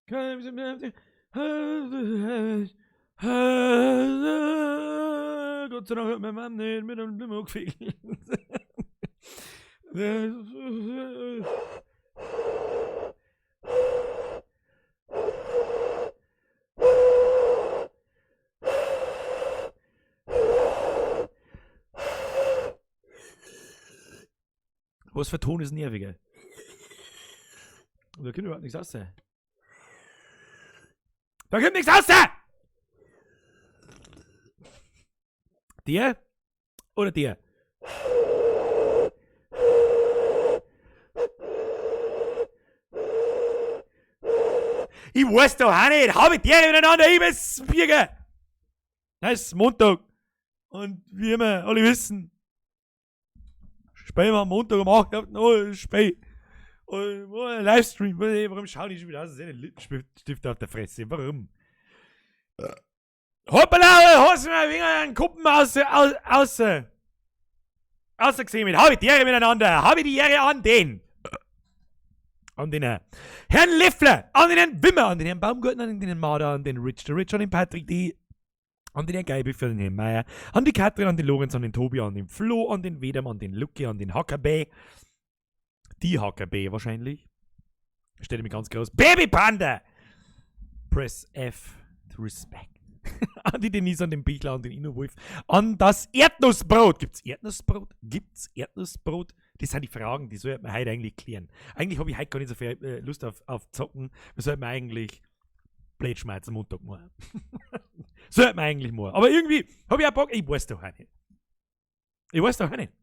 Gott sei Dank hat meine Mom nicht mit einem Limo gefehlt. Was für Ton ist nerviger? Da kommt überhaupt nichts raus. Da kommt nichts raus! Der oder der? Ich weiß doch auch nicht. Hab ich der miteinander, ich bin's Birger. Es ist Montag. Und wie wir alle wissen, spielen wir am Montag um 8 Uhr noch Spiel. Und Livestream. Warum schauen die schon wieder aus? Das ist ein Lippenstift auf der Fresse. Warum? Hoppala, hast du mir ein wenig einen Kuppen aus, aus, aus, aus gesehen mit. Hab ich die Ehre miteinander. Hab ich die Ehre an den. An den Herrn Leffler, an den Herrn Wimmer, an den Herrn Baumgartner, an den Herrn Mader, an den Rich the Rich, an den Patrick D., an den Herrn Geibüffel, an den Herrn Meier, an die Katrin, an den Lorenz, an den Tobi, an den Flo, an den Wedem, an den Lucke, an den HKB. Die HKB wahrscheinlich. Stelle mich ganz groß. Baby Panda! Press F to respect. An die Denise, an den Bichler, an den Innowolf, an das Erdnussbrot. Gibt's Erdnussbrot? Gibt's Erdnussbrot? Das sind die Fragen, die sollte man heute eigentlich klären. Eigentlich habe ich heute gar nicht so viel Lust auf Zocken. Wir sollten eigentlich Blödschmerz am Montag machen. Sollte man eigentlich machen. Aber irgendwie habe ich auch Bock. Ich weiß doch auch nicht. Ich weiß doch auch nicht.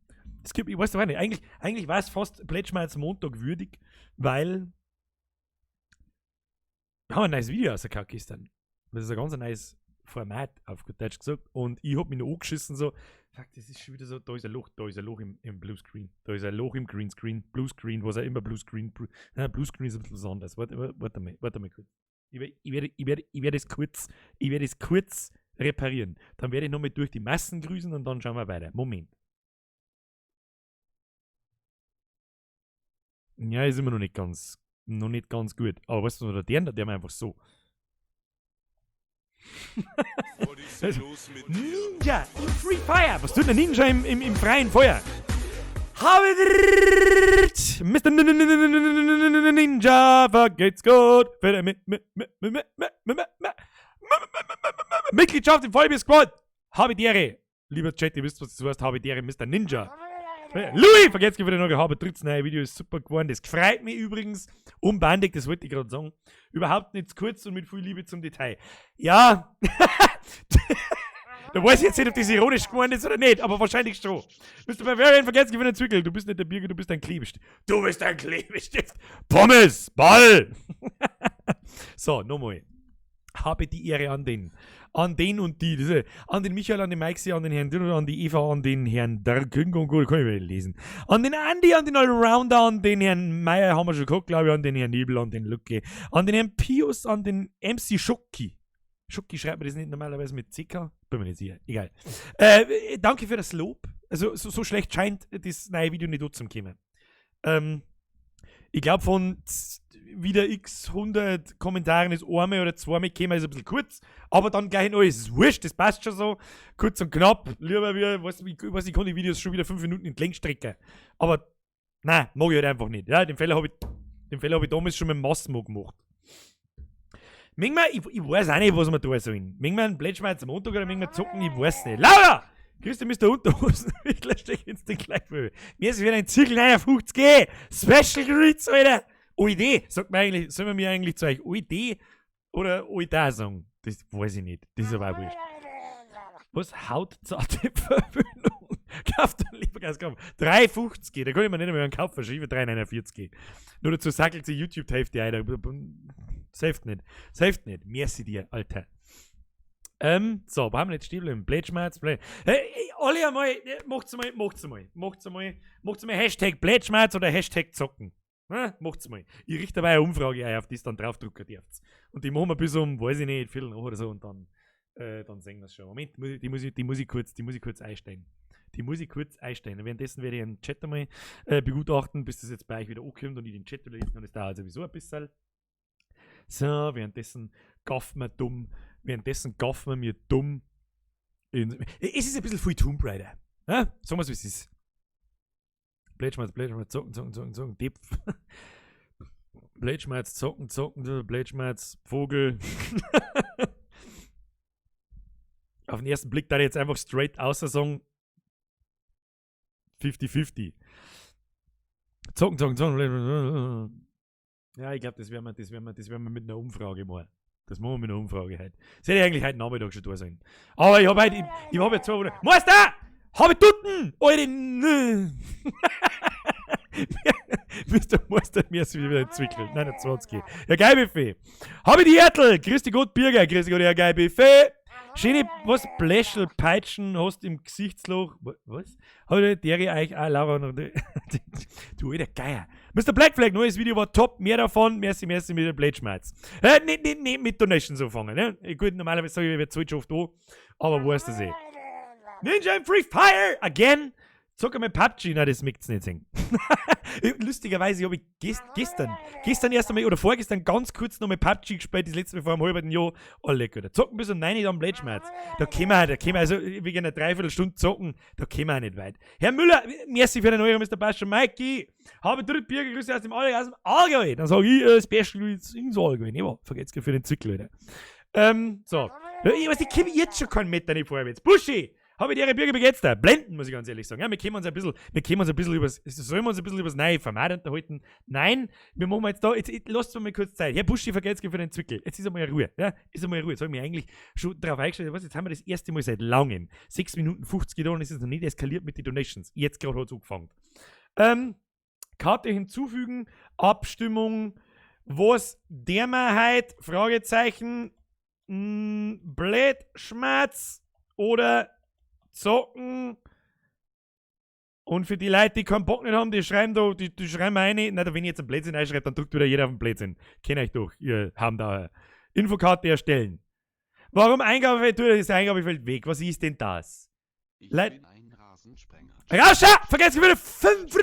Es gibt, ich weiß doch auch nicht. Eigentlich war es fast Blödschmerz Montag würdig, weil wir haben ein neues Video rausgehauen gestern. Das ist ein ganz neues Format, auf gut Deutsch gesagt. Und ich hab mich noch angeschissen, so, fuck, das ist schon wieder so, da ist ein Loch, da ist ein Loch im Bluescreen, da ist ein Loch im Greenscreen, Bluescreen, was auch immer, Bluescreen, Blue, nein, Bluescreen ist ein bisschen was anderes. Warte, warte, warte mal, warte mal kurz. Ich werde es kurz reparieren. Dann werde ich nochmal durch die Massen grüßen und dann schauen wir weiter. Moment. Ja, ist immer noch nicht ganz gut. Aber weißt du, der einfach so. Was ist los mit dir? Ninja im Free Fire! Was tut der Ninja im freien Feuer? Mr. Ninja, vergeht's gut. Mitgliedschaft im Vollbier Squad. Habe die Ehre. Lieber Chat, ihr wisst, was das heißt. Habe die Ehre, Mr. Ninja. Louis, vergesst wieder noch, habe drittes neue Video ist super geworden. Das freut mich übrigens unbandig, das wollte ich gerade sagen. Überhaupt nicht zu kurz und mit viel Liebe zum Detail. Ja, da weiß ich jetzt nicht, ob das ironisch gemeint ist oder nicht, aber wahrscheinlich schon. Mr. Bavarian, vergesst wieder Zwickel. Du bist nicht der Birger, du bist ein Klebestift. Du bist ein Klebestift. Pommes, Ball. So, nochmal. Habe die Ehre an den. An den und die. Diese, an den Michael, an den Maxi, an den Herrn Dürr, an die Eva, an den Herrn Darküngongo, kann ich nicht lesen. An den Andi, an den Allrounder, an den Herrn Meier haben wir schon geguckt, glaube ich, an den Herrn Nebel, an den Lucke, an den Herrn Pius, an den MC Schocki. Schocki schreibt man das nicht normalerweise mit CK? Bin mir nicht sicher. Egal. Danke für das Lob. Also, so schlecht scheint das neue Video nicht zu kommen. Ich glaub, von wieder x 100 Kommentaren ist einmal oder zweimal gekommen, ist ein bisschen kurz, aber dann gleich noch, ist es wurscht, das passt schon so, kurz und knapp, lieber wie, weiß, ich, weiß, ich kann die Videos schon wieder 5 Minuten in die Länge strecken, aber nein, mag ich halt einfach nicht, ja, den Fehler hab ich damals schon mit dem Massimo gemacht. Manchmal, ich weiß auch nicht, was wir tun sollen. Manchmal einen Plätschmerz am Montag oder manchmal zocken, ich weiß nicht. Laura! Grüß dich, Mister Unterhosen. Ich stecke jetzt den gleich für. Mir ist wieder ein Zirkel 59G. Special Greets, Alter. Oide, sagt man eigentlich, sollen wir mir eigentlich zu euch Oide oder Oida sagen? Das weiß ich nicht. Das ist aber auch wurscht. Was? Hautzarte Verwöhnung? Kauft dann lieber Gas, komm. 3,50, da kann ich mir nicht einmal einen Kauf verschieben, 3,49. Nur dazu sackelt sich YouTube-Hälfte ein. Safe nicht. Safe nicht. Merci dir, Alter. So, wo haben wir jetzt stehen bleiben? Plätschmerz, Blä-, hey, hey, alle einmal, macht's mal, macht's mal, macht's mal, macht's mal Hashtag Plätschmerz oder Hashtag Zocken. Macht's mal. Ich richte dabei eine Umfrage ein, auf die es dann draufdrucken dürft. Und die machen wir bis um, weiß ich nicht, Viertel nach oder so und dann sehen wir's schon. Moment, die muss ich kurz einstellen. Die muss ich kurz einstellen. Und währenddessen werde ich einen Chat einmal begutachten, bis das jetzt bei euch wieder ankommt und ich den Chat lesen kann. Das dauert sowieso ein bisschen. So, währenddessen gaffen wir dumm. Währenddessen gaffen wir mir dumm. Es ist ein bisschen viel Tomb Raider. Ja? Sagen wir es, wie es ist. Blödschmerz, Blödschmerz, zocken, zocken, zocken, zocken, Depp. Blödschmerz, zocken, zocken, Blödschmerz, Vogel. Auf den ersten Blick da jetzt einfach straight außer sagen 50-50. Zocken, zocken, zocken. Ja, ich glaube, das werden wir mit einer Umfrage machen. Das machen wir mit einer Umfrage heute. Das hätte ich eigentlich heute Nachmittag schon da sein. Aber ich habe heute, ich hab jetzt 2 Wochen. Meister! Hab ich Dutten! Alte! Mr. Meister, mir ist wieder entwickelt. 29. Ja, geil, Buffet. Hab ich die Ertel! Grüß dich Gott, Birger. Grüß dich Gott, ja, geil, Buffet. Schöne, was, Bläschel, Peitschen hast im Gesichtsloch. Was? Hab ich der euch auch, Laura, noch. Du alter Geier. Mr. Black Flag, neues Video war top. Mehr davon. Merci, merci mit der Blödschmerz. Nicht, nicht, nicht mit Donations anfangen, ne? Gut, normalerweise sage ich, wer zahlt schon oft da. Aber weißt du eh. Ninja in Free Fire! Again! Zocker mit PUBG, nein, das möcht's nicht sehen. Lustigerweise habe ich gestern erst einmal oder vorgestern ganz kurz noch mit PUBG gespielt, das letzte Mal vor einem halben Jahr. Oh, lecker. Da zocken bis um 9 Uhr am Blödschmerz. Da können wir also wegen einer Dreiviertelstunde zocken, da kommen wir auch nicht weit. Herr Müller, merci für den Euro, Mr. Pastor Mikey. Habe dritt Bürger, Grüße aus dem Allgäu, aus dem Allgäu. Dann sage ich, Special ins Allgäu. Ne, vergesst für den Zickel, Alter. So. Ich weiß, ich komme jetzt schon keinen Meter nicht vorwärts. Buschi! Habe ich die Bürger, wie geht's da? Blenden, muss ich ganz ehrlich sagen. Ja, wir können uns ein bisschen übers neue Format unterhalten? Nein, wir machen jetzt da, jetzt lasst mir mal kurz Zeit. Herr Buschi, vergesst für den Zwickel. Jetzt ist einmal Ruhe. Ja, ist einmal Ruhe. Jetzt habe ich mich eigentlich schon darauf eingestellt. Was, jetzt haben wir das erste Mal seit langem 6 Minuten 50 getan und es ist noch nicht eskaliert mit den Donations. Jetzt gerade hat es angefangen. Karte hinzufügen, Abstimmung, was der Mehrheit, Fragezeichen, Blöd, Schmerz oder zocken. Und für die Leute, die keinen Bock nicht haben, die schreiben da, die schreiben rein, na, wenn ich jetzt einen Blödsinn einschreibe, dann drückt wieder jeder auf den Blödsinn. Kennt euch doch, ihr haben da Infokarte erstellen. Warum Eingabefeld? Tu das Eingabefeld weg. Was ist denn das? Ich Leid bin ein Rasensprenger. Rauscha! Vergesst wieder fünf!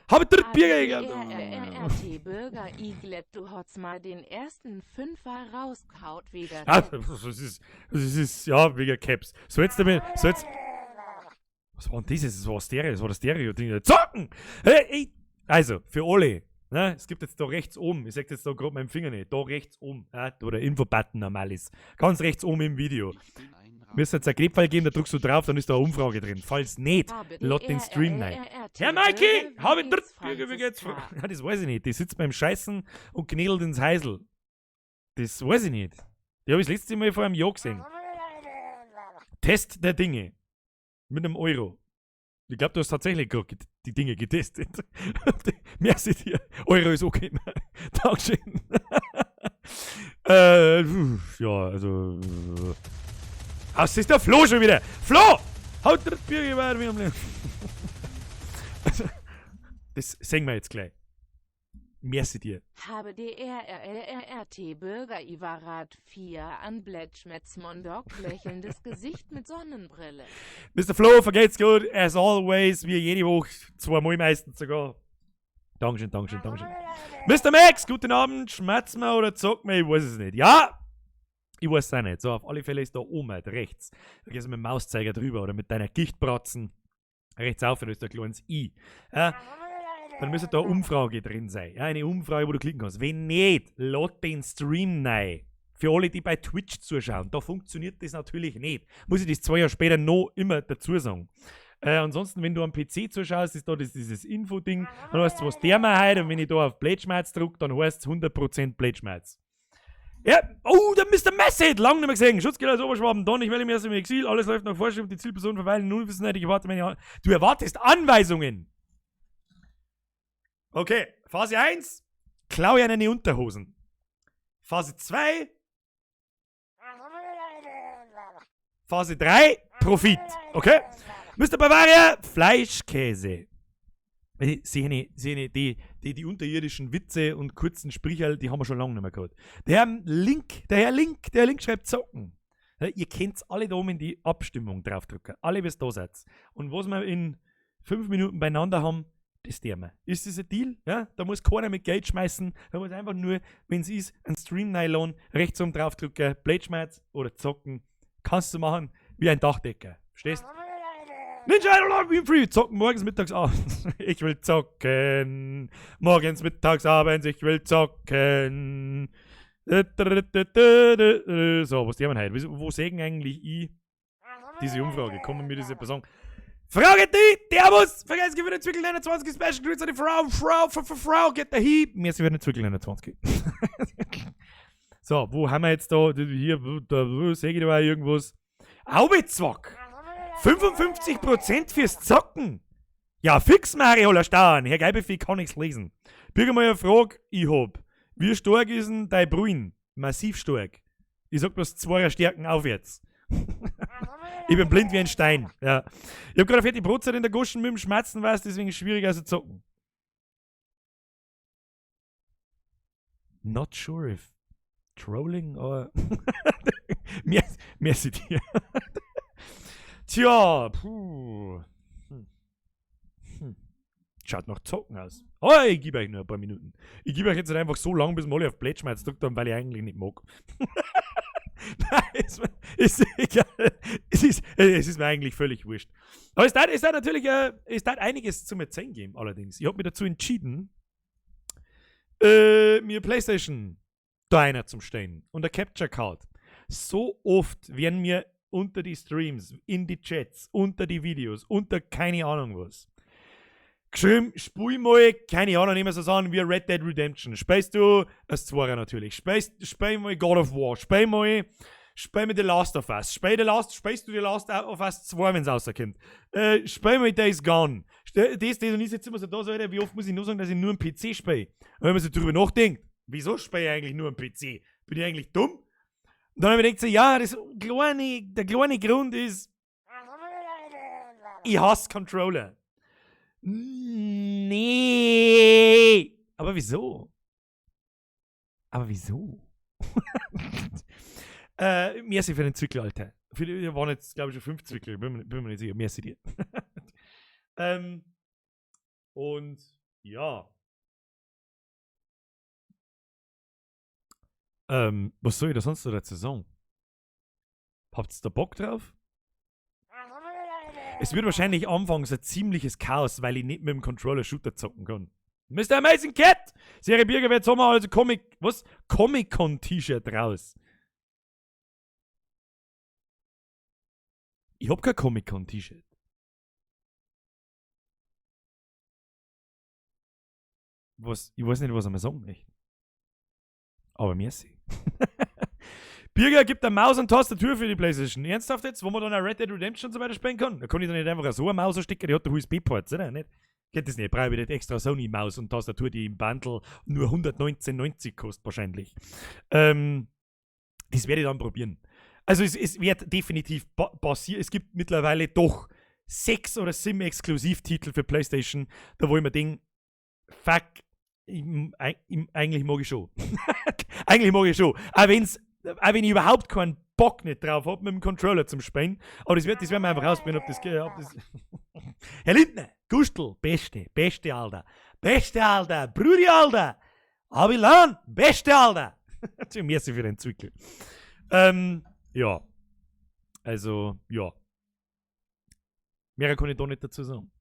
Hab ich dritt Bier gehabt. RRRT Bürger Iglet, du hot's mal den ersten Fünfer rauskaut wegen Ah, das ist, ja, wegen Caps. So jetzt damit, so jetzt. Was war denn das? Das war Stereo, das war das Stereo-Ding. Zocken! Hey, ey. Also, für alle, ne, es gibt jetzt da rechts oben, ich sag jetzt da gerade meinen Finger nicht, da rechts oben, ja, da wo der Info-Button normal ist. Ganz rechts oben im Video. Ich bin ein Müsste jetzt ein Knopf geben, da drückst du drauf, dann ist da eine Umfrage drin. Falls nicht, lad den Stream rein. Herr Mikey, hab ich dritt Bürger, wie geht's? Ja, das weiß ich nicht. Die sitzt beim Scheißen und knädelt ins Häusl. Das weiß ich nicht. Die habe ich das letzte Mal vor einem Jahr gesehen. Test der Dinge. Mit einem Euro. Ich glaube, du hast tatsächlich gerade die Dinge getestet. Merci dir. Euro ist okay. Dankeschön. Ja, also. Ah, es ist der Flo schon wieder. Flo! Haut der Bier wie am Leben. Also, das sehen wir jetzt gleich. Merci dir. Habe DRRRRT Bürger Ivarat 4 an Bletschmetz Mondok lächelndes Gesicht mit Sonnenbrille. Mr. Flo, vergeht's gut, as always, wie jede Woche, zweimal meistens sogar. Dankeschön, Dankeschön, Dankeschön. Mr. Max, guten Abend, schmerz mir oder zock mir, ich weiß es nicht. Ja, ich weiß es auch nicht. So, auf alle Fälle ist da oben, halt, rechts. Da gehst du mit dem Mauszeiger drüber oder mit deiner Gichtbratzen. Rechts auf, da ist da ein kleines I. Ja, dann müsste da eine Umfrage drin sein. Ja, eine Umfrage, wo du klicken kannst. Wenn nicht, lad den Stream rein. Für alle, die bei Twitch zuschauen, da funktioniert das natürlich nicht. Muss ich das 2 Jahre später noch immer dazu sagen. Ansonsten, wenn du am PC zuschaust, ist da dieses Info-Ding. Dann heißt es, was der mir heute. Und wenn ich da auf Blödschmerz drücke, dann heißt es 100% Blödschmerz. Ja, oh, der Mr. Messet, lang nicht mehr gesehen. Schutzgeld aus Oberschwaben, Don, ich melde mich aus dem Exil, alles läuft nach Vorschrift, die Zielperson verweilen in Unwissenheit, ich erwarte meine. Du erwartest Anweisungen! Okay, Phase 1, klau ihr eine Unterhosen. Phase 2, Phase 3, Profit. Okay? Mr. Bavaria, Fleischkäse. Sehe ich, die unterirdischen Witze und kurzen Sprichel, die haben wir schon lange nicht mehr gehabt. Der Herr Link schreibt Zocken. Ja, ihr kennt alle da oben in die Abstimmung draufdrücken. Alle, bis da seid. Und was wir in 5 Minuten beieinander haben, Das Thema. Ist das ein Deal? Ja? Da muss keiner mit Geld schmeißen. Da muss einfach nur, wenn es ist, ein Stream-Nylon rechts oben draufdrücken, Blade oder zocken. Kannst du machen wie ein Dachdecker. Verstehst? Ninja Idol Beam Free. Zocken morgens, mittags, abends. Ich will zocken. Morgens, mittags, abends. Ich will zocken. So, was die haben heute? Wo sägen eigentlich ich diese Umfrage? Kann mir das jemand sagen? Frage die, der muss! Vergesst für den Zwickel 29 Special Grüße an die Frau, Frau, Frau, Frau, Frau, get the heat! Merci für den Zwickel 29. So, wo haben wir jetzt da? Hier, da sehe ich da irgendwas. Aubezwack! 55% fürs Zocken! Ja, fix, Mario Hollerstein! Herr Geibefee kann nichts lesen. Bürger eine Frage, ich hab. Wie stark ist denn dein Bruin? Massiv stark. Ich sag bloß 2 Stärken aufwärts. Ich bin blind wie ein Stein. Ja. Ich hab gerade eine fette Brotzeit in der Goschen mit dem Schmerzen, weiß, deswegen ist es schwieriger als zu zocken. Not sure if trolling or. Merci dir. Tja, puh. Schaut nach Zocken aus. Oh, ich gebe euch nur ein paar Minuten. Ich gebe euch jetzt einfach so lange, bis wir alle auf Plätschmerz gedrückt haben, weil ich eigentlich nicht mag. Nein, ist egal. Es ist mir eigentlich völlig wurscht. Aber es da natürlich es da einiges zum Erzählen geben, allerdings. Ich habe mich dazu entschieden, mir PlayStation da einer zum Stellen und eine Capture Card. So oft werden mir unter die Streams, in die Chats, unter die Videos, unter keine Ahnung was geschrieben, spiel mal, keine Ahnung, nehmen wir so an wie Red Dead Redemption. Spielst du, das Zweier natürlich, spiel mal God of War, spiel mal The Last of Us, spielst du The Last of Us 2, wenn es rauskommt. Spiel mal Days Gone. Das, und ich sitze immer so da, so, Alter, wie oft muss ich nur sagen, dass ich nur am PC spiele? Und wenn man so drüber nachdenkt, wieso spiele ich eigentlich nur am PC? Bin ich eigentlich dumm? Und dann habe ich gedacht, so, ja, der kleine Grund ist, ich hasse Controller. Nee. Aber wieso? Aber wieso? Merci für den Zwickel, Alter. Wir waren jetzt, glaube ich, schon 5 Zwickel. Bin mir nicht sicher. Merci dir. Und ja. Was soll ich da sonst noch dazu sagen? Habt ihr da Bock drauf? Es wird wahrscheinlich anfangs ein ziemliches Chaos, weil ich nicht mit dem Controller Shooter zocken kann. Mr. Amazing Cat! Serie Birger wird Sommer also Comic, was? Comic-Con-T-Shirt raus. Ich hab kein Comic-Con-T-Shirt. Was? Ich weiß nicht, was ich mal sagen möchte. Aber merci. Birger gibt eine Maus und Tastatur für die PlayStation. Ernsthaft jetzt? Wo man dann auch Red Dead Redemption und so weiter spielen kann? Da kann ich dann nicht einfach so eine Maus stecken, die hat doch USB-Ports, oder? Nicht? Geht das nicht? Brauche ich nicht extra Sony-Maus und Tastatur, die im Bundle nur 119,90 kostet wahrscheinlich. Das werde ich dann probieren. Also es wird definitiv passieren. Es gibt mittlerweile doch 6 oder 7 Exklusivtitel für PlayStation, da wo ich mir denke, fuck, eigentlich mag ich schon. Eigentlich mag ich schon. Auch wenn ich überhaupt keinen Bock nicht drauf hab, mit dem Controller zum Spielen. Aber das werden wir einfach rausbringen, ob das. Herr Lindner, Gustl, beste Alter. Beste Alter, Brudi Alter. Abilan, beste Alter. Merci für den Zwickel. Ja. Also, ja. Mehr kann ich da nicht dazu sagen.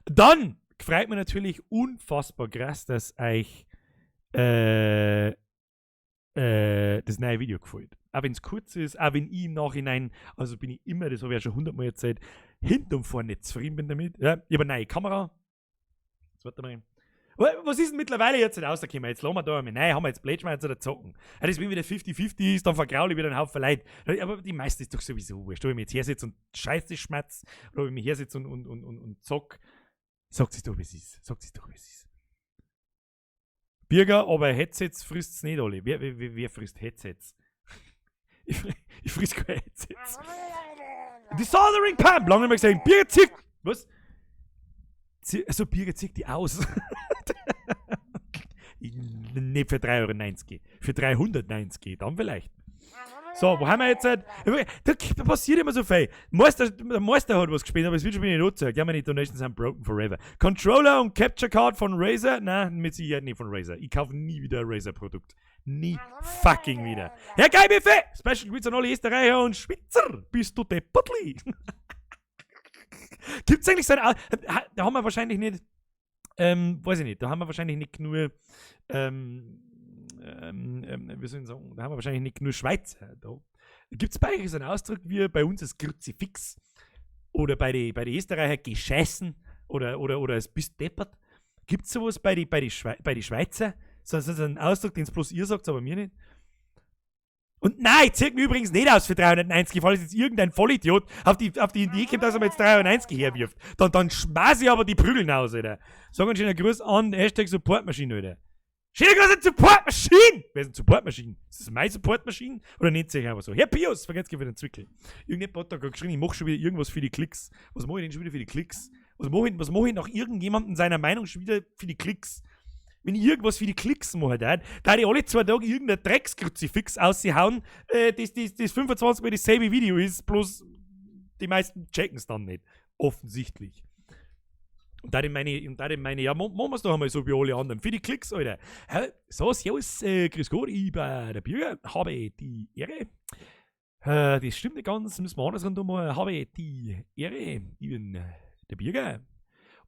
Dann freut mich natürlich unfassbar krass, dass euch das neue Video gefällt. Auch wenn es kurz ist, auch wenn ich im Nachhinein, also bin ich immer, das habe ich ja schon 100 Mal erzählt, hinten und vorne nicht zufrieden bin damit. Ja, ich habe eine neue Kamera. Jetzt warte mal. Was ist denn mittlerweile jetzt nicht rausgekommen? Jetzt lassen wir da einmal. Nein, haben wir jetzt Blödschmerz oder zocken. Ja, das, wenn wieder 50-50 ist, dann vergraule ich wieder einen Haufen Leute. Aber die meisten ist doch sowieso wurscht. Ob ich mich jetzt hersitze und Scheiße schmerz, oder ob ich mich hersitze und zock. Sagt es doch, wie es ist. Sagt es doch, wie es ist. Birger, aber Headsets frisst es nicht alle. Wer frisst Headsets? Ich friss keine Headsets. Die Soldering Pump! Lange nicht mehr gesehen. Birger zieht! Was? Also Birger zieht die aus. Nicht für 3,90 Euro. Für 390, dann vielleicht. So, wo haben wir jetzt? Da passiert immer so viel. Der Meister hat was gespielt, aber es wird schon wieder nicht angezeigt. Ja, meine Donations sind broken forever. Controller und Capture Card von Razer? Nein, mit Sicherheit nicht von Razer. Ich kaufe nie wieder ein Razer-Produkt. Nie fucking wieder. Herr Geil Special Greets an alle Österreicher und Schweizer. Bist du deppertli? Gibt's eigentlich so ein. Da haben wir wahrscheinlich nicht. Weiß ich nicht, da haben wir wahrscheinlich nicht nur. Wie soll ich sagen, da haben wir wahrscheinlich nicht nur Schweizer da. Gibt es bei euch so einen Ausdruck wie bei uns das Kruzifix? Oder bei den Österreicher gescheißen? Oder es bist deppert? Gibt es sowas bei die Schweizer? So ein Ausdruck, den es bloß ihr sagt, aber mir nicht? Und nein, ich zieh mir übrigens nicht aus für 390, falls jetzt irgendein Vollidiot auf die Idee kommt, dass er mir jetzt 390 herwirft. Dann schmeiß ich aber die Prügeln aus, Alter. Sag einen schönen Gruß an #SupportMachine, Alter. Schöner Gruß an Support Machine! Wer ist denn Support Machine? Ist das meine Support Machine? Oder nennt sich einfach so? Herr Pius, vergesst für den Zwickel. Irgendjemand hat da gerade geschrieben, ich mach schon wieder irgendwas für die Klicks. Was mache ich denn schon wieder für die Klicks? Was mach ich nach irgendjemandem seiner Meinung schon wieder für die Klicks? Wenn ich irgendwas für die Klicks mache, da die alle 2 Tage irgendein Dreckskruzifix aushauen, das 25 Mal dasselbe Video ist, bloß die meisten checken es dann nicht. Offensichtlich. Und da meine, ja, machen wir es doch einmal so wie alle anderen. Für die Klicks, Alter. Hä? So, servus, grüß Gott, ich bin der Bürger, habe die Ehre. Das stimmt nicht ganz, müssen wir andersrum machen. Habe die Ehre, ich bin der Bürger.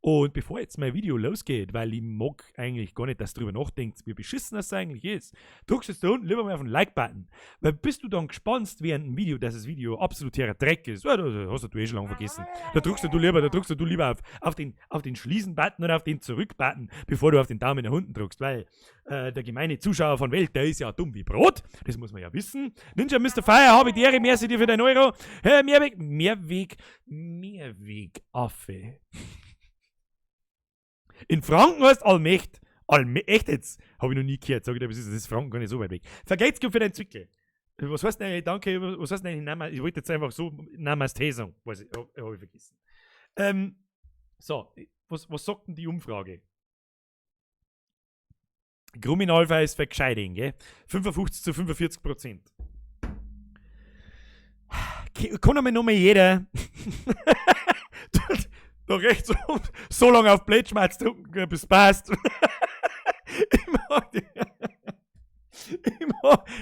Und bevor jetzt mein Video losgeht, weil ich mag eigentlich gar nicht, dass du drüber nachdenkst, wie beschissen das eigentlich ist, drückst du jetzt da unten lieber mal auf den Like-Button. Weil bist du dann gespannt während dem Video, dass das Video absoluter Dreck ist, ja, das hast du eh schon lange vergessen. Da drückst du lieber auf den Schließen-Button oder auf den Zurück-Button, bevor du auf den Daumen nach unten drückst, weil der gemeine Zuschauer von Welt, der ist ja dumm wie Brot, das muss man ja wissen. Ninja Mr. Fire, habe die Ehre, merci dir für dein Euro. Mehrweg, Mehrweg, Mehrweg, Affe. In Franken heißt Allmächt. Echt jetzt? Habe ich noch nie gehört. Sag ich dir, was ist das? Das ist Franken gar nicht so weit weg. Vergelt's Gott für deinen Zwickel. Was heißt denn eigentlich, danke, was heißt denn eigentlich Nama? Ich wollte jetzt einfach so Namaste sagen. Weiß ich, hab ich vergessen. So, was sagt denn die Umfrage? Kriminalfall ist vergescheiding, gell? 55 zu 45%. Kann einmal nochmal jeder da rechts um, so lange auf Blödschmatz drücken, bis es passt.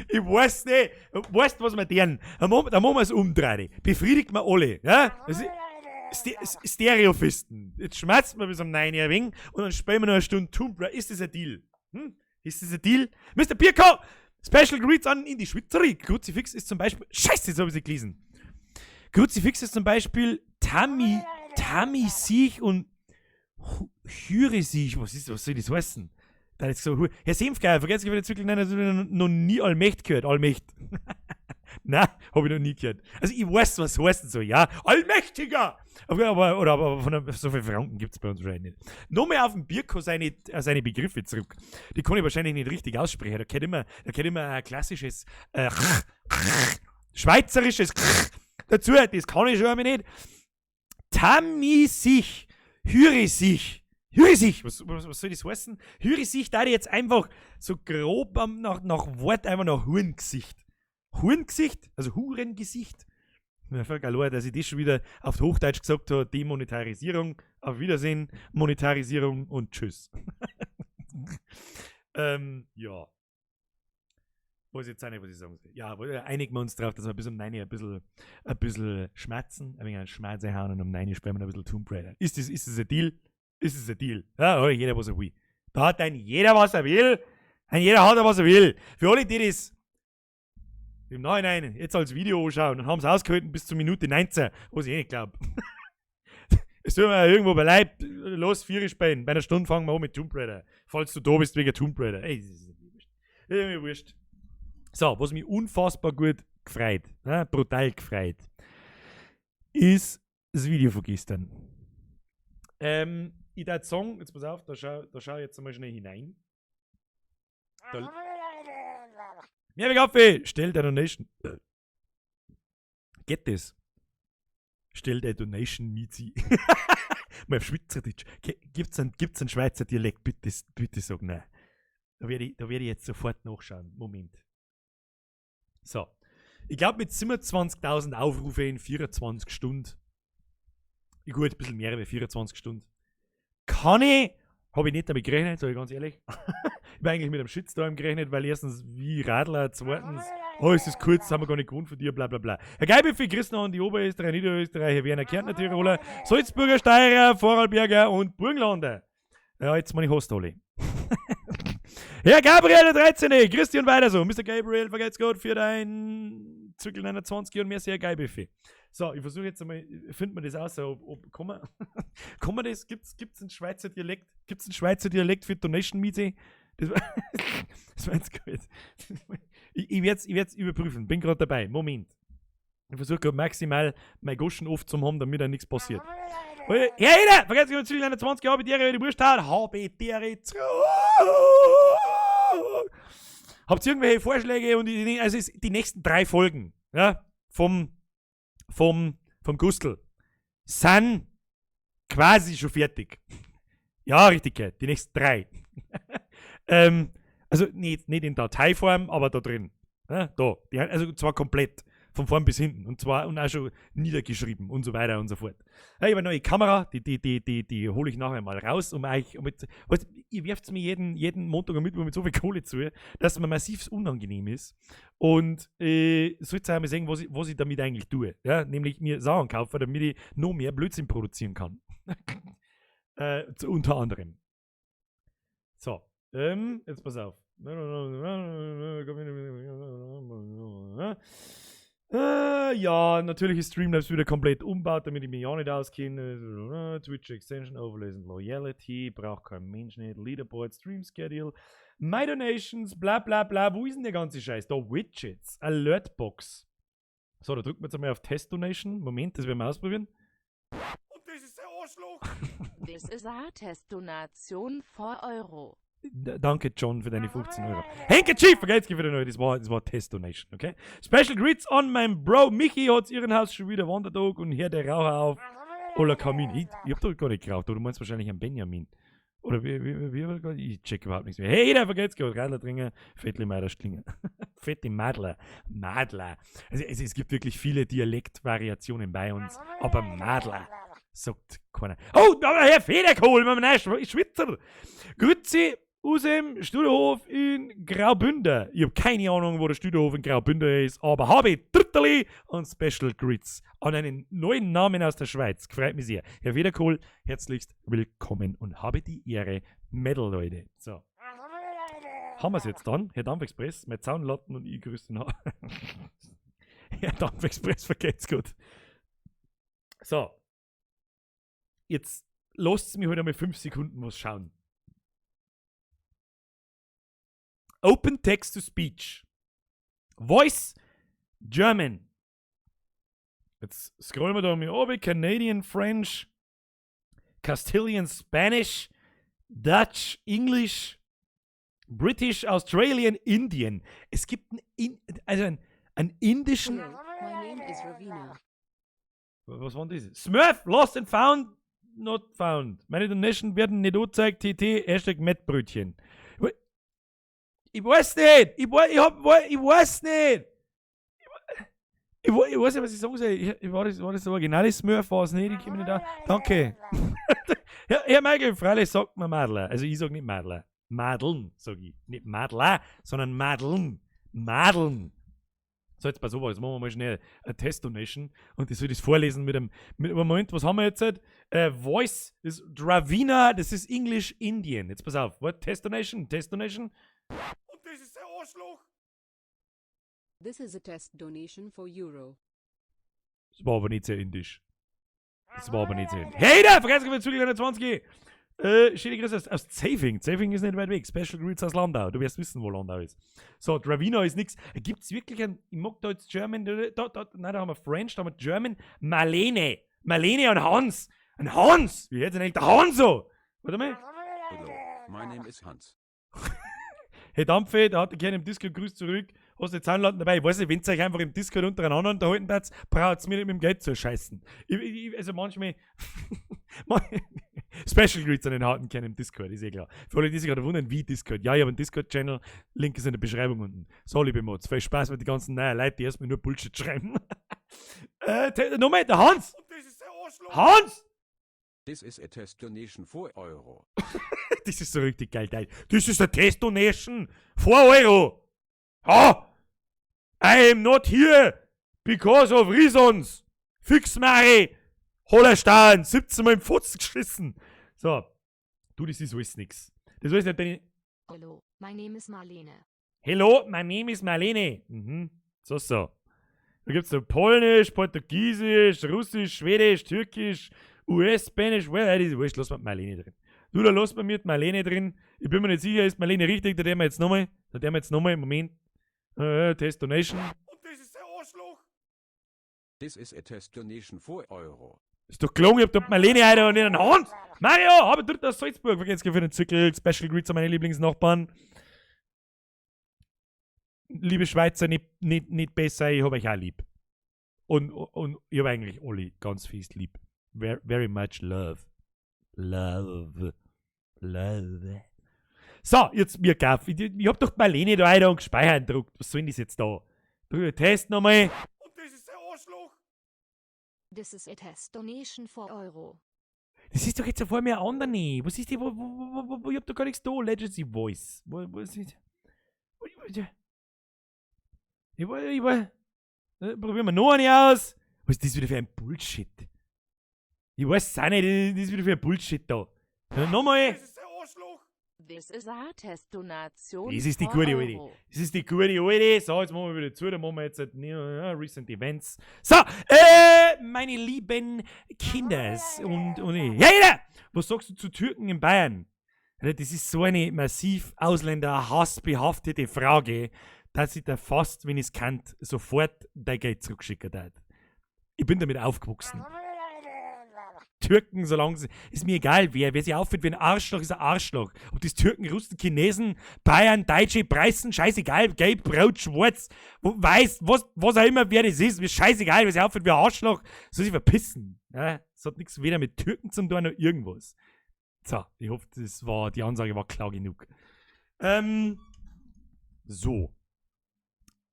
Ich weiß nicht, weißt was wir tun? Da machen wir es umdrehen. Befriedigt man alle. Ja? Das ist Stereofisten. Jetzt schmerzt man bis um 9 Uhr ein wenig und dann spielen wir noch eine Stunde Tomb Raider. Ist das ein Deal? Hm? Ist das ein Deal? Mr. Birko! Special Greets an in die Schweizer. Kruzifix ist zum Beispiel. Scheiße, jetzt habe ich sie gelesen. Kruzifix ist zum Beispiel Tami, Tami sich und Hüre sich. Was soll das heißen? Da jetzt so, Herr Senfgeier, vergesst nicht, wirklich, nein, das habe ich noch nie Allmächt gehört. Allmächt. Nein, habe ich noch nie gehört. Also ich weiß, was heißt so, ja. Allmächtiger! Aber so viele Franken gibt es bei uns wahrscheinlich nicht. Nochmal auf den Birko seine Begriffe zurück. Die kann ich wahrscheinlich nicht richtig aussprechen. Da gehört immer ein klassisches schweizerisches dazu. Das kann ich schon einmal nicht. Tami sich, Hüre sich. Hüre sich! Was soll das heißen? Hüre sich, da ich jetzt einfach so grob nach Wort einfach nach Hurengesicht. Hurengesicht? Also Hurengesicht? Mir fällt allein, dass ich das schon wieder auf Hochdeutsch gesagt habe: Demonetarisierung, auf Wiedersehen, Monetarisierung und Tschüss. Ja. Weiß jetzt auch nicht, was ich sagen soll. Ja, aber einigen wir uns drauf, dass wir bis um 9 Uhr ein bisschen schmatzen, ein wenig einen Schmatze hauen und um 9 Uhr spielen wir noch ein bisschen Tomb Raider. Ist das ein Deal? Ist das ein Deal? Ja, jeder, was er will. Da hat ein jeder, was er will. Ein jeder hat, was er will. Für alle, die das im Nachhinein jetzt als Video anschauen und haben es ausgehalten bis zur Minute 19, was ich eh nicht glaube. Es tut mir irgendwo bei Leib, los, 4 spielen. Bei einer Stunde fangen wir an mit Tomb Raider. Falls du da bist wegen Tomb Raider. Ey, das ist mir wurscht. Ist mir wurscht. So, was mich unfassbar gut gefreut, ne, brutal gefreut, ist das Video von gestern. Ich würde sagen, jetzt pass auf, da schau ich jetzt einmal schnell hinein. Da, Mehrweg Kaffee, stell der Donation. Geht das? Stell der Donation Mizi. Mal auf Schweizerdeutsch. Gibt's einen Schweizer Dialekt? Bitte, bitte sag nein. Da werde ich jetzt sofort nachschauen. Moment. So. Ich glaube, mit 27.000 Aufrufe in 24 Stunden, gut, ein bisschen mehr wie 24 Stunden, kann ich, habe ich nicht damit gerechnet, sage ich ganz ehrlich. Ich habe eigentlich mit einem Shitstorm gerechnet, weil erstens, wie Radler, zweitens, oh, ist das kurz, haben wir gar nicht gewohnt von dir, bla bla bla. Herr Geibiffi, Christen an die Oberösterreicher, Niederösterreicher, Werner, Kärntner, Tiroler, Salzburger, Steirer, Vorarlberger und Burgenlander. Ja, jetzt meine ich Host alle. Herr Gabriel, der 13. Christian weiter so. Mr. Gabriel, vergelt's Gott für dein Zirkel 29 und mehr sehr geil Buffet. So, ich versuche jetzt einmal, findet man das aus, ob kann man das, gibt's einen Schweizer Dialekt, gibt's einen Schweizer Dialekt für Donation Miete? Das war jetzt gut. Ich werd's überprüfen, bin gerade dabei. Moment. Ich versuche gerade maximal mein Goschen oft zu haben, damit da nichts passiert. Herr Eder, vergesst nicht, Zirkel 29, habe die Ehre, die Wurst hat, habe die Ehre zurück. Habt ihr irgendwelche Vorschläge? Und die, also es, die nächsten drei Folgen, ja, vom Gustl sind quasi schon fertig. Ja, richtig, die nächsten drei. Also nicht in Dateiform, aber da drin. Ja, da. Die, also zwar komplett. Von vorn bis hinten. Und zwar und auch schon niedergeschrieben und so weiter und so fort. Ja, ich habe eine neue Kamera, die hole ich nachher mal raus, um euch. Um jetzt, weißt, ihr werft mir jeden Montag und Mittwoch mit so viel Kohle zu, dass mir massiv unangenehm ist. Und sollt ihr einmal sehen, was ich damit eigentlich tue. Ja, nämlich mir Sachen kaufen, damit ich noch mehr Blödsinn produzieren kann. Unter anderem. So, jetzt pass auf. Ja, natürlich ist Streamlabs wieder komplett umbaut, damit ich mich ja nicht auskenne. Twitch Extension, Overlays and Loyalty, braucht kein Mensch nicht. Leaderboard, Stream Schedule, My Donations, bla bla bla. Wo ist denn der ganze Scheiß? Da Widgets, Alertbox. So, da drücken wir jetzt einmal auf Test Donation. Moment, das werden wir ausprobieren. Und das ist der Arschloch! This is a test donation 4 Euro. Danke, John, für deine 15 Euro. Henke Chief, vergelt's für die neue. Das war Test Donation, okay? Special Greets an mein Bro Michi, hat's ihren Haus schon wieder Wandertag und hört der Raucher auf. Oder Kamin. Ich hab doch gar nicht geraucht, oder du meinst wahrscheinlich einen Benjamin. Oder wie, ich check überhaupt nichts mehr. Hey, der vergelt's Gott, Radler trinken, Fettli Meider Schlinger. Fette Madler. Madler. Also es gibt wirklich viele Dialektvariationen bei uns, aber Madler sagt keiner. Oh, da Herr Federkohl, mein Schwitzer. Grüezi aus dem Studerhof in Graubünden. Ich habe keine Ahnung, wo der Studerhof in Graubünden ist, aber habe Dritterli und Special Grüez an einen neuen Namen aus der Schweiz. Freut mich sehr. Herr Federkohl, herzlichst willkommen und habe die Ehre. Medal, Leute. So. Haben wir es jetzt dann? Herr Dampfexpress, mein Zaunlatten und ich grüßen. Herr Dampfexpress, vergelt's gut. So. Jetzt lasst mich heute halt einmal 5 Sekunden was schauen. Open Text to Speech. Voice German. Jetzt scrollen wir da mal oben. Canadian French, Castilian Spanish, Dutch, English, British, Australian, Indian. Es gibt also einen indischen. Hello, my name is Ravina. Was war denn das? Smurf, Lost and Found, not found. Meine Donation werden nicht angezeigt. TT, #Mettbrötchen. Ich weiß nicht. Ich weiß nicht. Ich weiß nicht, was ich sagen soll. War das originale Smurf? War es nicht? Ich komme nicht da. Danke. Herr Michael, freilich sagt man Madler. Also ich sag nicht Madler. Madeln, sag ich. Nicht Madler, sondern Madeln. Madeln. So, jetzt pass auf, jetzt machen wir mal schnell eine Test-Donation und ich soll das vorlesen mit einem Moment, was haben wir jetzt? Voice ist Dravina, das ist English Indian. Jetzt pass auf, what? Test Donation, Test Donation. Und das ist der Arschloch! This is a test donation 4 Euro. Das war aber nicht sehr indisch. Das war aber nicht sehr indisch. Hey da, vergesst nicht, Zügel 21. Schöne Grüße aus Zafing. Zafing ist nicht weit weg. Special Greets aus Landau. Du wirst wissen, wo Landau ist. So, Dravina ist nix. Gibt es wirklich ein, ich mag da jetzt German, da, nein, da haben wir French, da haben wir German, Marlene. Marlene und Hans. Ein Hans! Wie heißt denn eigentlich der Hanso? Warte mal. Hello, my name is Hans. Hey Dampfe, da hat der Kerl im Discord grüßt zurück. Hast du die Zahnlatten dabei? Ich weiß nicht, wenn ihr euch einfach im Discord untereinander unterhalten habt, braucht mir nicht mit dem Geld zu scheißen. Also manchmal, Special Greets an den harten Kern im Discord, ist eh klar. Für alle, die sich gerade wundern, wie Discord. Ja, ich habe einen Discord-Channel, Link ist in der Beschreibung unten. So, liebe Mods, viel Spaß mit den ganzen neuen Leuten, die erstmal nur Bullshit schreiben. Nochmal, der Hans! Und das ist der Arschloch! Hans! This is a test donation 4 Euro. Das ist so richtig geil. Geil. This is a test donation. 4 Euro. Ha! I am not here because of reasons. Fix Mari. Hollerstein. 17 Mal im Fuß geschissen. So. Du, das ist alles nix. Das ist alles nicht. Hello, my name is Marlene. Hello, my name is Marlene. So, so. Da gibt's so Polnisch, Portugiesisch, Russisch, Schwedisch, Türkisch, US, Spanish, well, das ist wurscht, lass mal die Marlene drin. Du, da lass mal mit Marlene drin. Ich bin mir nicht sicher, ist Marlene richtig, da wir jetzt nochmal. Da wir jetzt nochmal, Moment. Test Donation. Und das ist der Arschloch! This is a test donation 4 Euro. Ist doch gelogen, ich hab da Marlene heute und nicht einen Hans. Mario, hab ich dort aus Salzburg. Vergesst für den Zirkel. Special Greets an meine Lieblingsnachbarn. Liebe Schweizer, nicht besser, ich hab euch auch lieb. Und ich hab eigentlich alle ganz fest lieb. Very, very much love. Love. Love. So, jetzt mir gaff. Ich hab doch Marlene da heute und gespeichert gedruckt. Was soll denn das jetzt da? Drück Test nochmal. Und das ist der Arschloch! This is a test donation 4 Euro. Das ist doch jetzt vor mir ein anderer. Was ist die? Wo, ich hab doch gar nichts da. Legacy Voice. Wo ist das? Ich, probieren wir noch eine aus. Was ist das wieder für ein Bullshit? Ich weiß es auch nicht. Das ist wieder für ein Bullshit da. Ja, nochmal. Das ist der Arschloch! This is a test donation Das ist die 4 gute alte. Euro. Das ist die gute alte. So, jetzt machen wir wieder zu. Dann machen wir jetzt halt, ja, Recent Events. So, meine lieben Kinders und hey, was sagst du zu Türken in Bayern? Alter, das ist so eine massiv ausländerhassbehaftete Frage, dass ich da fast, wenn ich es kann, sofort dein Geld zurückschicken darf. Ich bin damit aufgewachsen. Türken, solange sie, ist mir egal wer, wer sich aufführt wie ein Arschloch, ist ein Arschloch. Ob das Türken, Russen, Chinesen, Bayern, Deutsche, Preußen, scheißegal, gelb, rot, schwarz, weiß, was auch immer, wer das ist, mir scheißegal, wer sich aufführt wie ein Arschloch, soll sich verpissen. Ja, das hat nichts weder mit Türken zu tun noch irgendwas. So, ich hoffe, die Ansage war klar genug. So.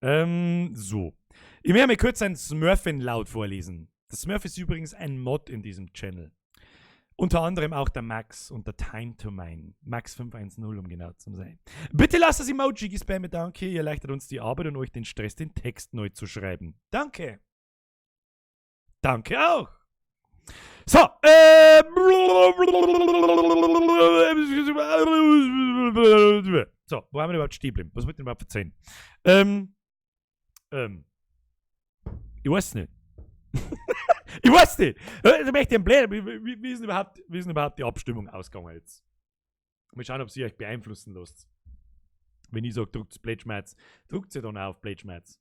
So. Ich möchte mal kurz ein Smurfen-Laut vorlesen. Der Smurf ist übrigens ein Mod in diesem Channel. Unter anderem auch der Max und der Time to Mine. Max510, um genau zu sein. Bitte lasst das Emoji gespammt, danke. Ihr erleichtert uns die Arbeit und euch den Stress, den Text neu zu schreiben. Danke. Danke auch. So, so, wo haben wir überhaupt stehen geblieben? Was wollte ich denn überhaupt erzählen? Ich weiß nicht. Ich weiß nicht. Da möchte ich einen Blöd. Wie ist denn überhaupt die Abstimmung ausgegangen jetzt? Mal schauen, ob sie euch beeinflussen lässt. Wenn ich sage, druckt Pledgeschmerz, druckt sie dann auch auf Pledgeschmerz.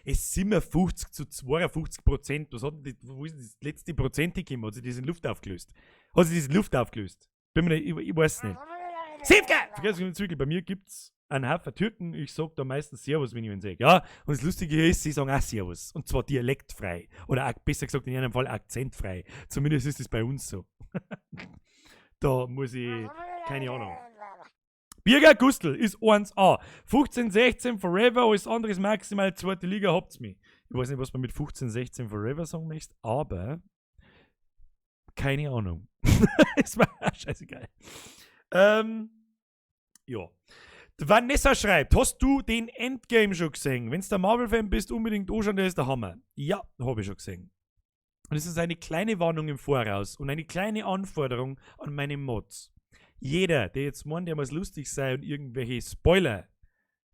Es sind 57 zu 52%. Was hat denn die, wo ist denn das letzte Prozent gekommen? Hat sich das in Luft aufgelöst? Hat sich das in Luft aufgelöst? Bin mir nicht, ich weiß nicht. Sefke! Vergesst nicht, Zwiegel, bei mir gibt's einen Haufen Türken, ich sag da meistens Servus, wenn ich ihn sehe. Ja, und das Lustige ist, sie sagen auch Servus. Und zwar dialektfrei. Oder auch, besser gesagt, in einem Fall akzentfrei. Zumindest ist es bei uns so. Da muss ich, keine Ahnung. Birger Gustl ist 1A. 15, 16 forever, alles andere ist maximal zweite Liga, habt's mich. Ich weiß nicht, was man mit 15, 16 forever sagen möchte, aber keine Ahnung. Es war scheißegal. Ja. Die Vanessa schreibt: Hast du den Endgame schon gesehen? Wenn du der Marvel-Fan bist, unbedingt anschauen, der ist der Hammer. Ja, habe ich schon gesehen. Und es ist eine kleine Warnung im Voraus und eine kleine Anforderung an meine Mods. Jeder, der jetzt meint, der muss lustig sein und irgendwelche Spoiler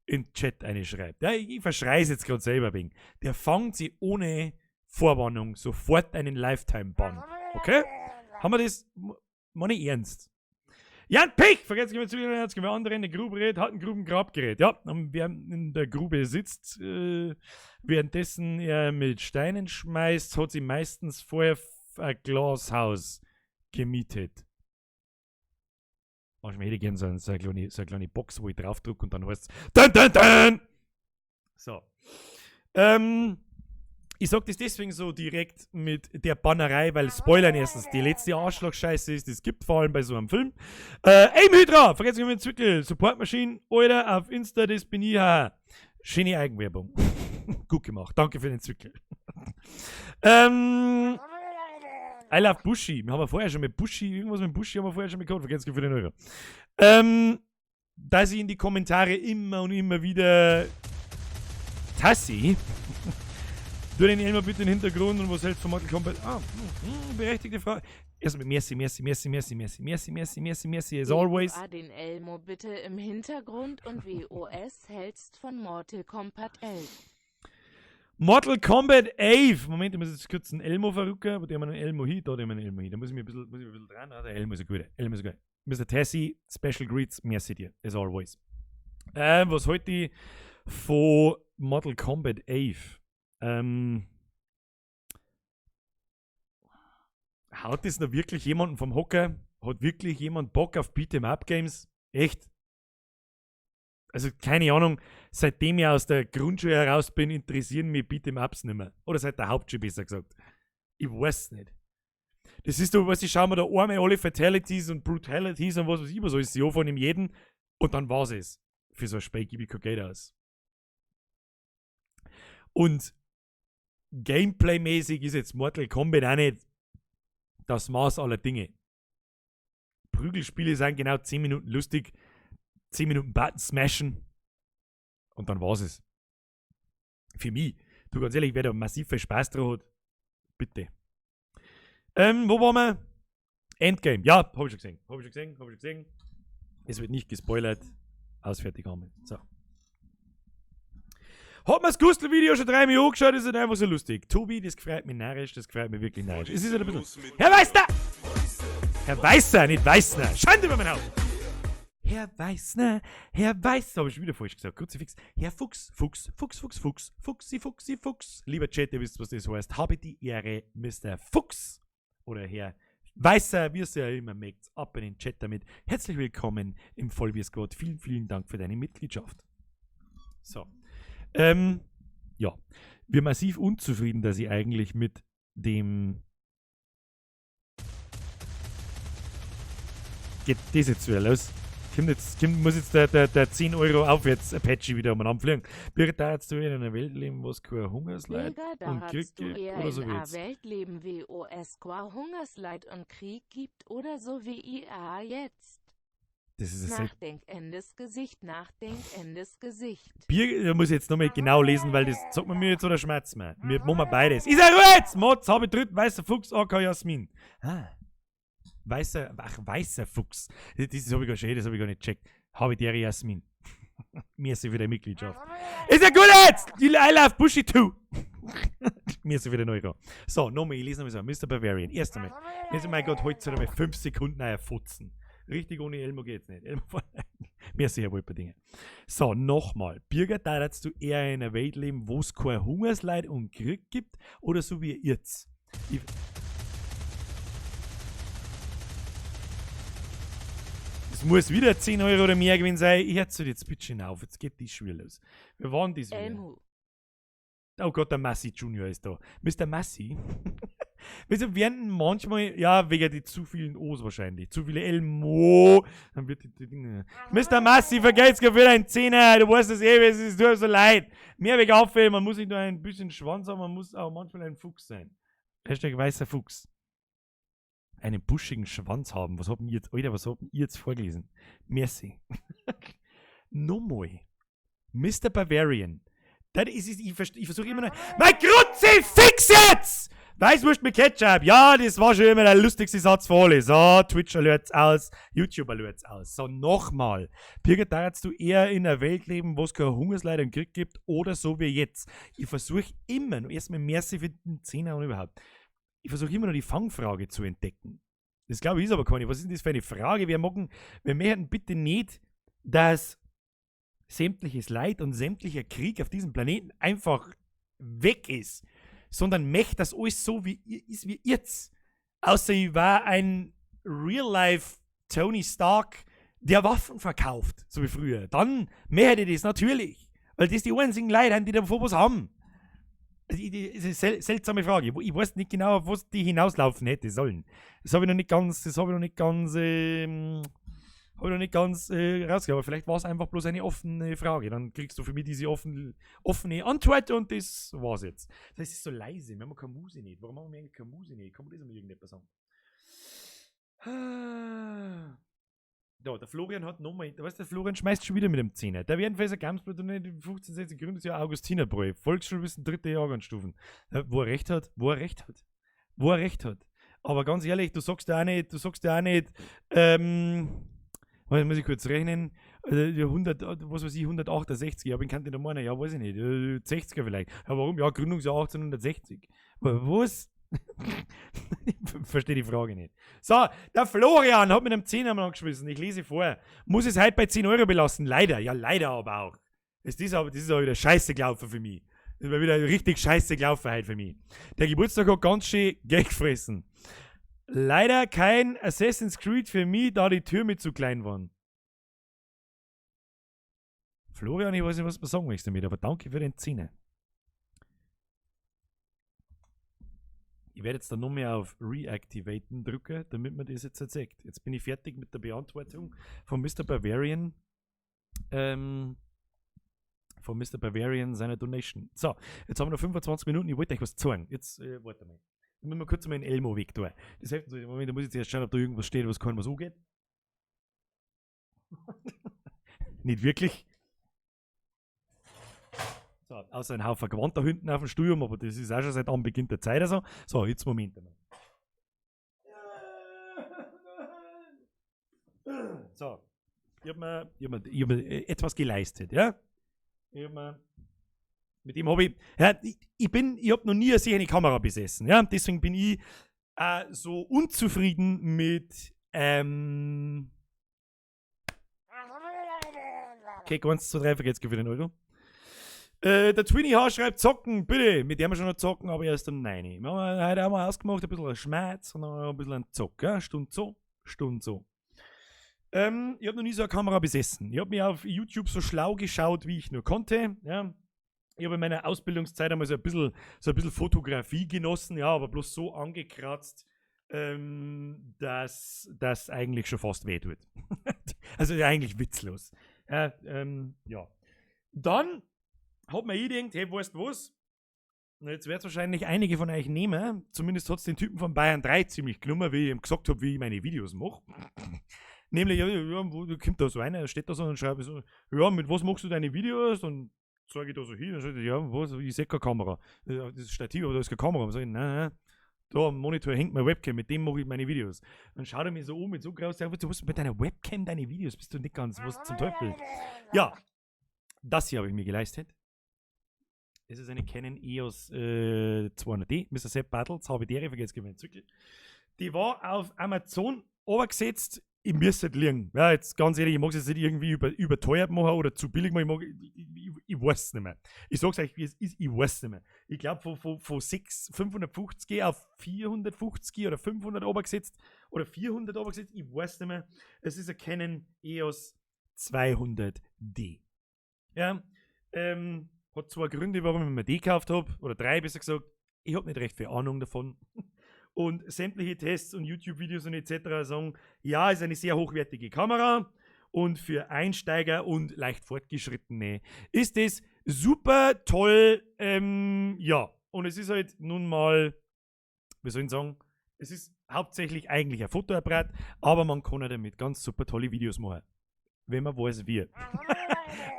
in den Chat einschreibt, ja, ich verschreie es jetzt gerade selber wegen, der fangt sie ohne Vorwarnung sofort einen Lifetime-Ban. Okay? Haben wir das mal nicht ernst? Jan Pech! Vergesst nicht mehr zu, jetzt wer andere in der Grube redet, hat ein Grubengrabgerät. Ja, und wer in der Grube sitzt, währenddessen er mit Steinen schmeißt, hat sie meistens vorher ein Glashaus gemietet. Manchmal hätte ich gerne so eine kleine Box, wo ich draufdrücke und dann heißt es: Dun, dun, dun! So. Ich sag das deswegen so direkt mit der Bannerei, weil Spoilern erstens die letzte Arschlochscheiße ist, die es gibt, vor allem bei so einem Film. Aim Hydra! Vergesst nicht mit dem Zwickel. Support Machine, Alter, auf Insta, das bin ich. Ha. Schöne Eigenwerbung. Gut gemacht. Danke für den Zwickel. I love Buschi. Wir haben ja vorher schon mit Buschi, irgendwas mit Buschi haben wir vorher schon mit gehabt. Vergesst nicht für den Euro. Dass ich in die Kommentare immer und immer wieder Tassi. Du den Elmar bitte in den Hintergrund und was hältst du von Mortal Kombat? Ah, berechtigte Frage. Erstmal merci, merci, merci, merci, merci, merci, merci, merci, merci, as always. A den Elmo bitte im Hintergrund und WOS hältst von Mortal Kombat 11. Mortal Kombat 11. Moment, ich muss jetzt kurz einen Elmo verrücken. Wo der einen Elmo hin? Da, der einen Elmo hin. Da muss ich mir ein bisschen, muss ich ein bisschen dran. Ah, der Elmo ist ein guter. Elmo ist ein guter. Mr. Tessie, Special Greets, merci dir, as always. Was heute von Mortal Kombat 11? Haut das noch wirklich jemanden vom Hocker? Hat wirklich jemand Bock auf Beat'em Up Games? Echt? Also keine Ahnung, seitdem ich aus der Grundschule heraus bin, interessieren mich Beat'em Ups nicht mehr. Oder seit der Hauptschule besser gesagt. Ich weiß nicht. Das ist doch, was ich schau mir da einmal alle Fatalities und Brutalities und was weiß ich was alles an von dem jeden und dann war's es. Für so ein Spiel gebe ich kein Geld aus. Und Gameplay-mäßig ist jetzt Mortal Kombat auch nicht das Maß aller Dinge. Prügelspiele sind genau 10 Minuten lustig, 10 Minuten Button smashen und dann war's es. Für mich. Du, ganz ehrlich, wer da massiv viel Spaß drauf hat, bitte. Wo waren wir? Endgame. Ja, hab ich schon gesehen. Hab ich schon gesehen, hab ich schon gesehen. Es wird nicht gespoilert. Ausfertig haben. So. Hat man das Gustl-Video schon dreimal angeschaut, ist halt einfach so lustig. Tobi, das gefreut mich narrisch, das gefreut mich wirklich narrisch. Es ist halt ein bisschen. Herr Weißner! Herr Weißer, nicht Weißner. Schande über mein Haupt! Herr Weißner, Herr Weißner, hab ich schon wieder falsch gesagt. Kruzifix. Herr Fuchs, Fuchs, Fuchs, Fuchs, Fuchs, Fuchsi, Fuchsi, Fuchs. Lieber Chat, ihr wisst, was das heißt. Habe die Ehre, Mr. Fuchs oder Herr Weißer, wie es ja immer mögt, ab in den Chat damit. Herzlich willkommen im Vollbier Squad. Vielen, vielen Dank für deine Mitgliedschaft. So. Ja. Wir massiv unzufrieden, dass ich eigentlich mit dem Geht das jetzt wieder los? Kommt jetzt, kommt, muss jetzt der 10 Euro aufwärts Apache wieder umeinander fliegen. Birgit, da jetzt du in einer Welt leben, wo es kein Hungersleid Bilger, da und hast Krieg du gibt eher oder so in wie a jetzt. Welt leben, wo es kein Hungersleid und Krieg gibt oder so wie IA jetzt. Das ist ein Nachdenkendes Gesicht, nachdenkendes Gesicht. Bier, da muss ich jetzt nochmal genau lesen, weil das sagt man mir jetzt oder schmerzt mir. Wir machen beides. Ist ja gut jetzt! Mods, habe ich dritten, weißer Fuchs, AK Jasmin. Ah. Weißer, ach, weißer Fuchs. Das habe ich gar schon, das habe ich gar nicht gecheckt. Habe ich der Jasmin. Merci für die Mitgliedschaft. Ist ja gut jetzt! Die I love Bushy 2. Merci für den Euro. So, nochmal, ich lese nochmal so. Mr. Bavarian. Erst einmal. Jetzt, mein Gott, heute soll er mal 5 Sekunden euer Fotzen. Richtig ohne Elmo geht's nicht. Elmo Merci, Herr Wolperdinger. So, nochmal. Birger, da würdest du eher in einer Welt leben, wo es kein Hungersleid und Krieg gibt, oder so wie jetzt? Ich Es muss wieder 10 Euro oder mehr gewesen sein. Ich hör jetzt bitte schön auf. Jetzt geht die schon wieder los. Wir waren das wieder. Elmo. Oh Gott, der Massi Junior ist da. Mr. Massi. Weißt du, werden manchmal, ja, wegen die zu vielen O's wahrscheinlich. Zu viele Elmo. Dann wird die Dinge. Mr. Massi, vergelt's mir für einen Zehner. Du weißt es eh, es ist nur so leid. Mehr wegen Auffällen, man muss nicht nur ein bisschen Schwanz haben, man muss auch manchmal ein Fuchs sein. Hashtag weißer Fuchs. Einen buschigen Schwanz haben. Was habt ihr jetzt, Alter, was habt ihr jetzt vorgelesen? Merci. Nochmal. Mr. Bavarian. Das ist, ich versuche immer noch. Mein Kruzifix jetzt! Weißwurst mit Ketchup. Ja, das war schon immer der lustigste Satz von alle. So, Twitch Alerts aus, YouTube Alerts aus. So, nochmal. Birgit, da du eher in einer Welt leben, wo es kein Hungersleid und Krieg gibt oder so wie jetzt. Ich versuche immer noch, erstmal merci für den Zehner und überhaupt. Ich versuche immer noch die Fangfrage zu entdecken. Das glaube ich ist aber keine. Was ist denn das für eine Frage? Wir möchten bitte nicht, dass sämtliches Leid und sämtlicher Krieg auf diesem Planeten einfach weg ist, sondern möchte, dass alles so wie ist wie jetzt. Außer ich war ein Real-Life Tony Stark, der Waffen verkauft, so wie früher. Dann möchte ich das natürlich, weil das die einzigen Leute sind, die davor was haben. Also, das ist eine seltsame Frage. Ich weiß nicht genau, auf was die hinauslaufen hätte sollen. Das habe ich noch nicht ganz, das habe ich noch nicht ganz, habe ich noch nicht ganz rausgehört. Aber vielleicht war es einfach bloß eine offene Frage. Dann kriegst du für mich diese offene Antwort und das war's jetzt. Das heißt, es ist so leise. Wir haben keine Musik nicht. Warum haben wir eigentlich keine Musik nicht? Kann man das mal irgendetwas sagen? Da, der Florian hat nochmal, weißt du, der Florian schmeißt schon wieder mit dem Zehner. Der werden Fässer Gamsblut und nicht 15, 16 Gründungsjahr Augustinerbräu. Volksschule bis dritte Jahrgangsstufen. Wo er recht hat, wo er recht hat. Wo er recht hat. Aber ganz ehrlich, du sagst ja auch nicht, du sagst ja auch nicht, muss ich kurz rechnen, 100, was weiß ich, 168, aber ich kann den meinen, ja, weiß ich nicht, 60er vielleicht. Ja, warum? Ja, Gründungsjahr 1860. Was? Ich verstehe die Frage nicht. So, der Florian hat mit einem 10er mal angeschmissen. Ich lese vor. Muss es heute bei 10 Euro belassen? Leider. Ja, leider aber auch. Das ist aber wieder scheiße gelaufen für mich. Das war wieder richtig scheiße gelaufen heute für mich. Der Geburtstag hat ganz schön Geld gefressen. Leider kein Assassin's Creed für mich, da die Türme zu klein waren. Florian, ich weiß nicht, was du sagen möchtest damit, aber danke für den 10er. Ich werde jetzt dann noch mehr auf Reactivaten drücken, damit man das jetzt zeigt. Jetzt bin ich fertig mit der Beantwortung von Mr. Bavarian. Von Mr. Bavarian seiner Donation. So, jetzt haben wir noch 25 Minuten. Ich wollte euch was zeigen. Jetzt, warte mal. Dann müssen wir kurz mal den Elmo weg tun. Das hilft uns. Moment, da muss ich jetzt erst schauen, ob da irgendwas steht, was keinem was angeht. Nicht wirklich. So, außer ein Haufen Gewand da hinten auf dem Stuhl, aber das ist auch schon seit Anbeginn der Zeit so. So, jetzt Moment einmal. So, ich hab mir etwas geleistet, ja? Ich hab mir, mit dem habe ich, ja, ich hab noch nie eine sehende Kamera besessen, ja? Deswegen bin ich so unzufrieden mit, okay, 1, 2, 3, vergesst für den Euro. Der Twinny H schreibt zocken, bitte. Mit dem wir schon noch zocken, aber erst um 9. Wir haben heute auch mal ausgemacht, ein bisschen Schmerz und dann ein bisschen ein Zock. Ja? Stunde so, Stunde so. Ich habe noch nie so eine Kamera besessen. Ich habe mir auf YouTube so schlau geschaut, wie ich nur konnte. Ja? Ich habe in meiner Ausbildungszeit einmal so ein bisschen Fotografie genossen, ja, aber bloß so angekratzt, dass das eigentlich schon fast weh tut. Also eigentlich witzlos. Ja, ja. Dann hat mir ich gedacht, hey, weißt du was? Na, jetzt wird's wahrscheinlich einige von euch nehmen. Zumindest hat's den Typen von Bayern 3 ziemlich gelungen, wie ich ihm gesagt hab, wie ich meine Videos mach. Nämlich, ja, wo kommt da so einer, steht da so und schreibt so, ja, mit was machst du deine Videos? Und zeige ich da so hin und sage, ja, was, ich seh keine Kamera. Das ist Stativ, aber da ist keine Kamera. Und sag ich, nein, nein, da am Monitor hängt meine Webcam, mit dem mache ich meine Videos. Dann schaut er mir so um mit so groß, ja, was, mit deiner Webcam deine Videos, bist du nicht ganz, was zum Teufel? Ja, das hier habe ich mir geleistet. Es ist eine Canon EOS 200D, Mr. Sepp Battles, habe ich vergessen, gemeint Zückel. Die war auf Amazon obergesetzt, ich müsste nicht liegen. Ja, jetzt ganz ehrlich, ich mag es jetzt nicht irgendwie überteuert machen oder zu billig machen, ich weiß es nicht mehr. Ich sag's euch, wie es ist, ich weiß es nicht mehr. Ich glaube, von 550 auf 450 oder 500 obergesetzt oder 400 obergesetzt, ich weiß nicht mehr. Es ist eine Canon EOS 200D. Ja, hat zwei Gründe, warum ich mir die gekauft hab, oder drei besser gesagt. Ich hab nicht recht viel Ahnung davon. Und sämtliche Tests und YouTube-Videos und etc. sagen, ja, ist eine sehr hochwertige Kamera und für Einsteiger und leicht Fortgeschrittene ist es super toll, ja. Und es ist halt nun mal, wie soll ich sagen, es ist hauptsächlich eigentlich ein Fotoapparat, aber man kann ja damit ganz super tolle Videos machen. Wenn man weiß, wie.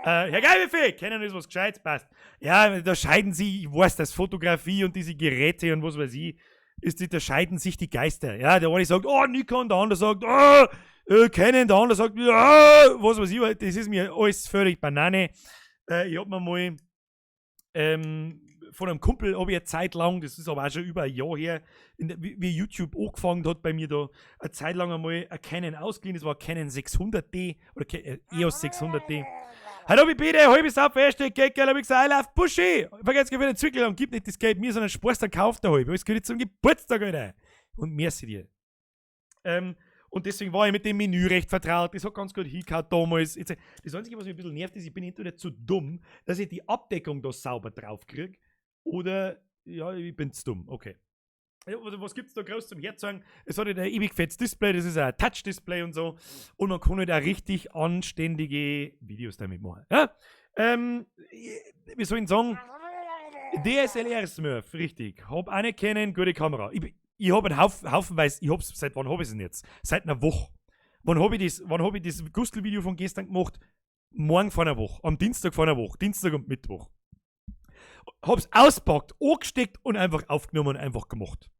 Herr Geilbuffet, kennen ist was Gescheites, passt. Ja, da scheiden sie, ich weiß, dass Fotografie und diese Geräte und was weiß ich, da scheiden sich die Geister. Ja, der eine sagt, oh, Nikon, der andere sagt, oh, Canon, der andere sagt, ja, was weiß ich, das ist mir alles völlig Banane. Ich hab mir mal von einem Kumpel, hab ich eine Zeit lang, das ist aber auch schon über ein Jahr her, wie YouTube angefangen hat bei mir da, eine Zeit lang einmal eine Canon ausgeliehen, das war Canon 600D oder EOS 600D. Heute hab ich bitte, halbes auf, erste Geld, hab ich gesagt, I love Buschi. Vergesst für den Zwickel und gib nicht das Geld mir, sondern sparst dann kauft der halb. Alles gehört zum Geburtstag, Alter. Und merci dir. Und deswegen war ich mit dem Menü recht vertraut. Das hat ganz gut hingehauen damals. Jetzt, das Einzige, was mich ein bisschen nervt, ist, ich bin entweder zu dumm, dass ich die Abdeckung da sauber drauf krieg, Oder, ja, ich bin zu dumm. Okay. Ja, was gibt's da groß zum Herzeigen? Es hat halt ein ewig fettes Display, das ist ein Touch-Display und so. Und man kann halt auch richtig anständige Videos damit machen. Ja? Wie soll ich sagen? DSLR Smurf, richtig. Hab eine Canon, gute Kamera. Ich hab einen Haufenweise, ich hab's, seit wann hab ich's denn jetzt? Seit einer Woche. Wann hab ich das, wann hab ich das Gustl-Video von gestern gemacht? Morgen vor einer Woche. Am Dienstag vor einer Woche. Dienstag und Mittwoch. Hab's auspackt, angesteckt und einfach aufgenommen und einfach gemacht.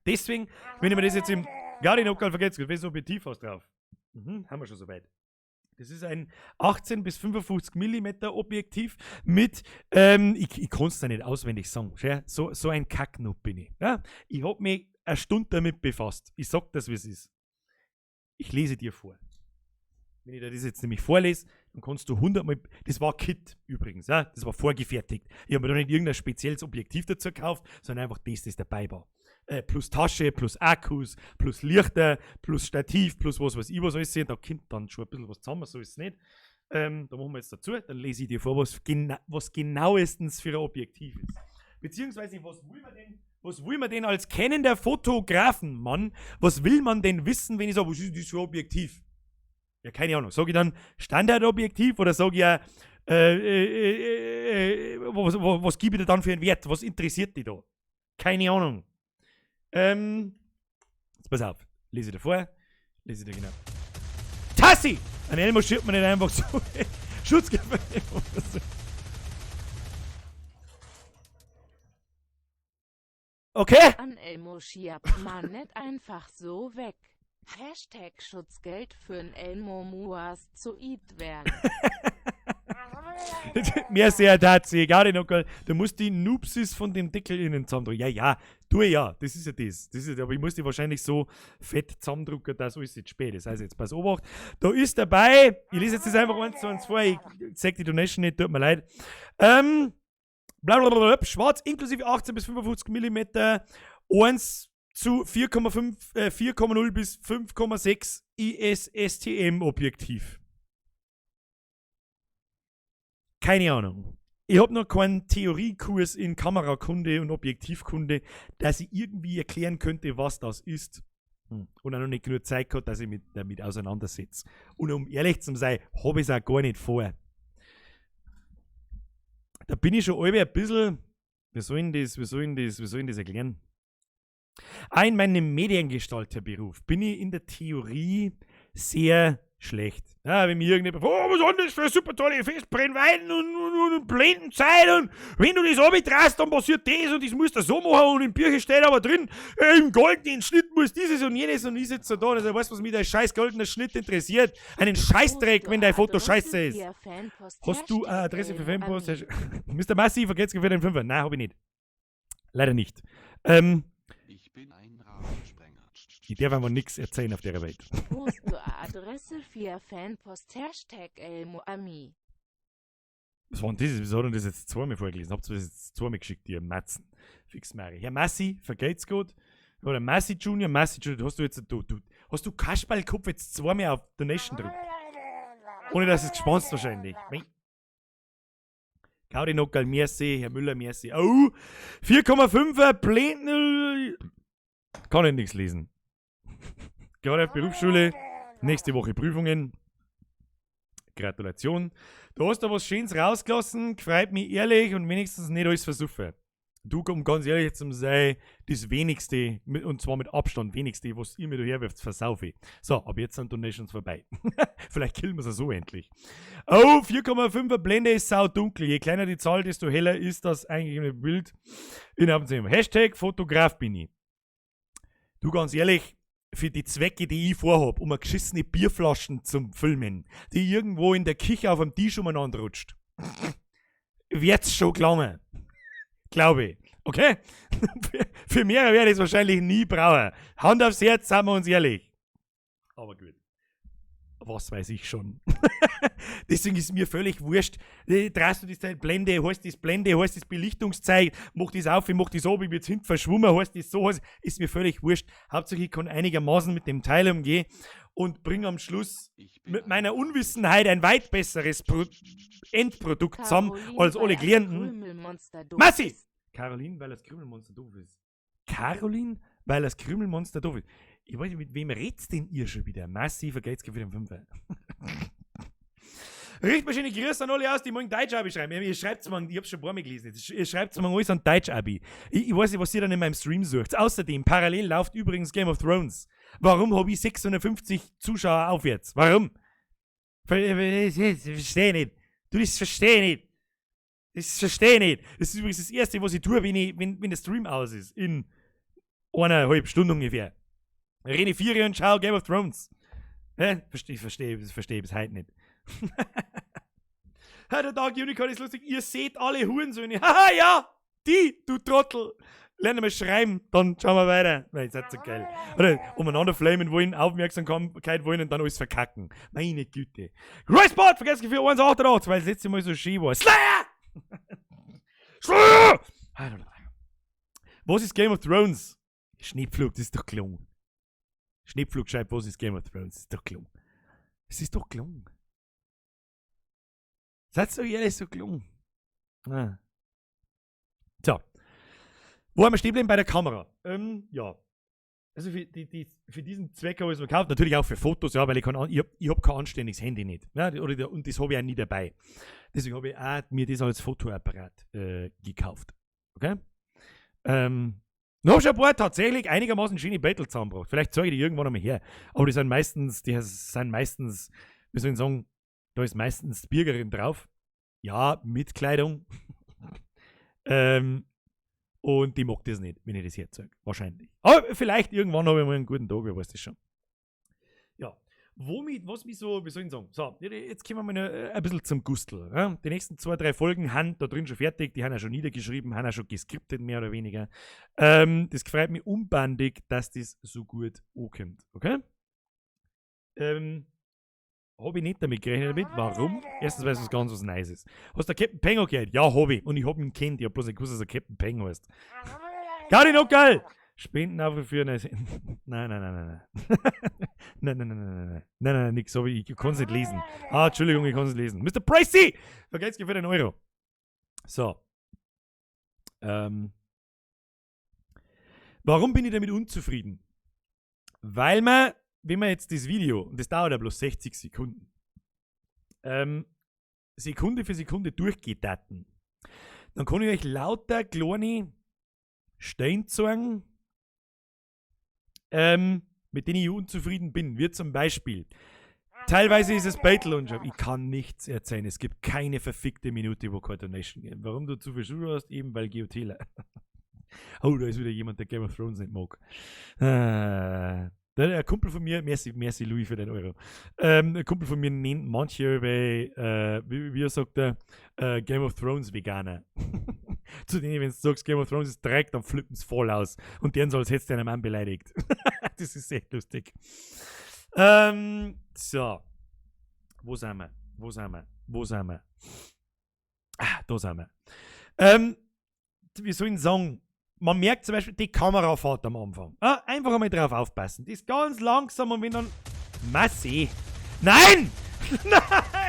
Deswegen, wenn ich mir das jetzt im Gaudi Nockerl vergessen, welches Objektiv hast drauf? Haben wir schon soweit. Das ist ein 18 bis 55 Millimeter Objektiv mit, ich kann's da nicht auswendig sagen, schau, so ein Kacknub bin ich. Ja? Ich hab mich eine Stunde damit befasst. Ich sag das, wie es ist. Ich lese dir vor. Wenn ich dir das jetzt nämlich vorlese, dann kannst du 100-mal, das war Kit übrigens, ja? Das war vorgefertigt. Ich hab mir da nicht irgendein spezielles Objektiv dazu gekauft, sondern einfach das, das dabei war. Plus Tasche, plus Akkus, plus Lichter, plus Stativ, plus was weiß ich was alles. Da kommt dann schon ein bisschen was zusammen, so ist es nicht. Da machen wir jetzt dazu, dann lese ich dir vor, was genauestens für ein Objektiv ist. Beziehungsweise, was will man denn als kennender Fotografen, Mann, was will man denn wissen, wenn ich sage, was ist das für ein Objektiv? Ja, keine Ahnung. Sag ich dann Standardobjektiv oder sag ich ja, was gebe ich dir dann für einen Wert? Was interessiert dich da? Keine Ahnung. Jetzt pass auf. Lese ich dir vor. Lese ich dir genau. Tassi! Ein Elmo schirrt man nicht einfach so. Schutzgefahr. Okay? An Elmo schirrt man nicht einfach so weg. Hashtag Schutzgeld für n Elmo muas zu it werden. Mehr sehr dazu, egal, Onkel. Du musst die Noobsis von dem Deckel innen zusammendrücken. Ja, ja, tu ja, das ist ja das. Das ist ja, aber ich muss die wahrscheinlich so fett zusammendrücken, dass alles jetzt spät ist. Also jetzt pass auf. Da ist dabei, ich lese jetzt das einfach 1 zu 1 vor, ich zeig die Donation nicht, tut mir leid. Blablabla, schwarz inklusive 18 bis 55 Millimeter, 1 zu 4,5, 4,0 bis 5,6 ISSTM Objektiv. Keine Ahnung. Ich hab noch keinen Theoriekurs in Kamerakunde und Objektivkunde, dass ich irgendwie erklären könnte, was das ist. Und auch noch nicht genug Zeit gehabt, dass ich mich damit auseinandersetze. Und um ehrlich zu sein, hab ich's auch gar nicht vor. Da bin ich schon alle ein bisschen, wie soll ich das erklären? Auch in meinem Mediengestalterberuf bin ich in der Theorie sehr schlecht. Ja, wenn mir irgendjemand fragt, oh, was ist das für eine super tolle Festbrennweiten und Blendenzeit und wenn du das runtertrast, dann passiert das und das musst du so machen und im Bücher steht aber drin, im goldenen Schnitt muss dieses und jenes und ich sitze da und sage, weißt du, was mich der scheiß goldene Schnitt interessiert? Einen Scheißdreck, wenn dein Foto scheiße ist. Hast du eine Adresse für Fanpost? Mister Massi, vergesst für den Fünfer. Nein, hab ich nicht. Leider nicht. Ich bin ein Rahmensprenger. Ich darf einfach nix erzählen auf der Welt. Post zur Adresse 4 Fanpost Hashtag Elmo Ami. Was war denn das? Wieso hat denn das jetzt zweimal vorgelesen? Habt ihr das jetzt zweimal geschickt, ihr Matzen? Fix Mari. Herr Massi, vergeht's gut. Oder Massi Junior, Massi Junior, hast du jetzt, du, du, hast du Kasperlkopf jetzt zweimal auf Donation drückt? Ohne dass es gespannt wahrscheinlich. Mei. Gaudi Nockerl, merci, Herr Müller, merci. Oh, 4,5er Blenden. Kann ich nichts lesen. Gerade auf Berufsschule, nächste Woche Prüfungen. Gratulation. Du hast da was Schönes rausgelassen, freut mich ehrlich und wenigstens nicht alles versuche. Du, um ganz ehrlich zu sein, das wenigste, und zwar mit Abstand wenigste, was ihr mir da herwirft, versaufe ich. So, aber jetzt sind Donations vorbei. Vielleicht killen wir sie so endlich. Oh, 4,5er Blende ist saudunkel. Je kleiner die Zahl, desto heller ist das eingegebene Bild. Innerhalb von Hashtag Fotograf bin ich. Du, ganz ehrlich, für die Zwecke, die ich vorhab, um eine geschissene Bierflaschen zum Filmen, die irgendwo in der Küche auf dem Tisch umeinander rutscht, wird's schon gelangen. Glaube ich. Okay? Für mehr werde ich es wahrscheinlich nie brauchen. Hand aufs Herz, sind wir uns ehrlich. Aber gut. Was weiß ich schon. Deswegen ist mir völlig wurscht. Drehst du das Teil Blende, heißt das Blende, heißt das Belichtungszeit, mach das auf, ich mach das ab, ich bin jetzt hinten verschwommen, heißt das so, heißt, ist mir völlig wurscht. Hauptsache ich kann einigermaßen mit dem Teil umgehen und bring am Schluss Ich bin mit ein meiner Unwissenheit ein weit besseres Endprodukt zusammen Caroline als alle bei Klienten. Krümelmonster, du Massi! bist Caroline, weil das Krümelmonster doof ist. Caroline, weil das Krümelmonster doof ist. Ich weiß nicht, mit wem redt's denn ihr schon wieder? Massiver geht's für den Fünfer. Richtmaschine, Grüße an alle aus, die morgen Deutsch-Abi schreiben. Ihr schreibt's mir, ich hab's schon ein paar Mal gelesen. Ihr schreibt's mir alles an Deutsch-Abi. Ich weiß nicht, was ihr dann in meinem Stream sucht. Außerdem, parallel läuft übrigens Game of Thrones. Warum habe ich 650 Zuschauer aufwärts? Warum? Verstehe nicht. Du, das verstehe nicht. Das verstehe ich nicht. Das ist übrigens das Erste, was ich tue, wenn der Stream aus ist. In 1,5 Stunde ungefähr. Rene Vieri und schau Game of Thrones. Hä? Das verstehe ich bis heute nicht. Der Dark Unicorn ist lustig. Ihr seht alle Hurensöhne. Haha, ja! Die, du Trottel! Lernen wir schreiben, dann schauen wir weiter. Nein, ihr seid so geil. Oder umeinander flamen wollen, Aufmerksamkeit wollen und dann alles verkacken. Meine Güte. Royspot, vergesst für 1,88, weil das letzte Mal so schön war. Slayer! Slayer! Was ist Game of Thrones? Schneepflug, das ist doch gelungen. Schneepflug schreibt, was ist Game of Thrones? Das ist doch gelungen. Es ist doch gelungen. Seid doch ehrlich so gelungen. Ah. So. Wo haben wir stehen geblieben? Bei der Kamera. Ja. Also für diesen Zweck habe ich es mir gekauft. Natürlich auch für Fotos, ja, weil ich hab kein anständiges Handy nicht. Ja, oder, und das habe ich auch nie dabei. Deswegen habe ich auch mir das als Fotoapparat gekauft. Okay? Noch schon ein paar tatsächlich einigermaßen schöne Battle zusammengebracht. Vielleicht zeige ich die irgendwann einmal her. Aber die sind meistens, wie soll ich sagen, da ist meistens die Birgerin drauf. Ja, mit Kleidung. Und die mag das nicht, wenn ich das herzeige. Wahrscheinlich. Aber vielleicht irgendwann habe ich mal einen guten Tag, wer weiß das schon. Ja. Womit, was mich so, wie soll ich sagen? So, jetzt kommen wir mal noch ein bisschen zum Gustl. Ja? Die nächsten zwei, drei Folgen haben da drin schon fertig, die haben ja schon niedergeschrieben, haben ja schon geskriptet, mehr oder weniger. Das freut mich unbandig, dass das so gut ankommt. Okay? Habe ich nicht damit gerechnet damit. Warum? Erstens, weil es was ganz was Neues ist. Hast du Captain Pengo gehört? Ja, hab ich. Und ich hab ihn kennt. Ich hab bloß nicht gewusst, dass er Captain Peng heißt. Gar nicht noch geil! Spenden einfach für eine. Nein, nein, nein, nein, nein. Nein, nein, nein, nein, nein, nein. Nein, nein, nix. Hab ich kann es nicht lesen. Ah, Entschuldigung, ich kann es nicht lesen. Mr. Pricey! Vergelt's für den Euro. So. Warum bin ich damit unzufrieden? Weil man, wenn man jetzt das Video, und das dauert ja bloß 60 Sekunden, Sekunde für Sekunde durchgeht, Daten, dann kann ich euch lauter kleine Stellen zeigen, mit denen ich unzufrieden bin. Wie zum Beispiel, teilweise ist es Battle und ich kann nichts erzählen. Es gibt keine verfickte Minute, wo keine Donation gibt. Warum du zu viel Schuhe hast? Eben weil GOT. Oh, da ist wieder jemand, der Game of Thrones nicht mag. Ein Kumpel von mir, merci, merci Louis für den Euro. Ein Kumpel von mir nennt manche, weil, wie sagt er, Game of Thrones Veganer. Zu denen, wenn du sagst, Game of Thrones ist Dreck, dann flippen sie voll aus. Und deren so, als hättest du einen Mann beleidigt. Das ist echt lustig. So. Wo sind wir? Wo sind wir? Wo sind wir? Ah, da sind wir. Wie soll ich sagen? Man merkt zum Beispiel die Kamerafahrt am Anfang. Ah, einfach einmal drauf aufpassen. Die ist ganz langsam und wenn dann. Massi! Nein! Nein!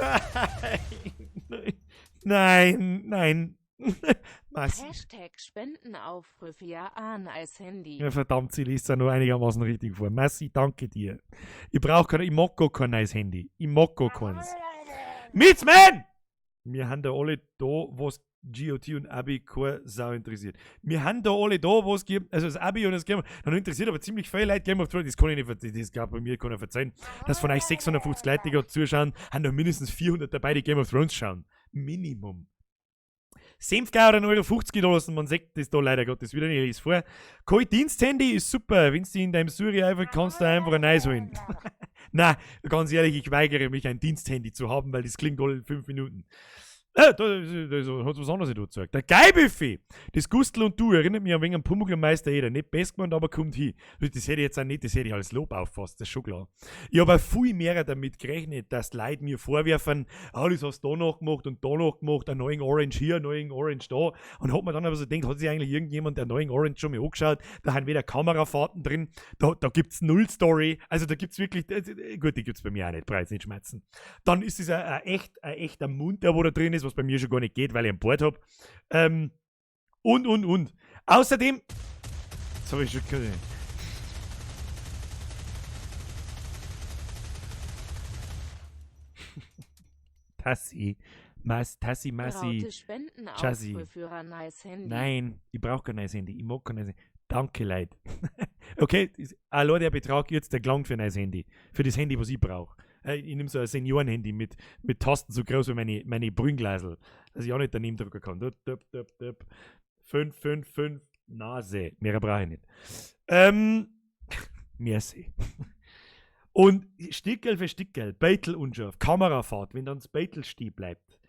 Nein! Nein! Nein! Massi. #Spendenaufrufe ja an als Handy. Ja, verdammt, sie liest ja nur einigermaßen richtig vor. Massi, danke dir. Ich brauche kein, ich mag gar kein neues Handy. Ich mag gar keins. Mitzman! Wir haben da alle da, was GOT und Abi keine Sau interessiert. Wir haben da alle da, was gibt, also das Abi und das Game, dann interessiert aber ziemlich viele Leute Game of Thrones, das kann ich nicht, das kann bei mir keiner verzeihen, dass von euch 650 Leute, die gerade zuschauen, haben da mindestens 400 dabei, die Game of Thrones schauen. Minimum. Senfgau 1,50 Euro lassen, man sieht das da leider Gottes wieder nicht, ich lese vor. Kein Diensthandy ist super, wenn du in deinem Suri einfach kannst du einfach ein neues holen. Na, ganz ehrlich, ich weigere mich, ein Diensthandy zu haben, weil das klingt alle 5 Minuten. Da hat was anderes nicht gezeigt. Der Geibüffi! Das Gustl und du erinnert mich ein wenig an Pumuckl und Meister Eder. Nicht best gemeint, aber kommt hin. Das hätte ich jetzt auch nicht, das hätte ich als Lob auffasst, das ist schon klar. Ich habe auch viel mehr damit gerechnet, dass Leute mir vorwerfen, ah, das hast du da noch gemacht und da noch gemacht, ein neuen Orange hier, ein neuen Orange da. Und hat man dann aber so gedacht, hat sich eigentlich irgendjemand der neuen Orange schon mal angeschaut? Da haben weder Kamerafahrten drin, da gibt's null Story. Also da gibt's wirklich, gut, die gibt's bei mir auch nicht, brauch jetzt nicht schmerzen. Dann ist es ein echter Mund, der wo da drin ist. ist, was bei mir schon gar nicht geht, weil ich ein Board hab. Und. Außerdem. Das habe ich schon gehört. Tassi. Mas, Tassi, Massi. Raute Spenden Chassi. für ein nice Handy. Nein, ich brauche kein neues Handy. Ich mag kein neues Handy. Danke, Leute. Okay, allein der Betrag jetzt, der gelangt für ein neues Handy. Für das Handy, was ich brauche. Ich nehme so ein Senioren-Handy mit Tasten so groß wie meine Brünnglasel, dass ich auch nicht daneben drücken kann. Dup, dup, dup, dup. 5, 5, 5, Nase. Mehr brauche ich nicht. Merci. Und Stickerl für Stickerl, Beitel unscharf, Kamerafahrt, wenn dann das Beitel stehen bleibt,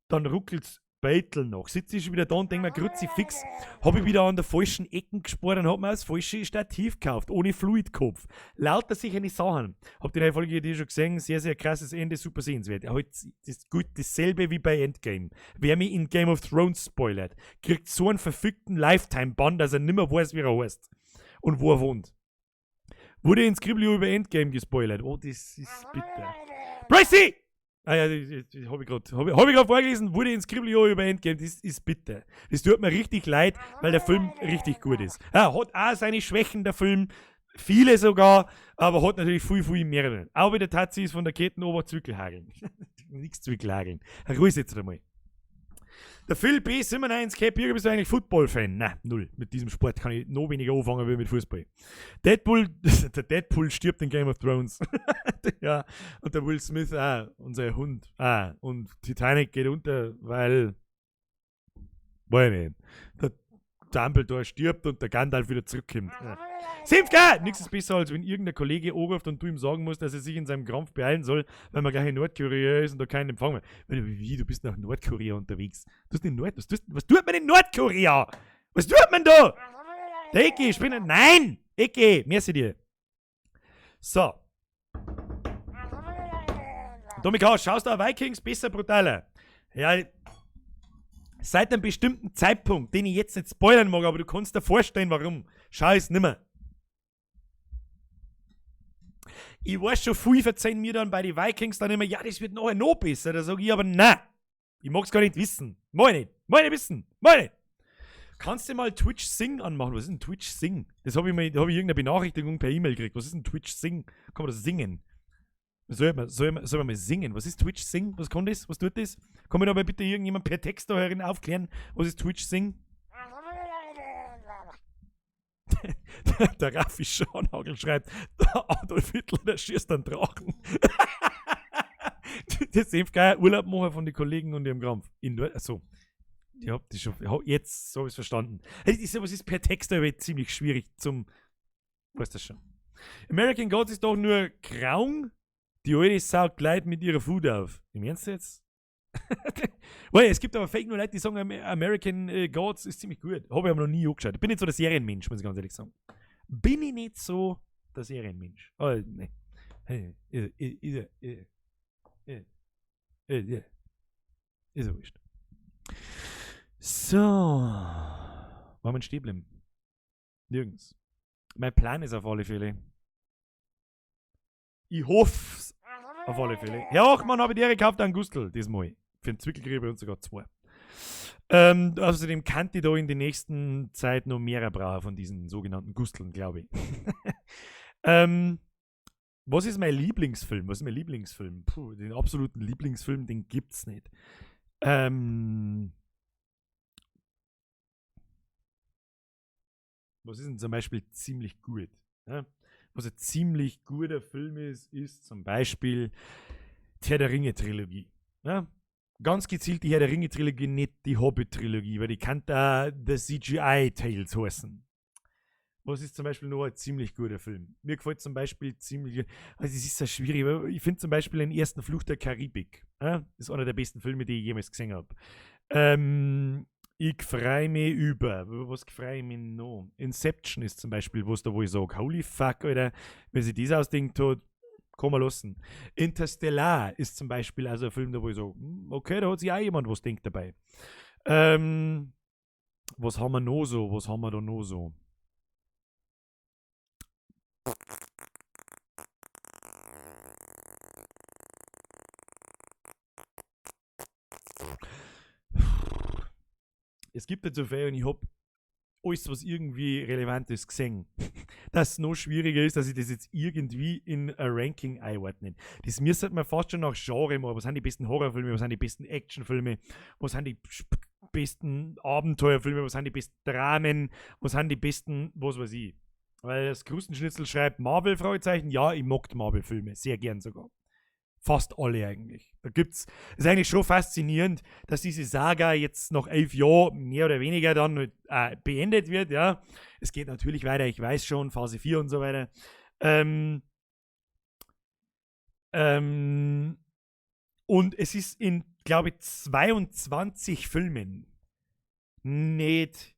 dann ruckelt's Beitel noch. Sitze ich schon wieder da und denke mir, Kruzifix, hab ich wieder an der falschen Ecken gespart und hab mir das falsche Stativ gekauft, ohne Fluidkopf. Lauter solche Sachen. Hab die neue Folge die schon gesehen, sehr, sehr krasses Ende, super sehenswert. Halt, das ist gut, dasselbe wie bei Endgame. Wer mich in Game of Thrones spoilert, kriegt so einen verfickten Lifetime-Bann, dass er nimmer weiß, wie er heißt und wo er wohnt. Wurde in Scriblio über Endgame gespoilert. Oh, das ist bitter. Bracy! Ah ja, das hab ich grad, hab ich grad vorgelesen. Wurde in Scriblio über Endgame. Das ist bitter. Das tut mir richtig leid, weil der Film richtig gut ist. Ja, hat auch seine Schwächen, der Film. Viele sogar, aber hat natürlich viel, viel mehr. Auch wieder Tazi ist von der Ketten ober Zwickelhageln. Nix Zwickelhageln. Ruhig jetzt einmal. Der Phil B. 97, hey, Birger, bist du eigentlich Football-Fan? Nein, null. Mit diesem Sport kann ich noch weniger anfangen wie mit Fußball. Deadpool, der Deadpool stirbt in Game of Thrones. Ja, und der Will Smith auch, unser Hund auch. Und Titanic geht unter, weil, weiß ich nicht, der Dumbledore stirbt und der Gandalf wieder zurückkommt. Ja. Senfka! Nichts ist besser, als wenn irgendein Kollege anruft und du ihm sagen musst, dass er sich in seinem Krampf beeilen soll, weil man gleich in Nordkorea ist und da keinen Empfang mehr. Wie, du bist nach Nordkorea unterwegs. Du bist in Nord-, was tust, was tut man in Nordkorea? Was tut man da? Der Ecki, ich bin ein-, nein! Ecki, merci dir. So. Domika, schaust du auf Vikings besser brutaler? Ja, seit einem bestimmten Zeitpunkt, den ich jetzt nicht spoilern mag, aber du kannst dir vorstellen, warum. Schau es nimmer. Ich weiß schon, viel verzeihen mir dann bei den Vikings dann immer, ja, das wird nachher noch besser. Da sag ich aber, nein, ich mag's gar nicht wissen. Mag ich nicht. Mag ich nicht wissen. Mag ich nicht. Kannst du mal Twitch Sing anmachen? Was ist denn Twitch Sing? Das hab ich mal, da hab ich irgendeine Benachrichtigung per E-Mail gekriegt. Was ist denn Twitch Sing? Kann man das singen? Soll man mal singen? Was ist Twitch Sing? Was kann das? Was tut das? Kann mir da mal bitte irgendjemand per Text da herin aufklären, was ist Twitch Sing? Der Raffi Schornhagel schreibt, der Adolf Hitler, der schießt einen Drachen. Das ist geil. Urlaub machen von den Kollegen und ihrem Krampf. In Nord-, achso. Ich hab das schon, ich hab, jetzt so hab ich's verstanden. Hey, das ist ja, was ist per Text aber ziemlich schwierig zum, weißt das schon. American Gods ist doch nur Kraung. Die alte saugt Leute mit ihrer Food auf. Im Ernst jetzt? Weil es gibt aber fake nur Leute, die sagen, American Gods ist ziemlich gut. Hab ich aber noch nie angeschaut. Ich bin nicht so der Serienmensch, muss ich ganz ehrlich sagen. Bin ich nicht so der Serienmensch. Oh, nee. Hey, Ist ja wurscht. So. Wollen wir stehen bleiben? Nirgends. Mein Plan ist auf alle Fälle. Ich hoff's auf alle Fälle. Herr Ochmann, habe ich dir gekauft einen Gustl diesmal. Für den Zwickelgräber und sogar zwei. Außerdem kann ich da in der nächsten Zeit noch mehr brauchen von diesen sogenannten Gusteln, glaube ich. Was ist mein Lieblingsfilm? Was ist mein Lieblingsfilm? Puh, den absoluten Lieblingsfilm, den gibt's nicht. Was ist denn zum Beispiel ziemlich gut? Ja? Was ein ziemlich guter Film ist, ist zum Beispiel die Herr der Ringe-Trilogie. Ja? Ganz gezielt die Herr der Ringe-Trilogie, nicht die Hobbit-Trilogie, weil die kann da The CGI Tales heißen. Was ist zum Beispiel noch ein ziemlich guter Film? Mir gefällt zum Beispiel ziemlich, also es ist sehr schwierig, aber ich finde zum Beispiel den ersten Fluch der Karibik. Ja? Das ist einer der besten Filme, die ich jemals gesehen hab. Ich freu mich über, was freu ich mich noch? Inception ist zum Beispiel was da, wo ich sag, holy fuck, Alter, wenn sich das ausdenkt hat, kann man lassen. Interstellar ist zum Beispiel also ein Film, da wo ich sag, okay, da hat sich auch jemand was denkt dabei. Was haben wir noch so? Was haben wir da noch so? Es gibt nicht so viel und ich hab alles, was irgendwie relevant ist, gesehen. Dass es noch schwieriger ist, dass ich das jetzt irgendwie in ein Ranking einordnen. Das müsste man fast schon nach Genre machen. Was sind die besten Horrorfilme, was sind die besten Actionfilme, was sind die besten Abenteuerfilme, was sind die besten Dramen, was sind die besten, was weiß ich. Weil das Krustenschnitzel schreibt Marvel, Fragezeichen. Ja, ich mag Marvel-Filme, sehr gern sogar. Fast alle eigentlich. Da gibt's, ist eigentlich schon faszinierend, dass diese Saga jetzt nach 11 Jahren mehr oder weniger dann beendet wird, ja. Es geht natürlich weiter, ich weiß schon, Phase 4 und so weiter. Und es ist in, glaube ich, 22 Filmen nicht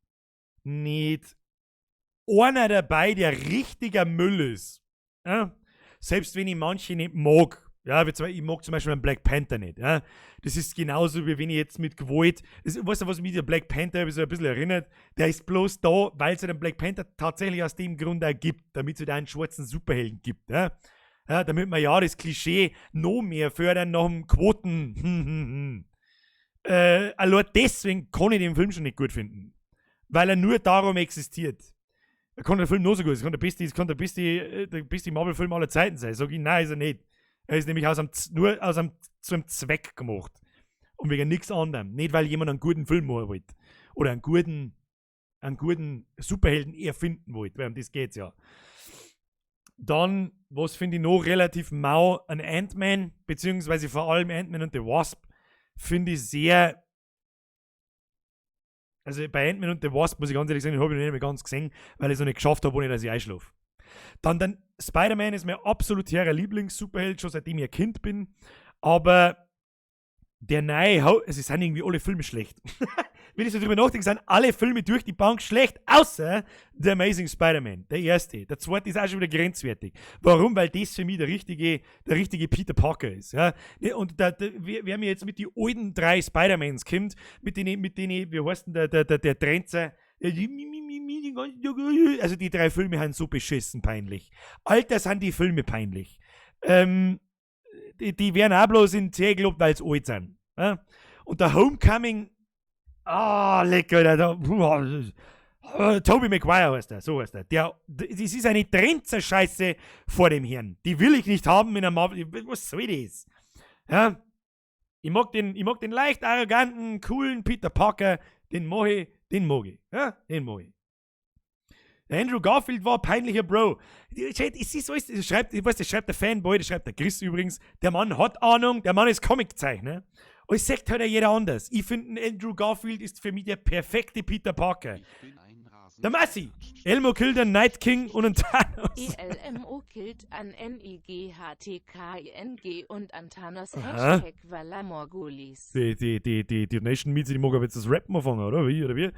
einer dabei, der richtiger Müll ist. Ja? Selbst wenn ich manche nicht mag. Ja, wie zum Beispiel, ich mag zum Beispiel einen Black Panther nicht. Ja? Das ist genauso, wie wenn ich jetzt mit Gewalt. Das, weißt du, was mich der Black Panther so ein bisschen erinnert? Der ist bloß da, weil es den Black Panther tatsächlich aus dem Grund auch gibt, damit es halt einen schwarzen Superhelden gibt. Ja? Ja, damit wir ja das Klischee noch mehr fördern nach dem Quoten. Allein deswegen kann ich den Film schon nicht gut finden. Weil er nur darum existiert. Er kann der Film noch so gut sein. Es kann der beste Marvel-Film aller Zeiten sein. Sag ich, nein, ist er nicht. Er ist nämlich nur zu einem Zweck gemacht. Und wegen nichts anderem. Nicht, weil jemand einen guten Film machen wollte. Oder einen guten Superhelden erfinden wollte. Weil um das geht's ja. Dann, was finde ich noch relativ mau, ein Ant-Man, beziehungsweise vor allem Ant-Man und the Wasp, finde ich sehr. Also bei Ant-Man und the Wasp, muss ich ganz ehrlich sagen, den habe ich noch nicht mehr ganz gesehen, weil ich es noch nicht geschafft habe, ohne dass ich einschlafe. Dann Spider-Man ist mein absoluter Lieblings-Superheld, schon seitdem ich ein Kind bin. Aber der neue, es sind irgendwie alle Filme schlecht. Wenn ich so drüber nachdenke, sind alle Filme durch die Bank schlecht, außer The Amazing Spider-Man, der erste. Der zweite ist auch schon wieder grenzwertig. Warum? Weil das für mich der richtige Peter Parker ist. Ja? Ne, und wer mir jetzt mit die alten drei Spider-Mans kommt, mit denen, wie heißt denn der Trenzer, also die drei Filme sind so beschissen peinlich. Alter, sind die Filme peinlich. Die werden auch bloß in Zeh gelobt, weil sie alt sind. Ja? Und der Homecoming, ah, lecker, Alter, da, Tobey Maguire heißt der, so heißt der. Das ist eine Trenzer-Scheiße vor dem Herrn. Die will ich nicht haben in einer Marvel. Was soll das? Ja? Ich mag den leicht arroganten, coolen Peter Parker, den mag ich, den mag ich. Ja? Den mag ich. Der Andrew Garfield war ein peinlicher Bro. Es ist alles, das schreibt, ich weiß, das schreibt der Fanboy, das schreibt der Chris übrigens. Der Mann hat Ahnung, der Mann ist Comiczeichner. Und es sagt halt auch jeder anders. Ich finde, Andrew Garfield ist für mich der perfekte Peter Parker. Der Massi. Elmo killt einen Night King und einen Thanos. ELMO killt an NIGHTKING und an Thanos. Aha. #ValamorGulis. Die Donation Miete, die mag aber jetzt das Rappen anfangen, oder? Wie, oder wie?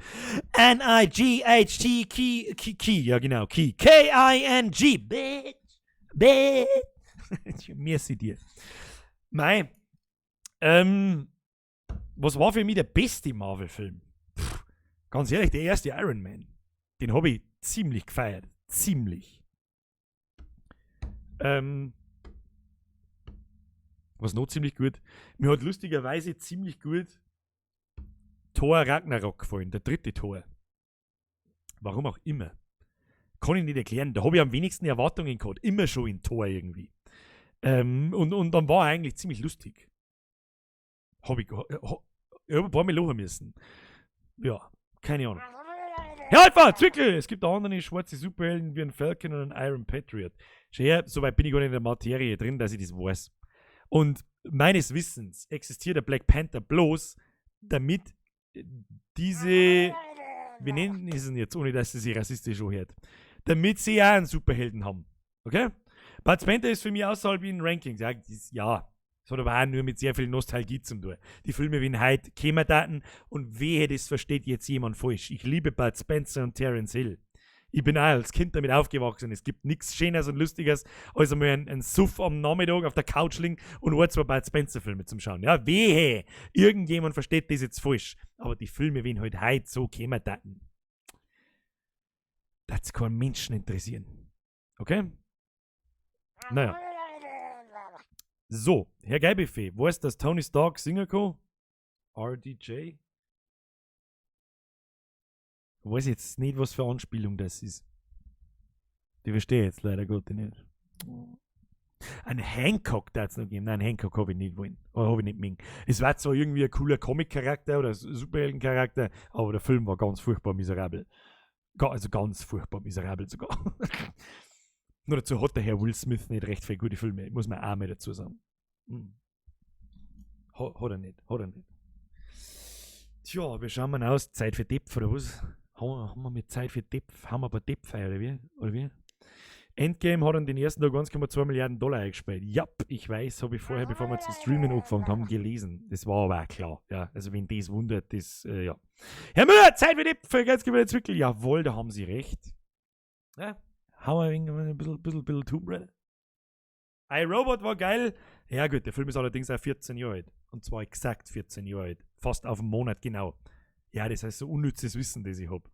N-I-G-H-T Key, Key, Key, ja genau, Key. K-I-N-G, bitch, bitch. Merci dir. Mei, was war für mich der beste Marvel-Film? Pff, ganz ehrlich, der erste Iron Man. Den habe ich ziemlich gefeiert. Ziemlich. Was noch ziemlich gut? Mir hat lustigerweise ziemlich gut Thor Ragnarok gefallen, der dritte Thor. Warum auch immer. Kann ich nicht erklären. Da habe ich am wenigsten Erwartungen gehabt. Immer schon in Thor irgendwie. Und dann war er eigentlich ziemlich lustig. Ich hab ein paar Mal lachen müssen. Ja, keine Ahnung. Herr Alpha, Zwickel! Es gibt auch andere schwarze Superhelden wie ein Falcon und ein Iron Patriot. Schau her, soweit bin ich gar nicht in der Materie drin, dass ich das weiß. Und meines Wissens existiert der Black Panther bloß, damit diese, wir nennen es ihn jetzt, ohne dass es sich rassistisch anhört, damit sie ja einen Superhelden haben. Okay? Bud Spencer ist für mich außerhalb in Rankings. Ja, das hat aber auch nur mit sehr viel Nostalgie zu tun. Die Filme wie heute kämen daten und wehe, das versteht jetzt jemand falsch. Ich liebe Bud Spencer und Terence Hill. Ich bin auch als Kind damit aufgewachsen. Es gibt nichts Schöneres und Lustigeres, als einmal ein Suff am Nachmittag auf der Couch liegen und ein, zwei Bud Spencer Filme zum Schauen. Ja, wehe! Irgendjemand versteht das jetzt falsch. Aber die Filme, wenn halt heute so kämen daten, das keinen Menschen interessieren. Okay? Naja. So, Herr Geilbuffet, weiß, dass Tony Stark singen kann? RDJ? Weiß jetzt nicht, was für Anspielung das ist. Die verstehe ich jetzt leider Gottes nicht. Ein Hancock darf es noch geben. Nein, Hancock habe ich nicht wollen. Oder habe ich nicht mögen. Es war zwar irgendwie ein cooler Comic-Charakter oder Superhelden-Charakter, aber der Film war ganz furchtbar miserabel. Also ganz furchtbar miserabel sogar. Nur dazu hat der Herr Will Smith nicht recht viele gute Filme, muss man auch mal dazu sagen. Hm. Hat er nicht, hat er nicht. Tja, wir schauen mal aus. Zeit für Depf oder was? Haben wir mit Zeit für Depf? Haben wir ein paar Depf oder wie? Oder wie? Endgame hat an den ersten Tag 1,2 Milliarden Dollar eingespielt. Ja, ich weiß, habe ich vorher, bevor wir zum Streamen angefangen haben, gelesen. Das war aber auch klar. Ja, also wenn das wundert, das, ja. Herr Müller, Zeit für Depf, ganz wieder Zwickel. Jawohl, da haben Sie recht. Ja, haben wir ein bisschen Tomb Raider. iRobot war geil. Ja gut, der Film ist allerdings auch 14 Jahre alt. Und zwar exakt 14 Jahre alt. Fast auf einen Monat genau. Ja, das heißt so unnützes Wissen, das ich hab.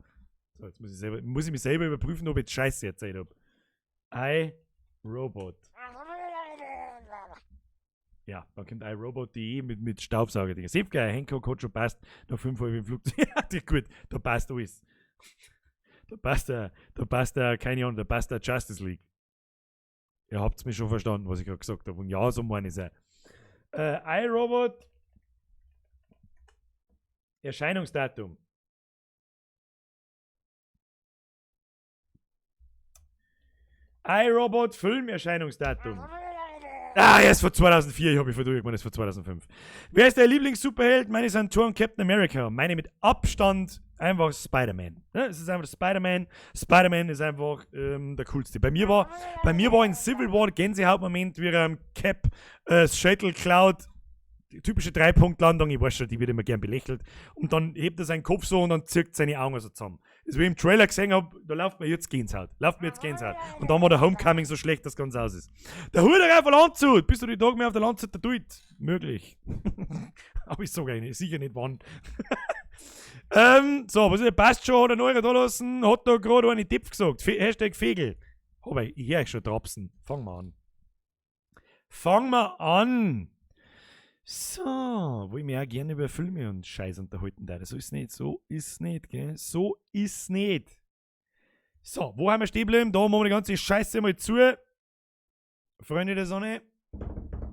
So, jetzt muss ich mich selber überprüfen, ob ich jetzt Scheiße erzählt hab. iRobot. Ja, dann kommt iRobot.de mit Staubsauger-Dinger. Seht geil, Hancock hat schon passt. Noch 5 halb im Flugzeug. Ja, gut, da passt alles. Da passt der, keine Ahnung, da passt der Justice League. Ihr habt's mich schon verstanden, was ich gerade gesagt hab. Und ja, so meine ich's auch. iRobot. Erscheinungsdatum. iRobot Filmerscheinungsdatum. Ah, er ist von 2004. Ich hab mich verdrückt, ich meine, ist von 2005. Wer ist der Lieblings-Superheld? Meine sind Thor und Captain America. Meine mit Abstand einfach Spider-Man. Ja, es ist einfach Spider-Man. Spider-Man ist einfach der coolste. Bei mir war in Civil War Gänsehautmoment, wie er am Cap Shuttle Cloud, die typische 3-Punkt-Landung, ich weiß schon, die wird immer gern belächelt. Und dann hebt er seinen Kopf so und dann zirkt seine Augen so zusammen. Das, wie ich im Trailer gesehen hab, da läuft mir jetzt Gänsehaut. Läuft mir jetzt Gänsehaut. Und dann war der Homecoming so schlecht, dass ganz aus ist. Der Hut auf der Landshut! Bist du die Tage mehr auf der Landshut der Duit? Möglich. Aber ich sag eigentlich, sicher nicht wann. So, was ist, passt schon, hat er noch da lassen, hat da gerade eine Tipp gesagt. Hashtag Fegel. Aber ich höre euch schon trapsen. Fangen wir an. Fangen wir an! So, wo ich mich auch gerne über Filme und Scheiß unterhalten darf. So ist nicht, so ist nicht, gell? So ist nicht. So, wo haben wir stehen geblieben? Da machen wir die ganze Scheiße mal zu. Freunde der Sonne.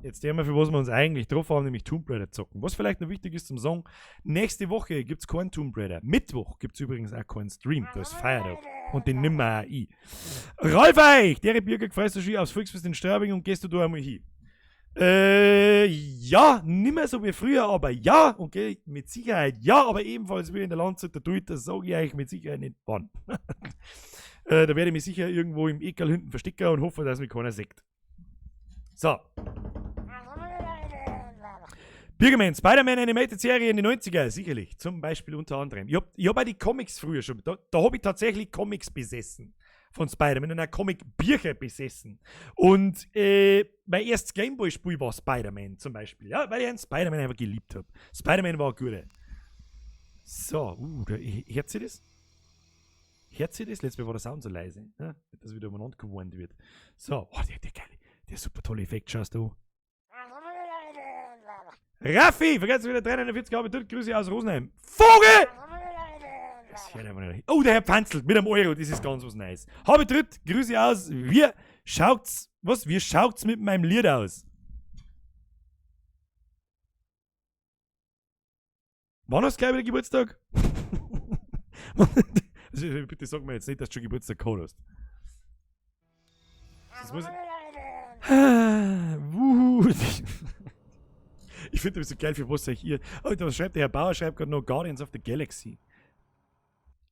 Jetzt sehen wir, für was wir uns eigentlich drauf haben, nämlich Tomb Raider zocken. Was vielleicht noch wichtig ist zum Sagen, nächste Woche gibt's keinen Tomb Raider. Mittwoch gibt's übrigens auch keinen Stream, da ist Feiertag. Und den nimmen wir auch ein. Ralf Eich, der Birger freust du schon aufs Volksfest in Straubing und gehst du da einmal hin? Ja, nimmer so wie früher, aber ja, okay, mit Sicherheit ja, aber ebenfalls wie in der Landshut der Duit, das sage ich euch mit Sicherheit nicht wann. Da werde ich mich sicher irgendwo im Ekerl hinten verstecken und hoffe, dass mich keiner sieht. So. Birgerman, Spider-Man Animated Serie in den 90er, sicherlich, zum Beispiel unter anderem. Ich hab auch die Comics früher schon, da hab ich tatsächlich Comics besessen. Von Spider-Man und auch Comic-Bücher besessen. Und mein erstes Gameboy-Spiel war Spider-Man zum Beispiel. Ja, weil ich einen Spider-Man einfach geliebt hab. Spider-Man war ein guter. So, hört sie das? Hört sie das? Letztes Mal war der Sound so leise. Ja, dass wieder umeinander gewohnt wird. So, oh, der geile, der super tolle Effekt, schaust du. Raffi, vergesst wieder 349 Jahre, Grüße aus Rosenheim. Vogel! Das hört einfach nicht. Oh, der Herr Pfanzelt mit einem Euro, das ist ganz was Neues. Habe Tritt, Grüße aus. Wie schaut's, was? Wie schaut's mit meinem Lied aus? Wann hast du gleich wieder Geburtstag? Also, bitte sag mir jetzt nicht, dass du schon Geburtstag gehabt hast. Das muss ich. Wuhu. Ich finde das so geil, für was sag ich hier. Oh, da schreibt der Herr Bauer, schreibt gerade noch Guardians of the Galaxy.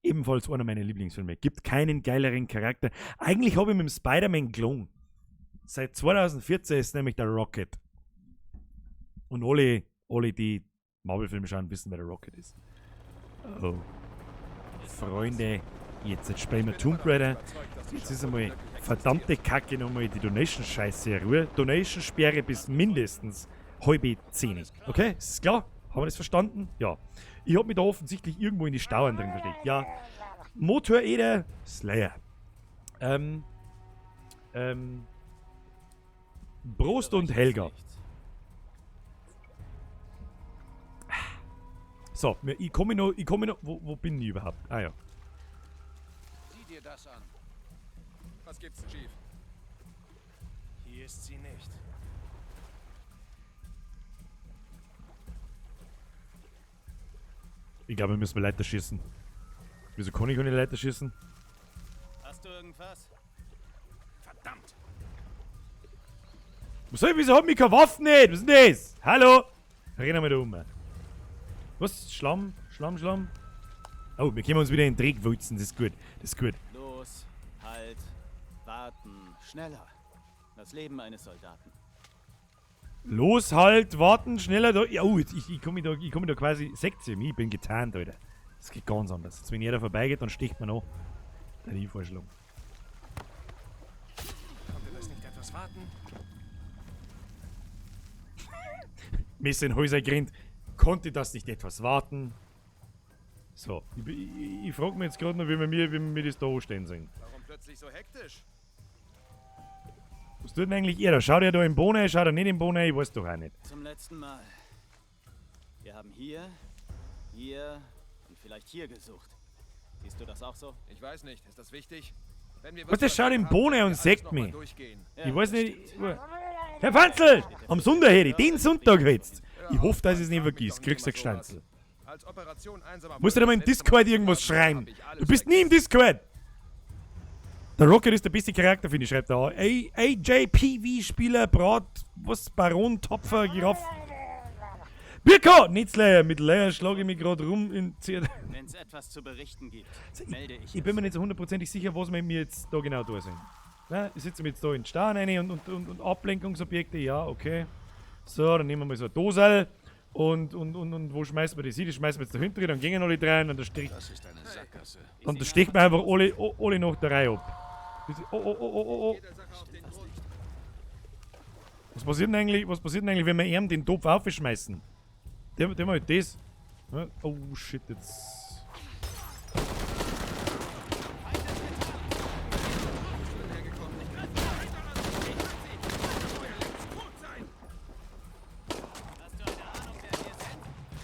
Ebenfalls einer meiner Lieblingsfilme. Gibt keinen geileren Charakter. Eigentlich habe ich mit dem Spider-Man gelogen. Seit 2014 ist nämlich der Rocket. Und alle, die Marvel-Filme schauen, wissen, wer der Rocket ist. Oh. Freunde, jetzt spielen wir Tomb Raider. Jetzt ist einmal verdammte Kacke nochmal die Donation-Scheiße in Ruhe. Donation-Sperre bis mindestens 9:30. Okay, ist klar? Haben wir das verstanden? Ja. Ich hab mich da offensichtlich irgendwo in die Stauern drin versteckt. Ja. Motoreder Slayer. Prost und Helga. So, ich komme noch, wo bin ich überhaupt? Ah ja. das an. Was gibt's, Chief? Hier ist sie nicht. Ich glaube, wir müssen mal Leiter schießen. Wieso kann ich keine Leiter schießen? Hast du irgendwas? Verdammt! Was soll ich, wieso hab ich keine Waffen nicht? Was ist denn das? Hallo? Rennen wir da um. Was? Schlamm? Schlamm, Schlamm? Oh, wir können uns wieder in den Dreck wälzen. Das ist gut. Das ist gut. Los, halt, warten, schneller. Das Leben eines Soldaten. Los, halt, warten, schneller da. Ja, oh, jetzt, ich komme da, komm da quasi. Seht ihr mich? Ich bin getarnt, Alter. Das geht ganz anders. Jetzt, wenn jeder vorbeigeht, dann sticht man noch. Der Vorschlag. Konnte das nicht etwas warten? Messer in Häuser grinnt. Konnte das nicht etwas warten? So, ich frage mich jetzt gerade noch, wie wir mir das da anstellen sollen. Warum plötzlich so hektisch? Was tut denn eigentlich er da? Schaut er da im Bohne, schaut er nicht im Bohne? Ich weiß doch auch nicht. Zum letzten Mal. Wir haben hier, hier und vielleicht hier gesucht. Siehst du das auch so? Ich weiß nicht, ist das wichtig? Wenn wir Was, der schaut im übersehen haben, Bohne sollten und wir alles sägt noch mal mich. durchgehen. Ja, Ich weiß das nicht. stimmt. Herr Fanzel! Am Sonntag hätte ich, den Sonntag jetzt. Ich hoffe, dass ich es nicht Frag mich vergiss. doch nicht Kriegst du immer sowas. Gestanzel. Als Operation einsamer Musst du da mal im Wolf das letzte Discord Mal irgendwas gestorben schreiben? hab ich alles Du bist nie im vergessen. Discord! Der Rocket ist der beste Charakter, finde ich, schreibt er. AJPV-Spieler, Brat, was, Baron, Topfer, Giraffe. Birko! Nitzleier, mit Leier schlage ich mich gerade rum in C. Wenn es etwas zu berichten gibt, melde ich Ich bin mir nicht so hundertprozentig sicher, was wir mir jetzt da genau da sind. Ne? Ich sitze mir jetzt da in den Stau rein und Ablenkungsobjekte, ja, okay. So, dann nehmen wir mal so eine Dosel und wo schmeißen wir das hin? Das schmeißen wir jetzt da hinten, dann gehen alle rein und da sticht. Das ist eine Sackgasse. Und da sticht man einfach alle nach der Reihe ab. Oh, oh, oh, oh, oh, oh. Geh der Sache auf den Grund. Was passiert denn eigentlich, wenn wir ihm den Topf aufschmeißen? Der mal das. Ja, oh shit, jetzt.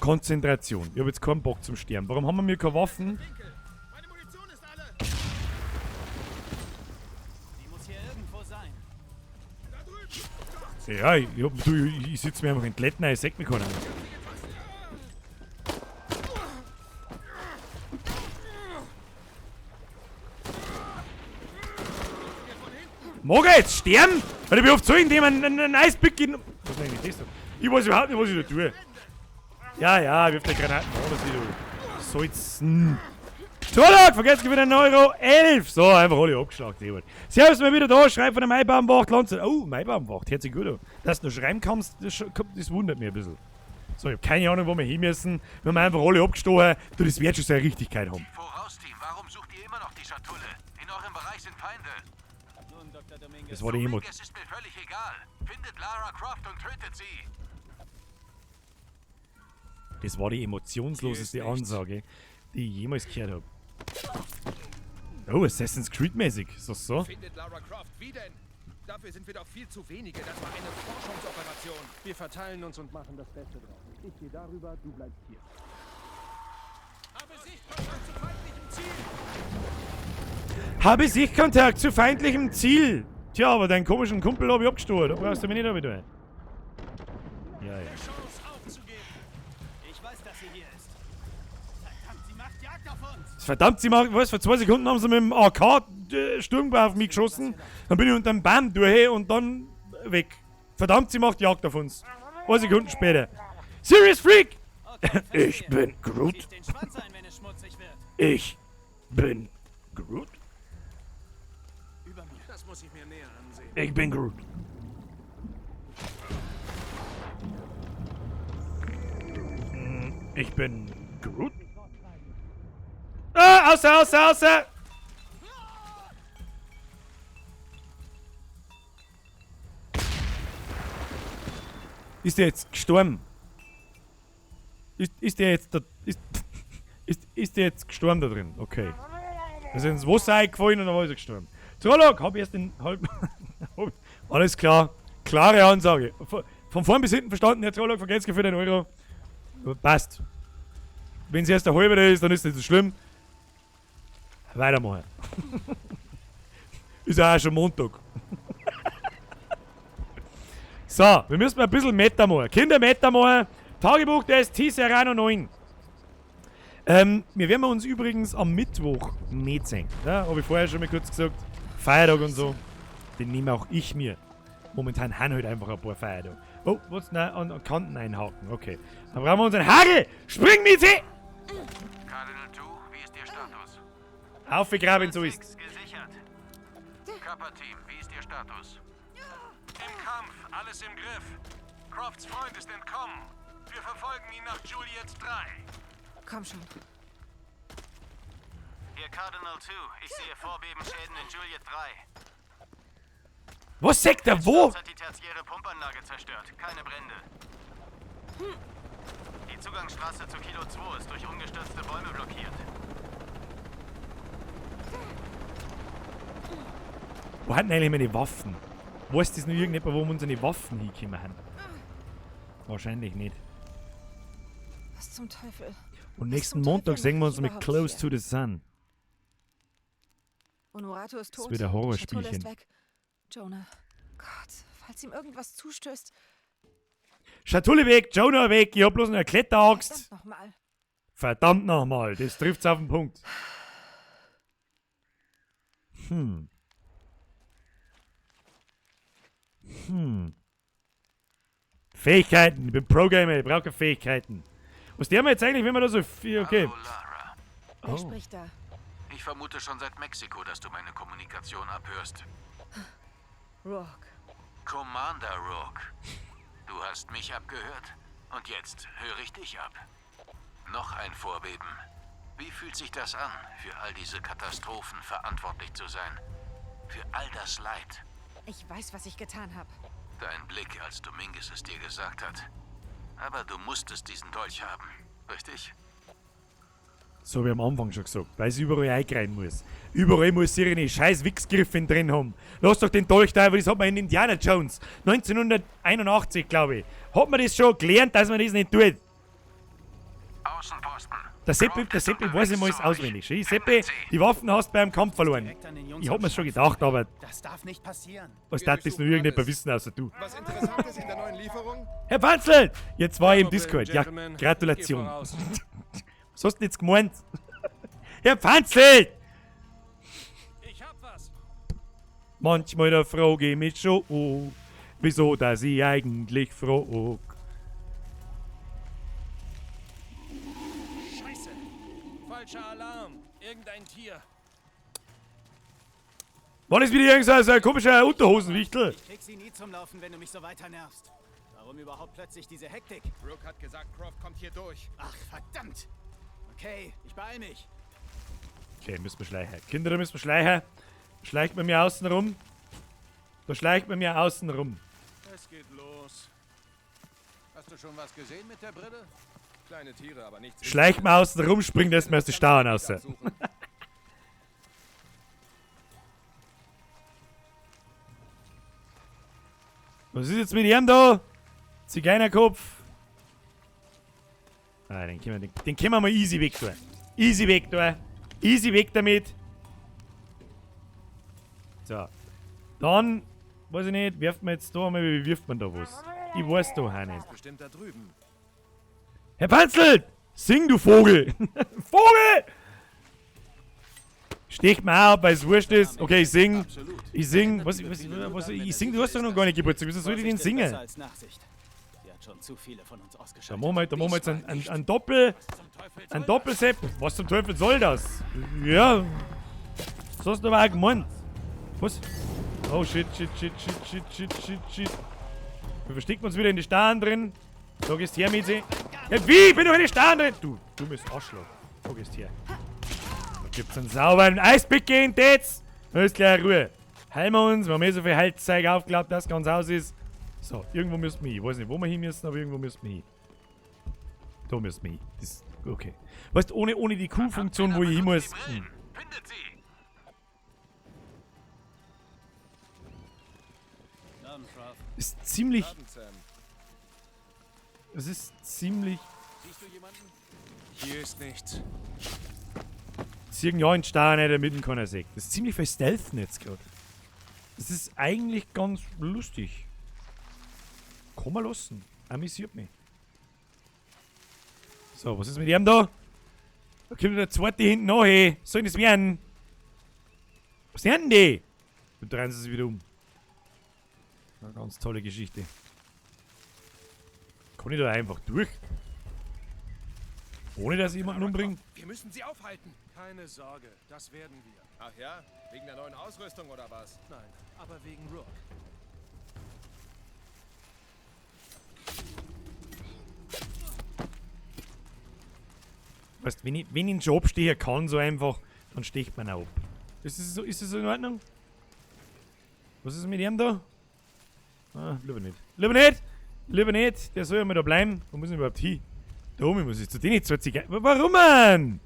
Konzentration. Ich hab jetzt keinen Bock zum Sterben. Warum haben wir mir keine Waffen? Meine Munition ist alle! Sie muss hier irgendwo sein. Da drüben! Ja, ich sitze mir einfach in die Letten rein, ich seh mich keiner mehr. Mag er jetzt sterben? Weil ich bin oft so in dem einen Eisbück in. Was ist eigentlich das da? Ich weiß überhaupt nicht, was ich da tue. Ja, ja, wirf die Granaten an, was ich da. Salzen. Torlog, vergesst wieder 1,11 €. So, einfach alle abgeschlagen. Ebert. Servus, mal wieder da. Schreib von der Maibaumwacht. Lanze. Oh, Maibaumwacht. Hört sich gut an. Dass du noch schreiben kannst, das wundert mich ein bisschen. So, ich hab keine Ahnung, wo wir hin müssen. Wir haben einfach alle abgestochen. Du, das wird schon seine Richtigkeit haben. Voraus, Team, warum sucht ihr immer noch die Schatulle? In eurem Bereich sind Feinde. Nun, Dr. Dominguez. Das war die Emo. Es ist mir völlig egal. Findet Lara Croft und tötet sie. Das war die emotionsloseste Ansage, die ich jemals gehört habe. Oh, Assassin's Creed-mäßig. Ist das so? Findet Lara Croft. Wie denn? Dafür sind wir doch viel zu wenige. Das war eine Forschungsoperation. Wir verteilen uns und machen das Beste draus. Ich gehe darüber, du bleibst hier. Habe Sichtkontakt zu feindlichem Ziel! Habe Sichtkontakt zu feindlichem Ziel. Tja, aber deinen komischen Kumpel habe ich abgestohlen. Da brauchst du mich nicht wieder. Ja, ja. Chance aufzugeben. Ich weiß, dass sie hier ist. Verdammt, sie macht Jagd auf uns. Verdammt, sie machen, was, vor 2 Sekunden haben sie mit dem AK-Sturmgewehr auf mich geschossen. Dann bin ich unter dem Baum durch und dann weg. Verdammt, sie macht Jagd auf uns. 2 Sekunden später. Serious Freak! Okay, Ich verstehe. bin Groot. Schieß den Schwanz ein, wenn es schmutzig wird. Ich bin Groot. Über mir. Das muss ich mir näher ansehen. Ich bin Groot. Ich bin Groot. Ah, außer, außer, außer! Ist der jetzt gestorben? Ist der jetzt da, ist der jetzt gestorben da drin? Okay. Da ist ins Wasser eingefallen und dann war er gestorben. Trolloc, hab erst den halben. Alles klar. Klare Ansage. Von vorn bis hinten verstanden, Herr Trolloc, vergesst für den Euro. Passt. Wenn es erst der halbe ist, dann ist das nicht so schlimm. Weitermachen. Ist ja auch schon Montag. So, wir müssen mal ein bisschen Meta machen. Kinder, Meta machen. Tagebuch des T Serrano 9. Wir werden uns übrigens am Mittwoch nicht sehen. Ja, hab ich vorher schon mal kurz gesagt. Feiertag und so. Den nehme auch ich mir. Momentan haben halt einfach ein paar Feiertage. Oh, was? Nein, an Kanten einhaken. Okay. Dann brauchen wir unseren Hagel! Spring mit sie! Cardinal 2, wie ist Ihr Status? Aufgegraben, so ist. Gesichert. Kappa-Team, wie ist Ihr Status? Im Kampf, alles im Griff. Crofts Freund ist entkommen. Wir verfolgen ihn nach Juliet 3. Komm schon. Hier Cardinal 2, ich sehe Vorbebenschäden in Juliet 3. Was sagt er? Wo? hat die tertiäre Pumpanlage zerstört. Keine Brände. Die Zugangsstraße zu Kilo 2 ist durch umgestürzte Bäume blockiert. Wo hatten eigentlich meine Waffen? Weiß das noch irgendjemand, wo wir unsere Waffen hingekommen haben? Wahrscheinlich nicht. Was zum Teufel? Und nächsten Montag sehen wir uns mit Close to the Sun. Honorato ist tot. Das wird ein Horrorspielchen. Schatulle ist weg. Jonah. Gott, falls ihm irgendwas zustößt. Schatulle weg, Jonah weg, ich hab bloß noch eine Kletteraxt. Verdammt nochmal. Verdammt nochmal, das trifft's auf den Punkt. Fähigkeiten, ich bin Pro-Gamer, ich brauche Fähigkeiten. Was der wir jetzt eigentlich, wenn wir da so viel. Okay. Hallo Lara. Wer spricht da? Ich vermute schon seit Mexiko, dass du meine Kommunikation abhörst. Rourke. Commander Rourke. Du hast mich abgehört und jetzt höre ich dich ab. Noch ein Vorbeben. Wie fühlt sich das an, für all diese Katastrophen verantwortlich zu sein? Für all das Leid? Ich weiß, was ich getan habe. Dein Blick, als Dominguez es dir gesagt hat. Aber du musstest diesen Dolch haben, richtig? So habe ich am Anfang schon gesagt, weil sie überall eingreifen muss. Überall muss sie ihre scheiß Wichsgriffin drin haben. Lass doch den Dolch da, weil das hat man in Indiana Jones 1981, glaube ich. Hat man das schon gelernt, dass man das nicht tut? Außenposten. Der Seppi weiß ich mal alles auswendig. Schau, Seppi, die Waffen hast du beim Kampf verloren. Ich hab mir's schon gedacht, aber Das darf nicht passieren. was darf das nur irgendjemand wissen, außer du? Was Interessantes in der neuen Lieferung? Herr Panzel! Jetzt war ich im Kein Problem, Discord. Ja, Gentlemen. Gratulation. Ich geh voraus. Was hast du denn jetzt gemeint? Herr Panzel! Ich hab was. Manchmal da frage ich mich schon, wieso dass ich eigentlich frag. Scheiße. Falscher Alarm. Irgendein Tier. Wann ist wieder irgend so ein komischer Unterhosenwichtel? Ich krieg sie nie zum Laufen, wenn du mich so weiter nervst. Warum überhaupt plötzlich diese Hektik? Brooke hat gesagt, Croft kommt hier durch. Ach, verdammt! Okay, ich beeil mich. Okay, müssen wir schleichen. Kinder, da müssen wir schleichen. Schleicht man mir außen rum. Da schleicht man mir außen rum. Es geht los. Hast du schon was gesehen mit der Brille? Kleine Tiere, aber nichts. Schleicht man außen rum, springt erstmal aus den Stauern raus. Was ist jetzt mit ihm da? Zigeunerkopf. Ah, den können wir mal easy weg tun. Easy weg da. Easy weg damit. So. Dann, weiß ich nicht, wirft man jetzt da einmal, wie wirft man da was? Ich weiß da auch nicht. Bestimmt da drüben. Herr Panzel! Sing, du Vogel! Vogel! Stech mir ab, weil es wurscht ist. Okay, ich sing. Ich sing. Was, ich sing, du hast doch noch gar nicht Geburtstag. Wieso soll ich denn Vorsicht ist singen? besser als Nachsicht. Sie hat schon zu viele von uns Da ausgeschaltet. machen wir jetzt einen Doppelsepp. Was zum Teufel soll das? Ja. Was hast du aber auch gemeint? Was? Oh shit, shit, shit, shit, shit, shit, shit, shit. Wir verstecken uns wieder in die Starren drin. Da gehst her, Miezi. Ja, wie? Ich bin doch in die Starren drin. Du dummes Arschloch. Da gehst her. Da gibt's einen sauberen Eispick in jetzt. Da ist gleich Ruhe. Heilen wir uns. Wir haben eh so viel Heilzeug aufgeklappt, dass ganz aus ist. So, irgendwo müssen wir hin. Ich weiß nicht, wo wir hin müssen, aber irgendwo müssen wir hin. Da müssen wir hin. Das, okay. Weißt du, ohne die Q-Funktion, wo ich hin muss. Findet sie! Ist ziemlich. Es ist ziemlich. Siehst du jemanden? Hier ist nichts. Ziehen ja in Star nicht damit kann er sehen. Das ist ziemlich viel Stealth jetzt gerade. Das ist eigentlich ganz lustig. Kann man lassen. Amüsiert mich. So, was ist mit ihm da? Da kommt der zweite hinten noch, hey. Soll das werden? Was sind denn die? Und drehen sie sich wieder um. Eine ganz tolle Geschichte. Kann ich da einfach durch? Ohne dass ich jemanden umbringe? Wir müssen sie aufhalten. Keine Sorge, das werden wir. Ach ja? Wegen der neuen Ausrüstung oder was? Nein, aber wegen Rook. Weißt, wenn ich einen Job stehe kann, so einfach, dann sticht man auch ab. Ist das so, ist das so in Ordnung? Was ist mit ihm da? Ah, lieber nicht. Lieber nicht! Lieber nicht! Der soll ja mal da bleiben. Wo muss ich überhaupt hin? Da oben muss ich zu denen 20. Warum, Mann?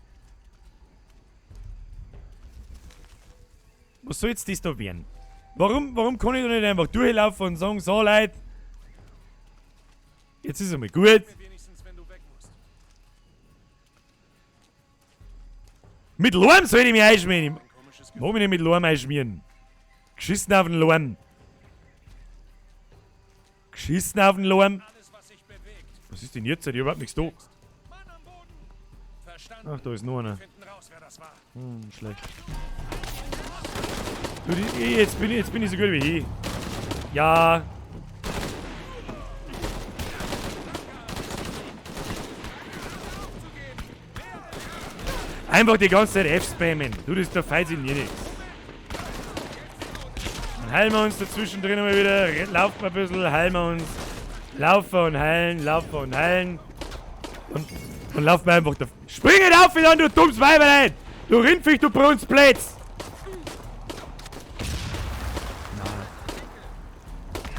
Was soll jetzt das da werden? Warum kann ich da nicht einfach durchlaufen und sagen, so Leute, jetzt ist einmal gut. Mit Lorm soll ich mich einschmieren. Ich mag mich nicht mit Lorm einschmieren. Geschissen auf den Lorm. Geschissen auf den Lorm. Was ist denn jetzt? Ich hab überhaupt nichts da. Ach, da ist noch einer. Hm, schlecht. Du, jetzt bin ich so gut wie ich. Ja. Einfach die ganze Zeit F-spammen. Du, das da fällt sich nie nichts. Dann heilen wir uns dazwischen drin mal wieder. Laufen wir ein bisschen, heilen wir uns. Laufen und heilen, laufen und heilen. Und laufen wir einfach da. Spring nicht auf, wieder an, du dummes Weiberlein! Du Rindviech, du Brunstplätz!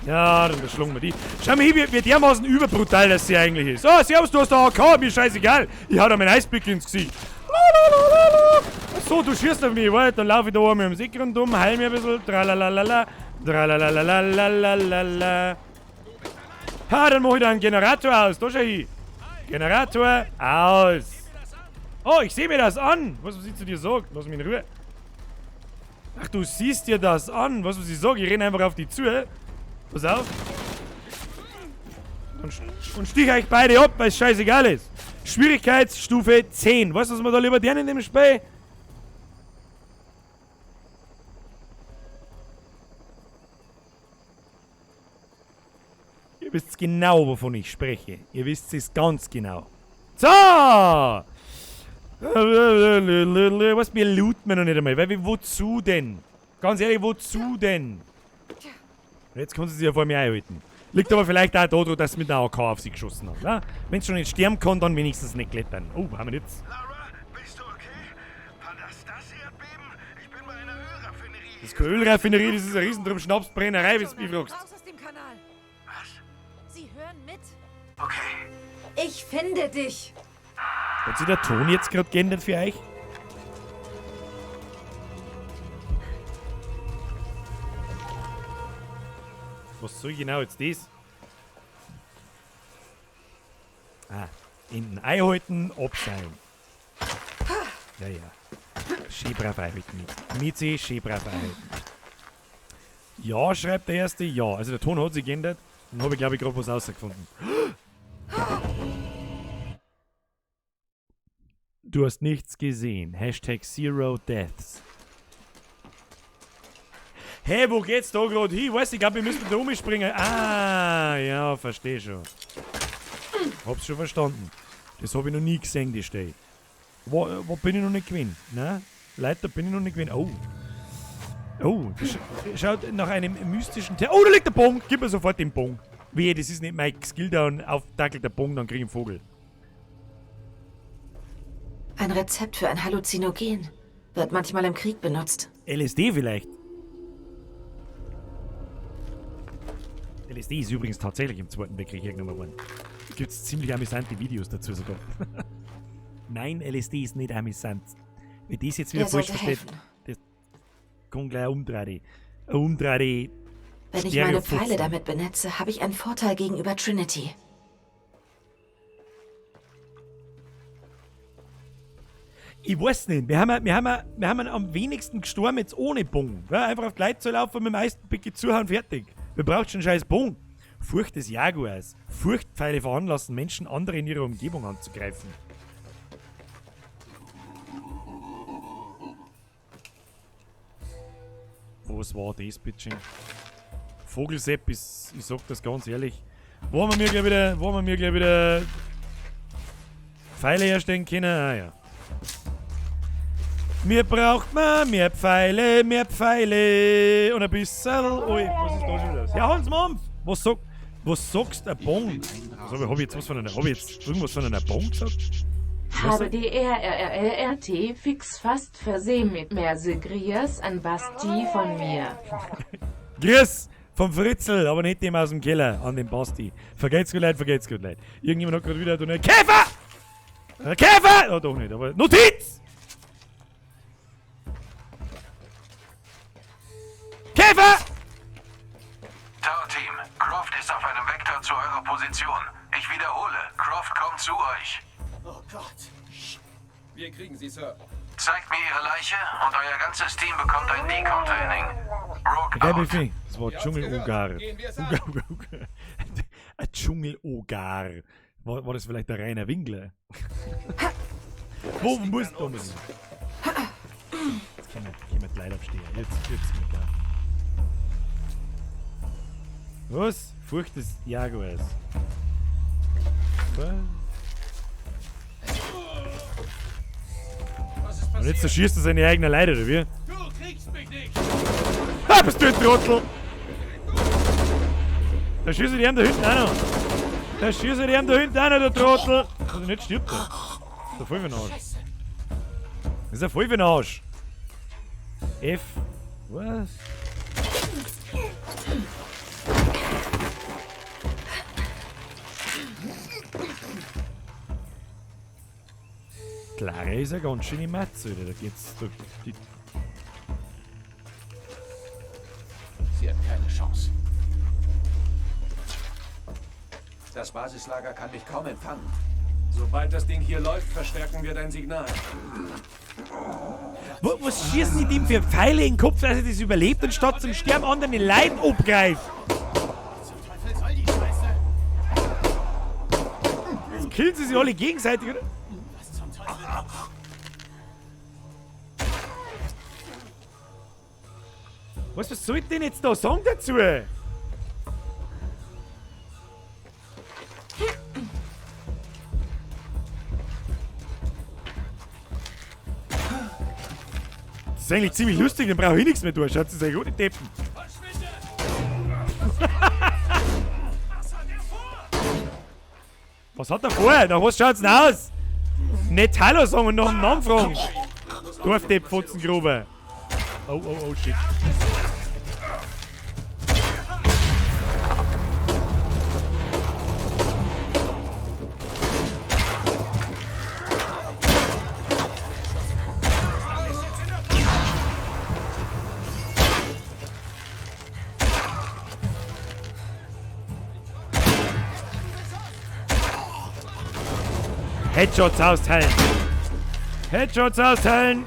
Ja, dann verschlungen wir die. Schau mal hier, wie dermaßen überbrutal das sie eigentlich ist. Oh, servus, du hast da AK, mir scheißegal. Ich hau da mein Eispick ins Gesicht. Lalalala. So, du schießt auf mich, warte, dann laufe ich da oben im Sick rundum, heil mir ein bisschen. Tralalala. Tralalalalala. Ha, dann mach ich da einen Generator aus. Da schau ich. Generator aus. Oh, ich seh mir das an. Was ich zu dir sag? Lass mich in Ruhe. Ach, du siehst dir das an. Was ich sag? Ich renne einfach auf die zu. Pass auf. Und stich euch beide ab, weil es scheißegal ist. Schwierigkeitsstufe 10. Weißt du, was wir da lieber deren in dem Spiel? Ihr wisst genau, wovon ich spreche. Ihr wisst es ganz genau. So! Was, mir looten wir noch nicht einmal. Weil, wozu denn? Ganz ehrlich, wozu denn? Und jetzt kann sie sich ja vor mir einhalten. Liegt aber vielleicht auch daran, dass sie mit einer AK auf sie geschossen hat. Ne? Wenn sie schon nicht sterben kann, dann wenigstens nicht klettern. Oh, haben wir jetzt. Lara, bist du okay? War das das Erdbeben? Ich bin bei einer Ölraffinerie. Das ist keine Ölraffinerie, das ist eine riesendrum Schnapsbrennerei, wie du mich fragst. Raus aus dem Kanal. Was? Sie hören mit. Okay. Ich finde dich. Hat sich der Ton jetzt gerade geändert für euch? Was soll genau jetzt das? Ah, in den Ei halten, abseilen. Ja, ja. Schön brav einhalten. Mit sich schön brav einhalten. Ja, schreibt der Erste. Ja. Also der Ton hat sich geändert. Dann habe ich, glaube ich, gerade was rausgefunden. Du hast nichts gesehen. Hashtag Zero Deaths. Hey, wo geht's da gerade hin? Weiß ich glaube, wir müssen da umspringen. Ah, ja, verstehe schon. Hab's schon verstanden. Das habe ich noch nie gesehen, die Stelle. Wo bin ich noch nicht gewesen? Nein, Leute, bin ich noch nicht gewesen. Oh. Oh, das schaut nach einem mystischen... Oh, da liegt der Bong. Gib mir sofort den Bong. Wehe, das ist nicht mein Skill da und auftackelt der Bong, dann krieg ich einen Vogel. Ein Rezept für ein Halluzinogen. Wird manchmal im Krieg benutzt. LSD vielleicht. LSD ist übrigens tatsächlich im Zweiten Weltkrieg hergenommen worden. Gibt es ziemlich amüsante Videos dazu sogar. Nein, LSD ist nicht amüsant. Wenn das jetzt wieder falsch versteht, das kann gleich umdrehen. Umdrehen. Wenn ich meine Pfeile damit benetze, habe ich einen Vorteil gegenüber Trinity. Ich weiß nicht, wir haben am wenigsten gestorben jetzt ohne Bogen. Ja, einfach auf die Leute zu laufen, mit dem Eisenpickel zuhauen, fertig. Wir brauchen schon scheiß Bogen. Furcht des Jaguars. Furchtpfeile veranlassen, Menschen andere in ihrer Umgebung anzugreifen. Was war das, bitte? Vogelsepp ist, ich sag das ganz ehrlich. Wollen wir mir gleich wieder Pfeile herstellen können? Ah ja. Mir braucht man mehr Pfeile und ein bisschen. Ui, was ist da schon wieder? Ja, Hans Mampf! Was sagst du, ein Bon? Also, hab ich jetzt was von einer, hab ich jetzt irgendwas von einer Bon gesagt? Habe DRRRRT fix fast versehen mit Merse Grias an Basti von mir. Grüß vom Fritzel, aber nicht dem aus dem Keller, an den Basti. Vergeht's gut, Leid, vergeht's gut, Leid. Irgendjemand hat gerade wieder einen Käfer! Ein Käfer! Oh, doch nicht, aber Notiz! Käfer! Tower-Team, Croft ist auf einem Vektor zu eurer Position. Ich wiederhole, Croft kommt zu euch. Oh Gott. Wir kriegen sie, Sir. Zeigt mir ihre Leiche und euer ganzes Team bekommt ein Decom-Training. Rook out. Das war Dschungel-Ogar. Ein Dschungel-Ogar. War das vielleicht der Rainer Winkler? Wo muss da müssen? Jetzt können wir die Leute abstehen. Jetzt wird's mir klar. Was? Furcht des Jaguars. Was? Und jetzt erschießt er seine eigene Leute, oder wie? Du kriegst mich nicht! Ah, bist du ein Trottel! Da schießt er die da hinten auch noch! Da schießt er die da hinten auch noch, der Trottel! Also nicht stirbt er. Das ist der voll für den Arsch. Das ist ja voll für den Arsch! F. Was? Clara ist ja ganz schöne Matze, oder? Da geht's. Da, die Sie hat keine Chance. Das Basislager kann mich kaum empfangen. Sobald das Ding hier läuft, verstärken wir dein Signal. Was schießen die dem für Pfeile in den Kopf, dass er das überlebt und statt zum Sterben anderen den Leib abgreift? Zum Teufel soll die Scheiße? Jetzt killen sie sich alle gegenseitig, oder? Was zum Teufel? Was soll ich denn jetzt da sagen dazu? Das ist eigentlich ziemlich lustig, dann brauche ich nichts mehr tun. Schaut, das ist eigentlich ohne Deppen. Was hat er vor? Nach was schaut's denn aus? Nicht Hallo sagen und nach dem Namen fragen. Dorfdepp, Fotzengrube. Oh, oh, oh, shit. Headshots austeilen. Headshots austeilen.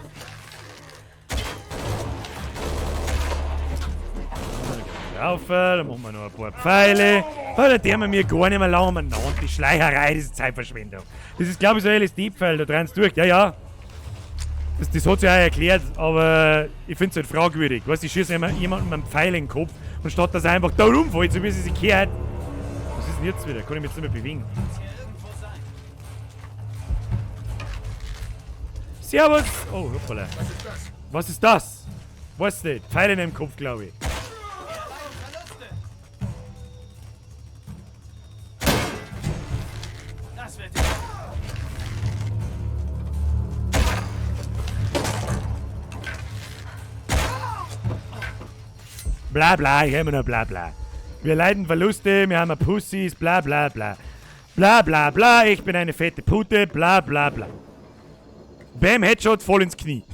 Rauf, dann machen wir noch ein paar Pfeile. Da dürfen wir mir gar nicht mehr lange umeinander. Die Schleicherei, das ist Zeitverschwendung. Das ist, glaube ich, so ein LSD-Pfeil, da drehen sie durch. Ja, ja. Das hat sich auch erklärt, aber ich finde es halt fragwürdig. Weißt du, ich schieße jemandem einen Pfeil in den Kopf und statt dass er einfach da rumfällt, so wie sie sich kehrt. Was ist denn jetzt wieder? Kann ich mich jetzt nicht mehr bewegen? Servus! Oh, hoppala. Was ist das? Was ist das? Weiß nicht. Pfeile in dem Kopf, glaube ich. Das wird. Bla bla, ich immer nur bla bla. Wir leiden Verluste, wir haben Pussys, bla bla bla. Bla bla bla, ich bin eine fette Pute, bla bla bla. Bam, Headshot, voll ins Knie.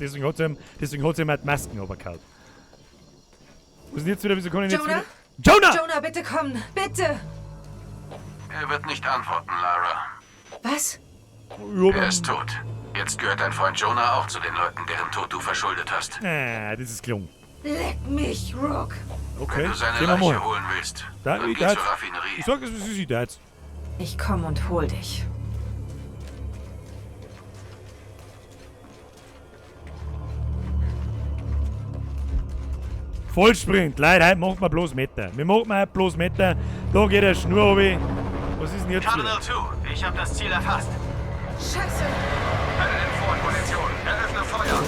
Deswegen hat sie ihm halt Masken runtergehauen. Was ist denn jetzt wieder? Wieso kann ich jetzt Jonah? wieder? Jonah! Jonah, bitte komm! Bitte! Er wird nicht antworten, Lara. Was? Er ist tot. Jetzt gehört dein Freund Jonah auch zu den Leuten, deren Tod du verschuldet hast. Ah, das ist gelungen. Leck mich, Rook. Okay, Wenn du seine gehen wir Leiche mal. holen willst, Da, dann ich, geh da, zur Raffinerie. ich sag, es ist sie da jetzt. Ich komm und hol dich. Vollsprint, Leute, heute macht man bloß Meter. Wir machen heute bloß Meter. Da geht der Schnur runter. Was ist denn jetzt wieder? Cardinal 2, ich habe das Ziel erfasst. Scheiße! L4 in Position. Eröffne Feuer.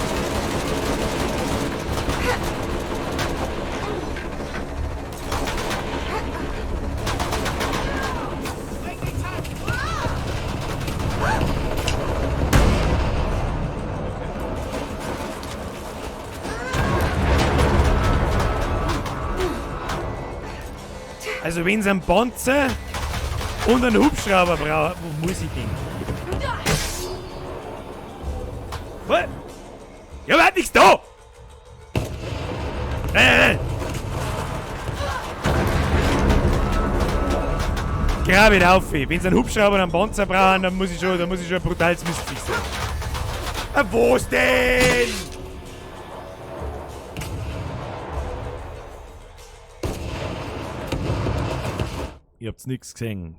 Also wenn sie einen Panzer und einen Hubschrauber brauchen, wo muss ich denn? Was? Ja, aber hat nichts da! Nein, nein, nein! Grab it auf, wenn sie einen Hubschrauber und einen Panzer brauchen, dann muss ich schon, ein brutales Mistviech sein. Ah, wo ist denn? Ihr habt's nix gesehen.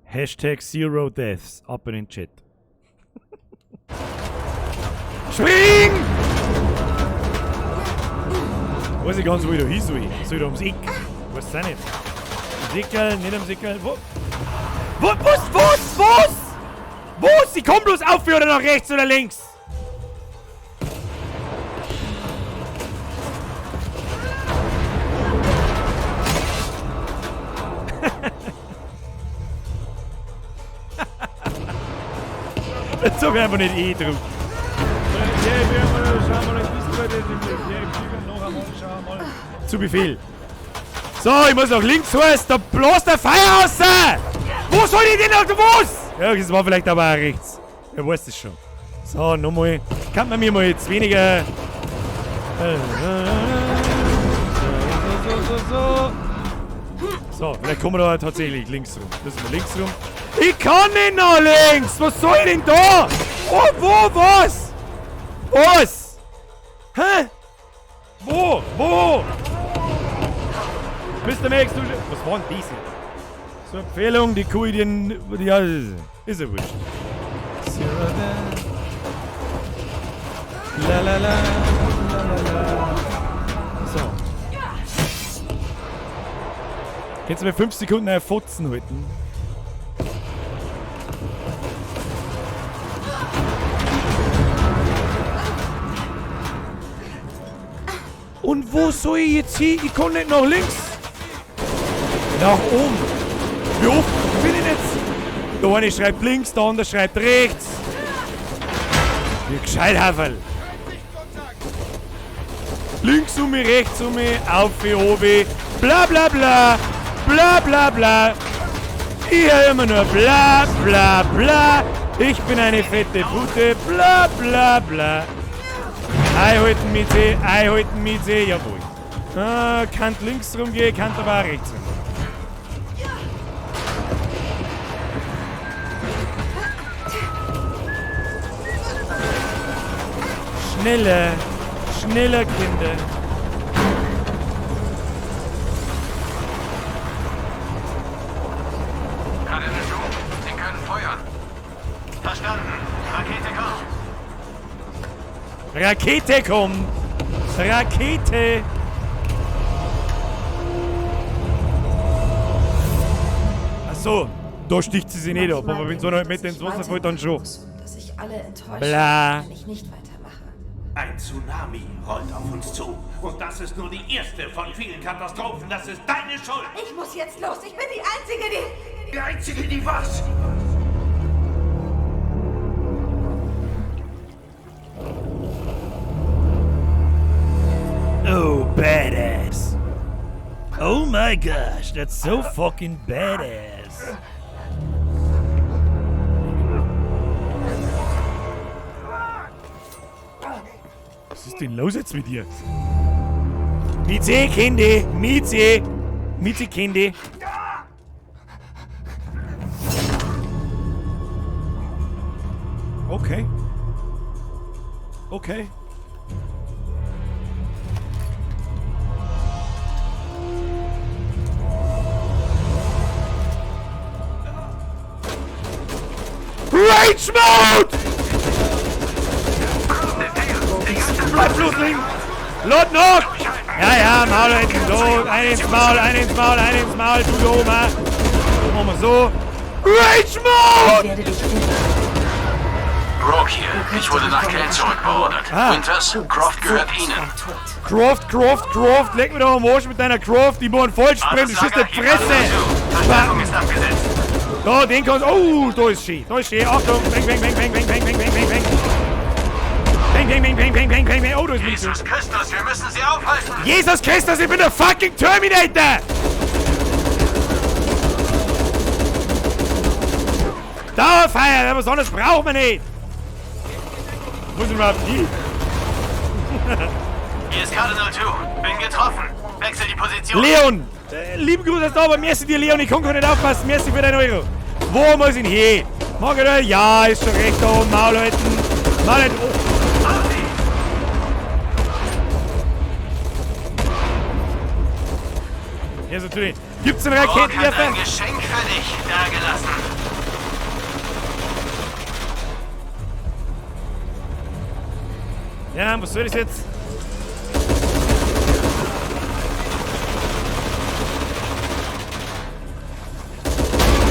Hashtag Zero Deaths. Ab in den Chat. Spring! Weiß ich ganz, wo ich da hin soll. Soll ich da ums Eck? Weiß auch nicht. Ums Eckerl, nicht ums Eckerl. Wo? Wo? Was? Was? Was? Was? Ich komm bloß auf oder nach rechts oder links? Der Zug einfach nicht eh drauf. Zu Befehl. So, ich muss nach links, heißt, da bloß der Feuer raus! Wo soll ich denn noch, was? Ja, das war vielleicht aber auch rechts. Wer weiß das schon. So, nochmal. Kann man mir mal jetzt weniger... So. So, vielleicht kommen wir da tatsächlich links rum. Müssen wir links rum. Ich kann nicht nach links! Was soll ich denn da? Oh, wo, was? Was? Hä? Wo? Wo? Mr. Max, du... Was war denn das jetzt? So, Empfehlung, die Kuh, die... Ja, ist ja wurscht. La la la, la la la. So. Kannst du mir 5 Sekunden eine Fotzen halten? Und wo soll ich jetzt hin? Ich kann nicht nach links. Nach oben. Wie oft bin ich jetzt? Der eine schreibt links, der andere schreibt rechts. Wie gescheit, Haferl. Links um mich, rechts um mich, auf, oben, bla bla bla, bla bla bla. Ich höre immer nur bla bla bla. Ich bin eine fette Pute, bla bla bla. Einhalten mit sie, einhalten mit sie, jawohl. Ah, kann links rumgehen, kann aber auch rechts rumgehen. Schneller, schneller, Kinder. Cardinal 2, Sie können feuern. Verstanden. Rakete kommt. Rakete kommt! Rakete! Ach so, da sticht sie sich nicht ab, aber wenn so einer mit ins Wasser fällt, dann schon. Dass ich alle enttäusche, Bla. wenn ich nicht weitermache. Ein Tsunami rollt auf uns zu. Und das ist nur die erste von vielen Katastrophen. Das ist deine Schuld. Ich muss jetzt los. Ich bin die Einzige, die... Die Einzige, die was? Oh, badass. Oh my gosh, that's so fucking badass. Was ist denn los jetzt mit dir? Mieze, Kinder, Mieze, Mieze, Kinder. Okay. Okay. Rage Mode! Bleib bloß liegen! Lord noch! Ja, ja, Maul hinten, so, ein ins Maul, ein ins Maul, ein ins Maul, du Oma. Machen wir so. Rage Mode! Ich werde dich finden. Rourke hier. Ich wurde nach Kell zurückbeordert. Ah. Winters, Croft gehört Ihnen. Croft, Croft, Croft, leck mir doch am Arsch mit deiner Croft, die machen Vollsprint, ich schieß dir die Fresse! Verstärkung ist abgesetzt. Da, den kannst. Oh, da ist schön, da ist schön. Achtung, bang, bang, bang, bang, bang, bang, bang, bang, bang, bang. Bang, bang, bang, bang, bang, bang, bang, bang. Oh, da ist Jesus Christus, wir müssen sie aufhalten! Jesus Christus, ich bin der fucking Terminator! Dauerfeuer, was anderes brauchen wir nicht! Wo sind überhaupt die? Hier ist Cardinal 2. Bin getroffen. Wechsel die Position. Leon! Lieben Gruß aus da, aber merci dir, Leon. Ich kann gar nicht aufpassen. Merci für deinen Euro. Wo muss ich denn hin? Mag ich da? Ja, ist schon recht da oben. Maul halten. Maul halten. Oh. Hier ist natürlich. Gibt's einen Rourke hat Raketenwerfer? ein Geschenk für dich dagelassen. Ja, was soll das jetzt?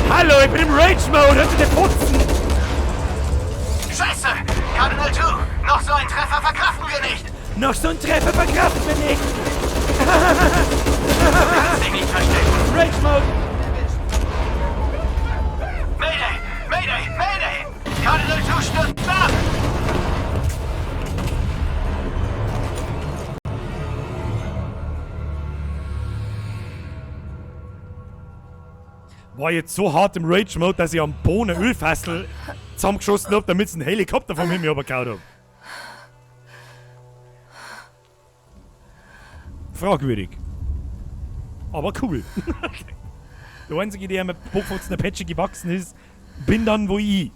Hallo, ich bin im Rage-Mode, hört sich der Putzen! Scheiße! Cardinal 2! Noch so ein Treffer verkraften wir nicht! Noch so ein Treffer verkraften wir nicht! Du kannst dich nicht verstecken! Rage-Mode! Mayday! Mayday! Mayday! Cardinal 2 stürzt ab! War jetzt so hart im Rage-Mode, dass ich am Boden ein Ölfassel zusammengeschossen hab, damit ein Helikopter vom Himmel runtergehauen hab. Fragwürdig. Aber cool. Der Einzige, der mit Bockfuchs Apache gewachsen ist, bin dann wo ich.